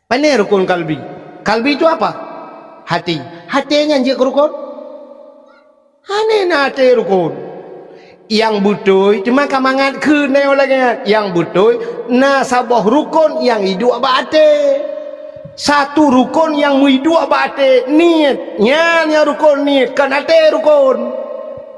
Pane rukun kalbi? Kalbi itu apa? Hati. Hati nyan jeuet keu rukun? Hana na hati rukun. Nyang beutôi teuma ka mangat kheun na nyang lagèe nyan. Nyang beutôi na saboh rukun nyang iduek bak até. Satu rukun nyang meuiduek bak até, niet. Nyan nyang rukun niet, kon até rukun.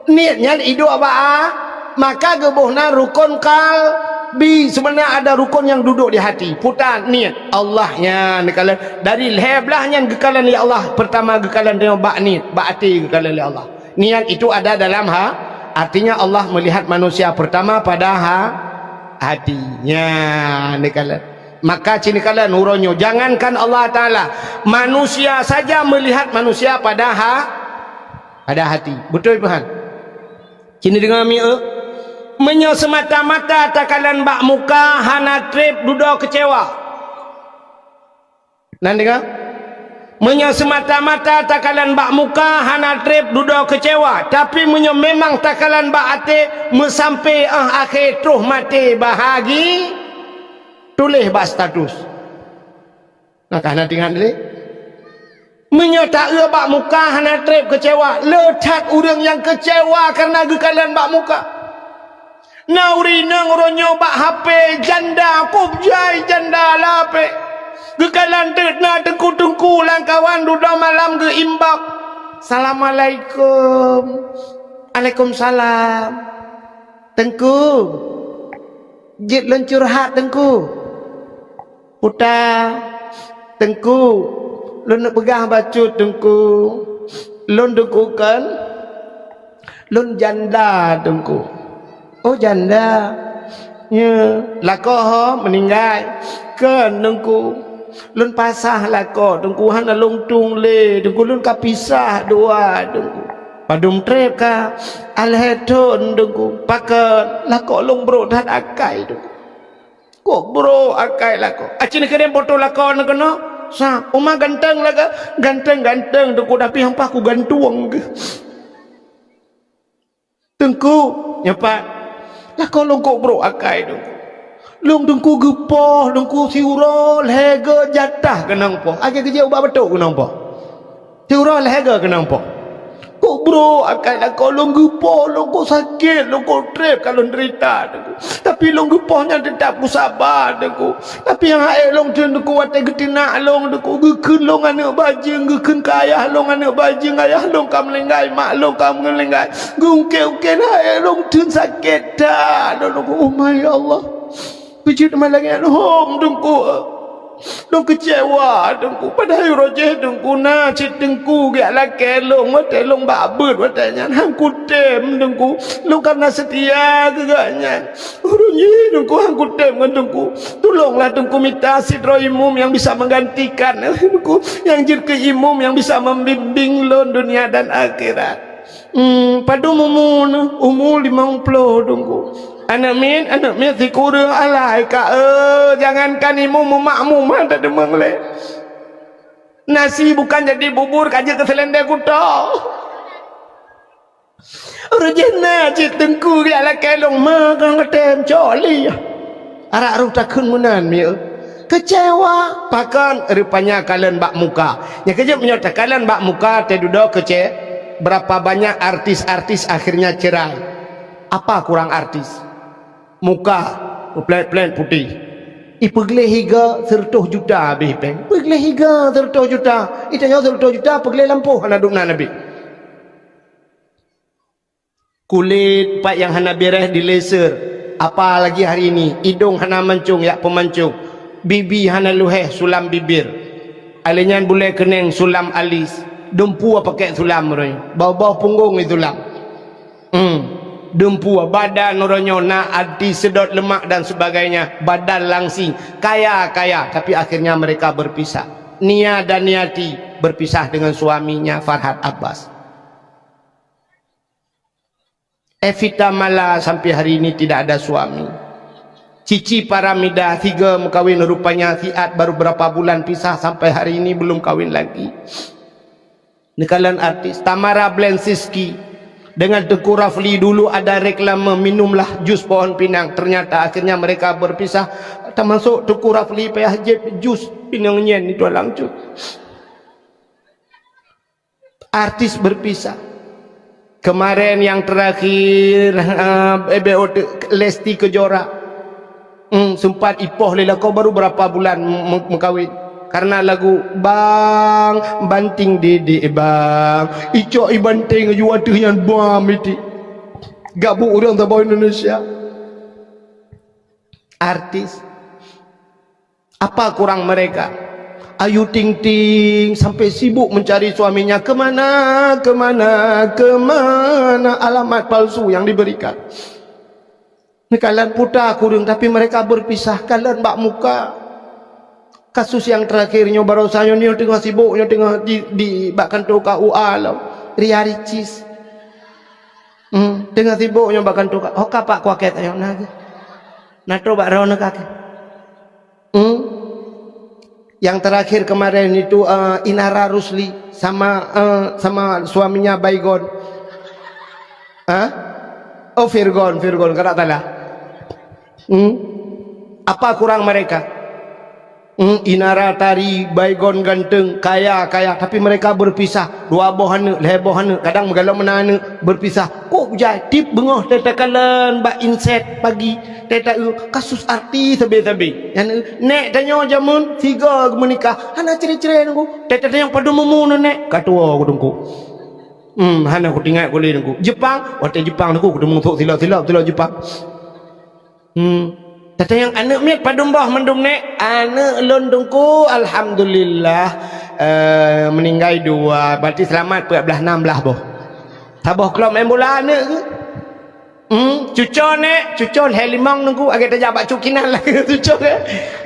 Niet nyan iduek bak a-, maka geuboh na rukun kalbi. Sebenarnya ada rukun yang duduk di hati. Puta niet. Allah nyan geukalon. Dari lhèe blaih nyan geukalon lé Allah. Pertama geukalon tanyoe bak niet, bak até geukalon lé Allah. Niat itu ada dalam ha-, artinya Allah melihat manusia pertama pada ha-, hati. Nyan geukalon. Maka cit geukalon uroe nyoe, jangankan Allah Taala, manusia saja melihat manusia pada ha-, Pada hati. Beutôi peuhan. Cit neudeungoe mieu, meunyoe seumata-mata takalon bak muka hana treb dudoe keucewa. Na neudeungoe? Meunyoe seumata-mata takalon bak muka hana treb dudoe keucewa, tapi meunyoe memang takalon bak até meusampé 'oh akhé troh maté bahagi, tuléh bak status. Nah, ka na teuingat lé. Meunyoe taeu bak muka hana treb keucewa, le that ureuëng nyang keucewa kareuna geukalon bak muka. Na ureuëng inong uroe nyoe bak H P janda, kub jai janda lapek. Geukalon teuk na teungku-teungku lam kawan dudoe malam geu-inbox. "Assalamualaikum." "Waalaikumsalam." "Teungku, jeuet lôn curhat, Teungku." "Puta, Teungku, lôn neupeugah bacut, Teungku. Lôn, Teungku, kan, lôn janda, Teungku." "Oh, janda. Nyo, lakoe ho meuninggai?" "Kon, Teungku. Lôn pasah lakoe, Teungku, hana lôn tueng lé, Teungku, lôn ka pisah dua, Teungku." "Padum treb ka?" "Alhèe thon, Teungku." "Pakon?" "Lakoe lôn brok that akai, Teungku." "Kok brok akai lakoe?" "Aci neukirém foto lakoe neuh keunoe." "Sa, uma ganteng lakoe?" "Ganteng-ganteng, Teungku, tapi hampa kugantueng geuh." "Teungku," "Nyo pat?" "Lakoe lôn kok brok akai, Teungku. Lôn, Teungku, geupoh, Teungku, siuroe lhèe go jatah keunong poh. Akhé geujak ubak batok keunong poh. Siuroe lhèe go keunong poh." "Kok brok akai lakoe lôn geupoh, lôn kok sakét, lôn kok treb ka lôn deurita, Teungku. Tapi lôn geupoh nyan teutab kusaba, Teungku. Tapi nyang hase lôn theun, Teungku, watèe geuteunak lôn, Teungku, geukheun lôn aneuk bajeueng, geukheun keu ayah lôn aneuk bajeueng, ayah lôn ka meuninggai, mak lôn ka meuninggai. Geungkét-ungkét hase lôn theun sakét that, Teungku." "Oh my Allah. Beujeuet malam nyan hom, Teungku. Lôn keucewa, Teungku. Padahai uroe jih, Teungku, na cit Teungku geujak lakèe lôn, watèe lôn bak beuet, watèe nyan han kutem, Teungku. Lôn ka na seutia keu gobnyan. Uroe jih, Teungku, han kutem ngon Teungku. Tulonglah, Teungku, mita sidroe imum nyang bisa menggantikan, Teungku, nyang jeuet keu imum nyang bisa membimbing lôn dunia dan akhirat." Hmm, padum umu neuh? Umu limong ploh, Teungku. Aneuk miet, aneuk miet sikureueng alai ka, eh, jangankan imum, makmum han tadeumeung lé. Nasi bukan jadi bubur, ka jeuet keu seulendeng kuto. Ureueng jih na cit Teungku geujak lakée lôn, ma kang katém cok lé. Arak roh takheun meunan mieu. Kecewa, pakon rupanya kalon bak muka. Nyang keujeuet meunyoe takalon bak muka, teududoe kece-, berapa banyak artis-artis akhirnya cerai. Apa kurang artis? Muka peuplét-plét putéh. Ipeugleh higa seureutôh juta habéh péng. Peugleh higa seureutôh juta. Itanyoe seureutôh juta peugleh lampôh hana dum na habéh. Kulét pat nyang hana beres dilaser, apalagi hari ini, idong hana mancong jak peumancong, bibi hana luhéh sulam bibir. Alèh nyan bulèe keuneng sulam alis, dumpeue pakèk sulam roh nyoe, boh-boh punggong isulam. Hmm, dumpeue, badan roh nyoe na artis sedot lemak dan sebagainya, badan langsing, kaya-kaya, tapi akhirnya mereka berpisah. Nia dan Niati berpisah dengan suaminya Farhad Abbas. Evita Mala sampai hari ini tidak ada suami. Cici Paramida, tiga mengkawin, rupanya siat baru berapa bulan pisah, sampai hari ini belum kawin lagi. Neukalon artis Tamara Blensinski dengan Teuku Rafli, dulu ada reklame, "Minumlah jus pohon pinang." Ternyata akhirnya mereka berpisah. Termasuk Teuku Rafli payah jieb jus pinang nyan itu langsung. Artis berpisah. Kemarin yang terakhir, eh, B O T, Lesti Kejora. Hmm, sempat ipoh lé lakoe baru berapa bulan me-, mengkawin. Karena lagu, "Bang, banting didik, Bang. Icok i banting aju ateueh nyan bam iti." Gabuk ureueng saboh Indonesia. Artis. Apa kurang mereka? Ayu Ting Ting sampai sibuk mencari suaminya, kemana, kemana, kemana alamat palsu yang diberikan. Ni kalian puta kureueng, tapi mereka berpisah, kalian bak muka. Kasus yang terakhir nyoe barosa nyoe, nyoe teungoh sibuk, nyoe teungoh di, di bak kantor K U A lom. Ria Ricis. Hmm, teungoh sibuk nyoe bak kantor K U A. Ho ka pak kuakét ayo na geuh. Na trok bak droeneuh ka keuh. Hmm? Yang terakhir kemarin itu, eh, Inara Rusli sama, eh, sama suaminya Baygon. Hah? Oh, Virgon, Virgon, kada salah. Hmm? Apa kurang mereka? Hmm, Inara Tari, Baygon ganteng, kaya, kaya, tapi mereka berpisah. Dua boh aneuk, lhèe boh aneuk, kadang meugalom meunan aneuk, berpisah. Kok jai, tiep beungoh teuh takalon bak inset pagi, teuh ta-, kasus artis sabe-sabe. Nyan, nèk tanyoe jameun sigo geumeunikah, hana cre-cre Teungku. Teuh ta-, tanyoe padum umu nèk, ka tuwo Teungku. Hmm, hana kutingat ku lé Teungku. Jepang, watèe Jepang Teungku, kuteumèe sôk silop-silop, silop Jepang. Hmm. Teuh ta nyang aneuk miet padum boh mandum nèk? Aneuk lôn Teungku, alhamdulillah, eh, meuninggai dua, berarti seulamat peuet blaih nam blaih boh. Saboh klub main bola aneuk geuh. Hmm, cuco nèk, cuco lhèe limong Teungku, agak tajak bak cukinan lagèe cuco, eh.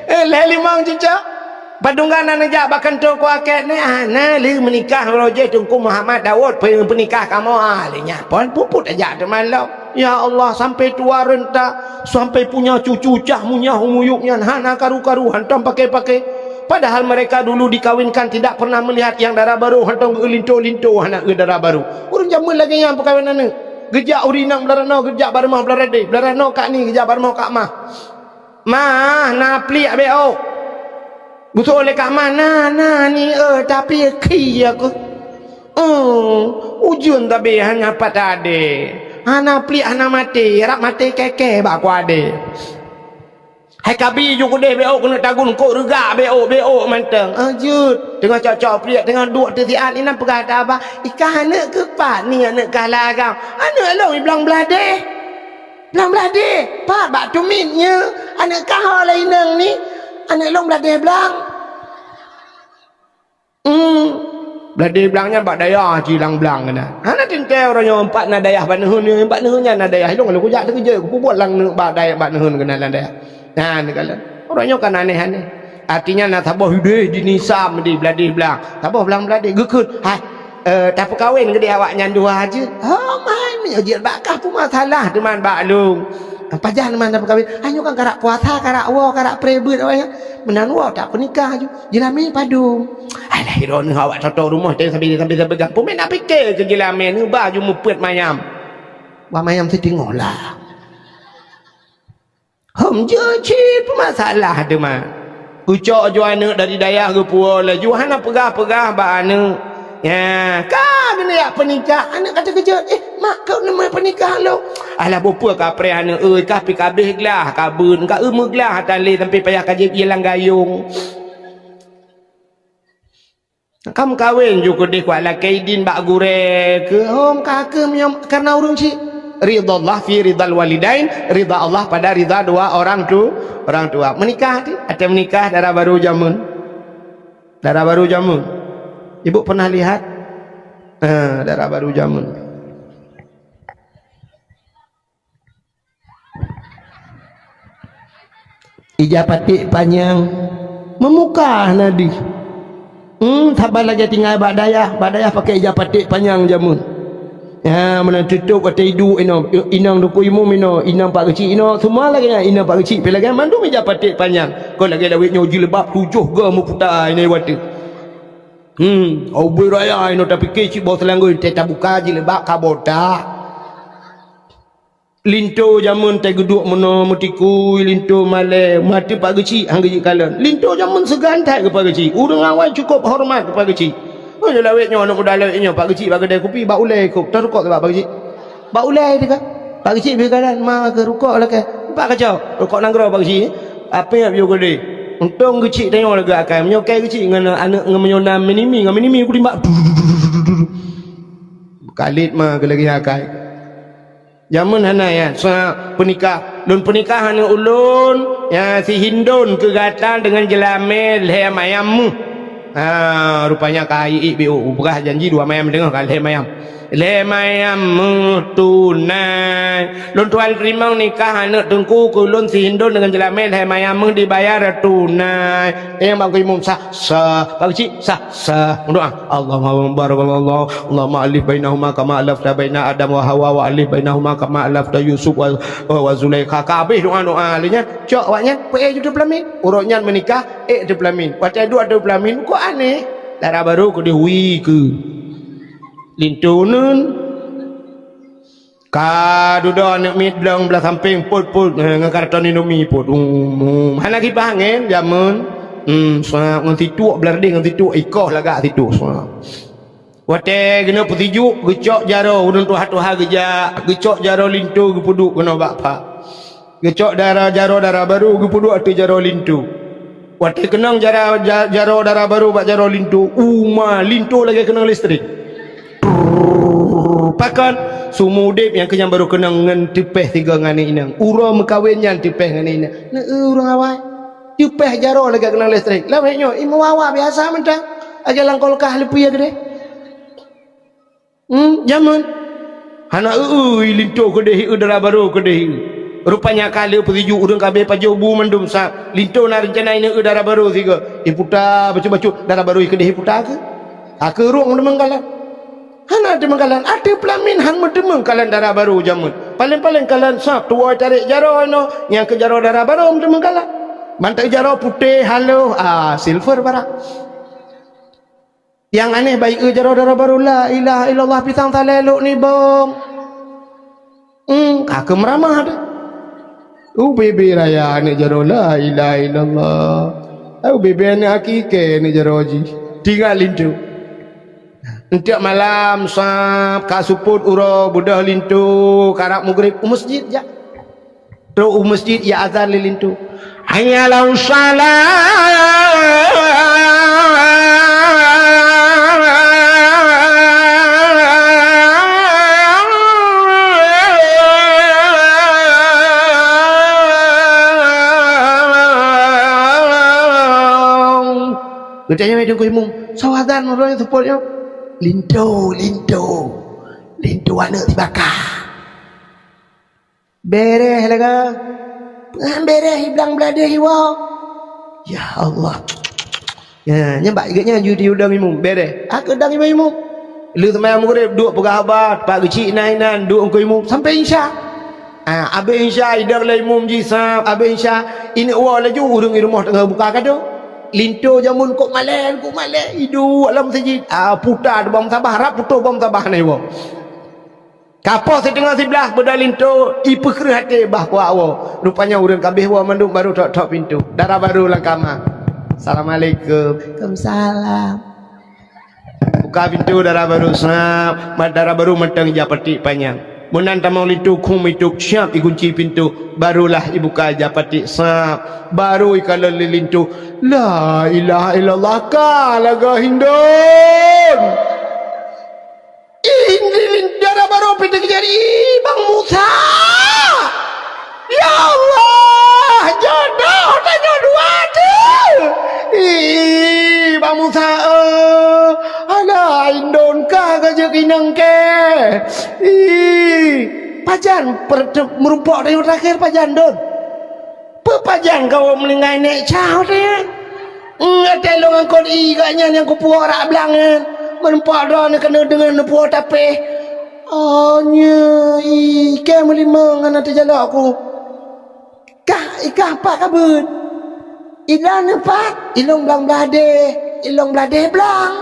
Eh, lhèe limong cuco. Padum gana neujak bak kantô kuakét nèk, ah, na lheueh meunikah roh jih Teungku Muhammad Daud, pe-, peunikah kamoe, ah, lheueh nyan phôn puput tajak teuma lom. Ya Allah, sampai tua renta, sampai punya cucu cah munyah umuyup nyan hana karu-karu, hantom pakai-pakai. Padahal mereka dulu dikawinkan tidak pernah melihat yang dara barô, hantom geulinto-linto hana eu dara barô. Ureueng jameun lagèe nyan peukawen aneuk. Geujak ureueng inong blah ranoe, geujak bak rumoh blah radé, blah ranoe kak ni, geujak bak rumoh kak mah. Mah, na pliek beuôk. Geusoe lé kak mah, na, na ni, eh, tapi khi aku. Oh, ujeuen tabe hana pat adé. Hana pliek hana maté, rab maté kèe-kèe bak ku adé. Hai kabi ju keudeh beuôk keuneuk tagun kok reugak beuôk, beuôk mantong. Ah, jeuet. Teungoh cok-cok pliek, teungoh duek teusiat inan peugah kata abah, "Ikah aneuk keuh pat ni aneuk kah lagam?" "Aneuk lôn i blang bladeh." "Blang bladeh? Pat bak tumit nyoe? Aneuk kah ho lom inong ni?" "Aneuk lôn bladeh blang." Hmm. Bladeh blang nyan bak dayah ci lam blang keunan. Hana teuntèe uroe nyoe pat na dayah bak neuheun, nyoe bak neuheun nyan na dayah. Ilôn lôn kujak teukeujot, kupeubuet lam neuk bak dayah bak neuheun keunan lam dayah. Nah, neukalon. Uroe nyoe kan aneh-aneh. Artinya na saboh udeh di nisam di bladeh blang. Saboh blang bladeh geukheun. Hai. Eh, tapeukawen keudeh awaknyan dua jeuet. Oh, man, meunyoe jeuet bak kah peue masalah teuma bak lôn. Pajan man tapeukawen? Nyoe kan karap puasa, karap woe, karap preh beuet awaknyan. Meunan woe tapeunikah ju. Jeulamé padum. Alah, droeneuh awak toto rumoh teuh sambil, sambil, sambil gampông. Meunan pike keu jeulamé neuba ju meupeuet mayam. Bah mayam siteungoh lah. Hom jeuet cit peumasalah teuma. Geucok ju aneuëk dari dayah geupuwoe laju hana peugah-peugah bak aneuëk. Ya, ka geuneuk jak peunikah, aneuëk ka teukeujot, "Eh, mak, keuneuk peunikah lom?" Alah, bukon ka preh aneuëk, euy, ka pi kabeh glah, ka beun, ka eu meuglah, tan lé sampai payah ka jieb ie lam gayong. Ka meukawen ju keudeh kuat lakée idin bak gurée keu hom ka keuh meunyoe kareuna ureuëng chik. Ridha Allah fi ridhal walidain, ridha Allah pada ridha dua orang tu, orang tua. Meunikah ti, ateueh meunikah dara barô jameun. Dara barô jameun. Ibu pernah lihat? Eh, dara barô jameun. Ija paték panyang, meumukah na dih. Hmm, saban lagée tinggai bak dayah, bak dayah pakai ija paték panyang jameun. Ya, meunan tutup watée iduek inong, inong Teungku Imum inoe, inong Pak Geuchik inoe, semua lagée nyan, inong Pak Geuchik pih lagée nyan, mandum ija paték panyang. Kon lagée lawét nyoe jilbab tujoh goe meuputa inoe watée. Hmm, ubé raya inoe tapike cit boh seulanggoe, teuh tabuka jilbab ka botak. Linto jameun teuh geuduek meunoe meutikui, linto malée, meuateueh Pak Geuchik han geujeuet kalon. Linto jameun seugan that keu Pak Geuchik. Ureuëng awai cukôp horeumat keu Pak Geuchik. Oh, nyoe lawét nyoe, aneuk muda lawét nyoe, Pak Geuchik bak keudée kupi, bak ulée kôk, tarukok bak Pak Geuchik. Bak ulée teuka. Pak Geuchik bri kalon, ma keu rukok lakée. Empat kacau, rukok nanggroe Pak Geuchik. Apé nyang piôh keudeh. Untông Geuchik tanyoe lagée akai. Meunyoe kai Geuchik ngon aneuk ngon meunyoe na minimi, ngon minimi kutimbak. Kalit ma keu lagée akai. Jameun hana ya, sa peunikah. Lôn peunikah aneuk ulôn, ya, si Hindon keu gata deungon jeulamé lhée mayam meuh. Ha, rupanya ka iék biôh, upeugah janji dua mayam teungoh ka lhée mayam. Lhée mayam meuh tunai. Lôn tuan teurimong nikah aneuk teungku keu lôn si Hindon deungon jeulamé lhée mayam meuh dibayar tunai. Eh, bang imum sah, sah. Bang cik sah, sah. Meudoa. Allahumma barakallahu. Allahumma alif bainahuma kama alafta baina Adam wa Hawa wa alif bainahuma kama alafta Yusuf wa, wa, wa Zulaikha. Ka habéh doa-doa lé nyan, cok awaknyan, peuék ju teupeulamin. Uroe nyan meunikah, ék teupeulamin. Watée duek teupeulamin, kok aneh. Dara barô keudeh wie keu linto neun. Ka dudoe aneuk miet blong blah sampéng pôt-pôt, eh, ngon karton Indomie pôt. Um, um. Hana kipas angén jameun. Hmm, seuap ngon situek blah deh ngon situek ikoh lagak situek seuap. Watée geuneuk peusijuek, geucok jaroe, ureuëng tuha-tuha geujak, geucok jaroe linto geupeuduek keunoe bak pha. Geucok dara jaroe dara barô geupeuduek ateueh jaroe linto. Watée keunong jara-, ja-, jaroe dara barô bak jaroe linto, uma linto lagée keunong listrik. Pakon? Seumeu udeb nyang keu nyan barô keunong ngon teupeh sigoe ngon aneuk inong. Uroe meukawen nyan teupeh ngon aneuk inong. Neu-eu ureuëng awai. Teupeh jaroe lagée keunong listrik. Lawét nyoe, imeum wawa biasa mantong. Lagée lam kulkas leupie keudeh. Hmm, jameun. Hana eu-eu linto keudeh, eu dara barô keudeh. Rupanya ka lheueh peusijuek ureuëng ka abéh pajoh bu mandum sa. Linto na reuncana ineuk eu dara barô sigoe. Iputa bacut-bacut dara barô keudeh iputa keu. Ka keu rhueng meuteumèe kalon. Hana teumèe kalon. Ateueh peulamin han meuteumèe kalon dara barô jameun. Paleng-paleng kalon sab tuwoe tarek jaroe inoe. Nyang keu jaroe dara barô meuteumèe kalon. Mantong jaroe putéh haloh, ah, silver barang. Nyang aneh bak eu jaroe dara barô, la ilaha illallah, pisang salée lok nibong. Hmm, ka keu meuramah teuh. U bebe raya aneuk jaroe, la ilaha illallah. U bebe aneuk akikée aneuk jaroe jih. Tinggai linto. Enteuk malam, sab, ka seupôt uroe, beudôh linto, karab mugrib, u meuseujid jak. Trok u meuseujid, ya azan lé linto. Hayya 'alas shalah. Geutanyong lé Teungku Imum, "Soe azan meudroe seupôt nyoe?" "Linto, linto. Linto aneuk sibaka." Bereh lagée. Peue han bereh, iblang bladeh iwoe. Ya Allah. Ya, nyan bak geuh nyan ju di udang imum. Bereh. Ah, keu udang imum-imum. Lheueh seumayang Maghrib, duek peugah haba, teumpat geuchik inan-inan, duek ngon imum sampai Isya. Ah, abéh Isya, idong lé imum jih sab, abéh Isya, ineuk woe laju ureuëng i rumoh teungoh buka kado. Linto jameun kok malée, kok malée, iduek lam meuseujid. Ah, puta bang sabah, rab putôh bang sabah na iwoe. Ka poh siteungoh siblaih beudôh linto, ipeukreueh até bah kuak woe. Rupanya ureuëng ka abéh woe mandum barô thok-thok pintoe. Dara barô lam kama. "Assalamualaikum." "Waalaikumsalam." Buka pintoe dara barô sab, ma-, dara barô mantong ija patik panyang. Meunan tamong linto khum itôb siab ikunci pintoe, barolah ibuka ija patik sab. Barô ikalon lé linto, "La ilaha illallah, ka lagée hindon." Ih, dara barô pintoe keujadi, "Ih, Bang Musa! Ya Allah, jodoh tanyoe dua tu! Ih, Bang Musa, eh, alah, indon ka ka jeuet inong ke. Ih, pajan per-, te-, meurumpok tanyoe terakhir pajan, Don?" "Peue pajan kawoe meuninggai nèk ca watèe nyan? Watèe lôn angkot ie geuh nyan nyang kupuwoe rak blang nyan, meurumpok droeneuh keuneuk deungon neupuwoe tapéh." "Oh, nyoe ie kèe meulimong hana teujalok ku." "Kah, i kah pat ka beuet?" "Ilôn pat, ilôn blang bladeh, ilôn bladeh blang."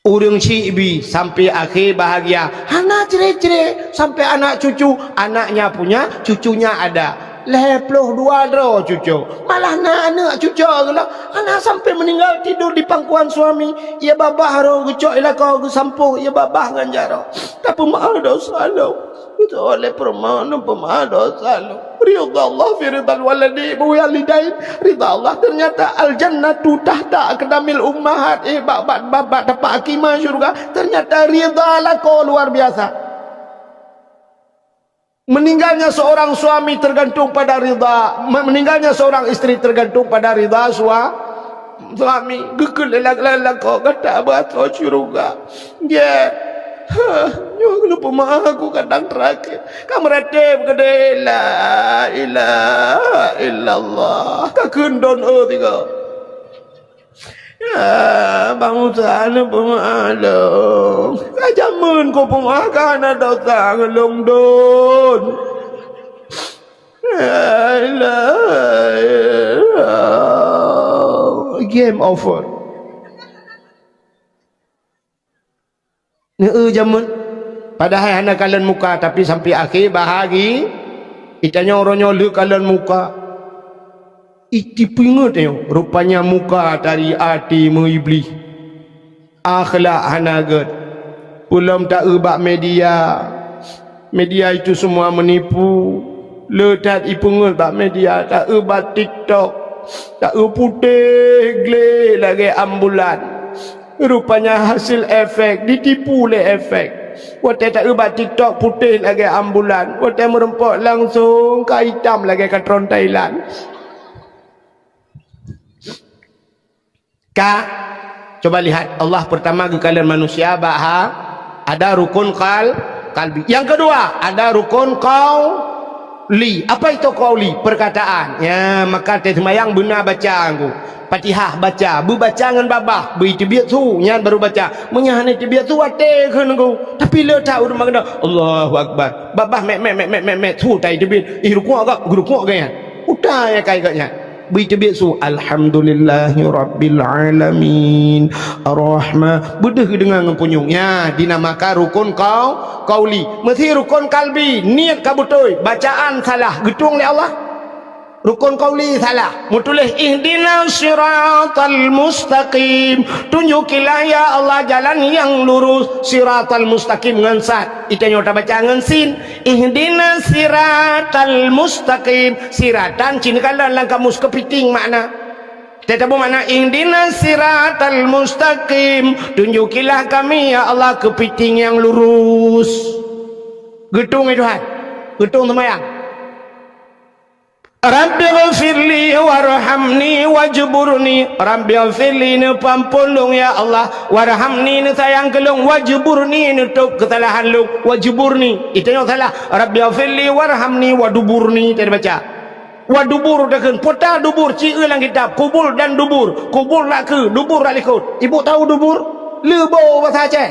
Ureuëng syiek bi sampai akhé bahagia, hana cre-cre, sampai anak cucu, anaknya punya, cucunya ada. Lhèe ploh dua droe cucu, malah na aneuëk cucu geuh lom, hana sampai meuninggai tidur di pangkuan suami. Ia babah roh geucok i lakoe geusampôh, ia babah ngon jaroe. Tapeumaaf dosa lôn. Beutôi lé peurumoh, neupeumaaf dosa lôn. Ridha Allah fi ridhal waladi, walidain. Ridha Allah, ternyata al-jannatu tahta aqdamil ummahat. Eh, bak, bak, bak, bak tapak akima syurga. Ternyata ridha lakoe luar biasa. Meninggalnya seorang suami tergantung pada ridha, me-, meninggalnya seorang istri tergantung pada ridha sua-, suami. Geukheun lé lak-, lak-, lakoe gata beuasoe syurga. Gét. Hah, nyoe keuneuk peumaaf aku kadang terakhir. Ka meuratéb keudéh, la ilaha illallah. Ka kheun don, oh, tiga. Ya, Bang Musa, neupeumaaf lôn. Ka jameun kupeumaaf, ka hana dosa ngon lôn don. La ilaha illallah. Game over. Neu-eu jameun, padahai hana kalon muka, tapi sampai akhé bahagi, itanyoe uroe nyoe lheueh kalon muka. Itipeungeut nyoe, rupanya muka tari até meuiblih. Akhlak hana gét. Peulom ta-eu bak media. Media itu semua menipu. Le that ipeungeut bak media, ta-eu bak TikTok. Ta-eu putéh glé lagée ambulan. Rupanya hasil efek, ditipu lé efek. Watée ta-eu bak TikTok putéh lagée ambulan, watée meurumpok langsong ka itam lagée katron Thailand. Ka, coba lihat, Allah pertama geukalon manusia bak ha, ada rukun qal-, qalbi. Yang kedua, ada rukun qau-, li. Apa itu qauli? Perkataan. Ya, maka teuh seumayang beuna baca ngku. Fatihah baca, beubaca ngon babah, beu teubiet su, nyan baru baca. Meunyo hana teubiet su, até kheun ngku. Tapi le that ureuëng meukeuna, Allahu Akbar. Babah mek, mek, mek, su tai teubiet. Ih, rukuk gak, rukuk gak nyan. Utai akai gak nyan. Beu teubiet su, Alhamdulillahirabbil alamin. Ar-Rahman. Beudeuh geudeungoe ngon punyueng. Ya, dinamakan rukun qau-, qauli. Meusi rukun qalbi, niet ka beutôi, bacaan salah, geutueng lé Allah. Rukun qauli salah. Meutuléh, "Ihdinas siratal mustaqim." Tunjukilah, ya Allah, jalan yang lurus, siratal mustaqim ngon sad. Itanyoe tabaca ngon sin. "Ihdinas siratal mustaqim." Siratan cit neukalon lam kamus keupiting makna. Teutabeueng makna, "Ihdinas siratal mustaqim." Tunjukilah kami, ya Allah, keupiting nyang lurus. Geutueng, ya Tuhan. Geutueng seumayang. "Rabbighfirli warhamni wajburni." Rabbighfirli, neupeuampôn lôn, ya Allah. "Warhamni," neusayang keu lôn. "Wajburni," neutôb keusalahan lôn. "Wajburni." Itanyoe salah. "Rabbighfirli warhamni waduburni." Teubaca. Wa dubur takheun, puta dubur, ci eu lam kitab, kubul dan dubur, kubul rak keue, dubur rak likot. Ibu tahu dubur? Leubo basa Aceh.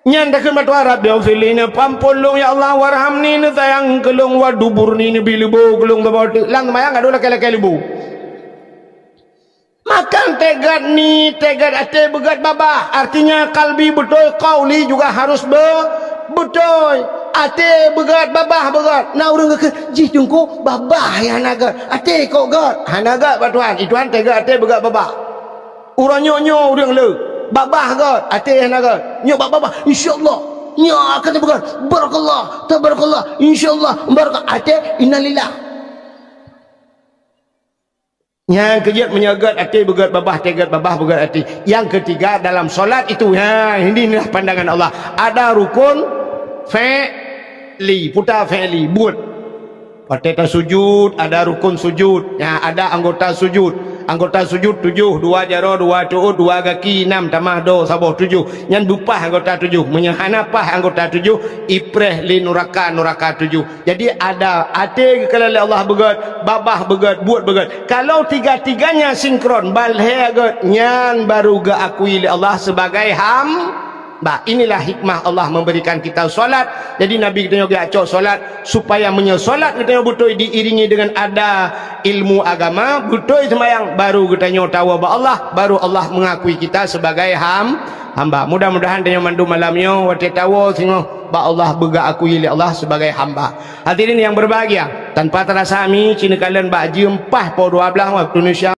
Nyan takheun bak Tuhan, "Rabbi ghfirli," neupampon lôn, "Ya Allah, warhamni," neusayang keu lôn, "wa duburni," neubi leubo keu lôn, saboh teuk. Lam seumayang ka dua lakée-lakée leubo. Makan teugat ni, teugat até, beugét babah. Artinya, kalbi beutôi, kauli juga harus be-, beutôi. Até beugét, babah beugét. Na ureuëng geukheun, "Jih teungku, babah nyang hana gét. Até kok gét?" Hana gét bak Tuhan. I Tuhan teugat até, beugét babah. Uroe nyoe, nyoe ureuëng le, babah gét, até hana gét. Nyoe bak babah, "Insya Allah. Nyoe akan teupeugét. Barakallah, tabarakallah. Insya Allah, barakallah." Até, "Innalillah." Nyang keujeuet meunyoe gét até beugét babah, teugat babah beugét até. Nyang keutiga dalam solat itu, ha, inilah pandangan Allah. Ada rukun fi'li, puta fi'li, buet. Watée tasujud, ada rukun sujud. Nya, ada anggota sujud. Anggota sujud tujoh, dua jaroe, dua tuôt, dua gaki, nam tamah do, saboh tujoh. Nyan beupah anggota tujoh. Meunyoe hana pah anggota tujoh, ipreh lé nuraka, nuraka tujoh. Jadi, ada até geukalon lé Allah beugét, babah beugét, buet beugét. Kalau tiga-tiganya sinkron, balhée gét, nyan baru geuakui lé Allah sebagai ham-, Bah, inilah hikmah Allah memberikan kita salat. Jadi, Nabi geutanyoe geujak cok salat, supaya meunyoe salat geutanyoe beutôi diiringi dengan ada ilmu agama, beutôi seumayang, baru geutanyoe tawoe bak Allah, baru Allah mengakui kita sebagai ham-, hamba. Mudah-mudahan tanyoe mandum malam nyoe watée tawoe singoh bak Allah, beugeuakui lé Allah sebagai hamba. Hadirin yang berbahagia, tanpa terasa ami ci neukalon bak jeuem paih poh dua blaih waktu Indonesia.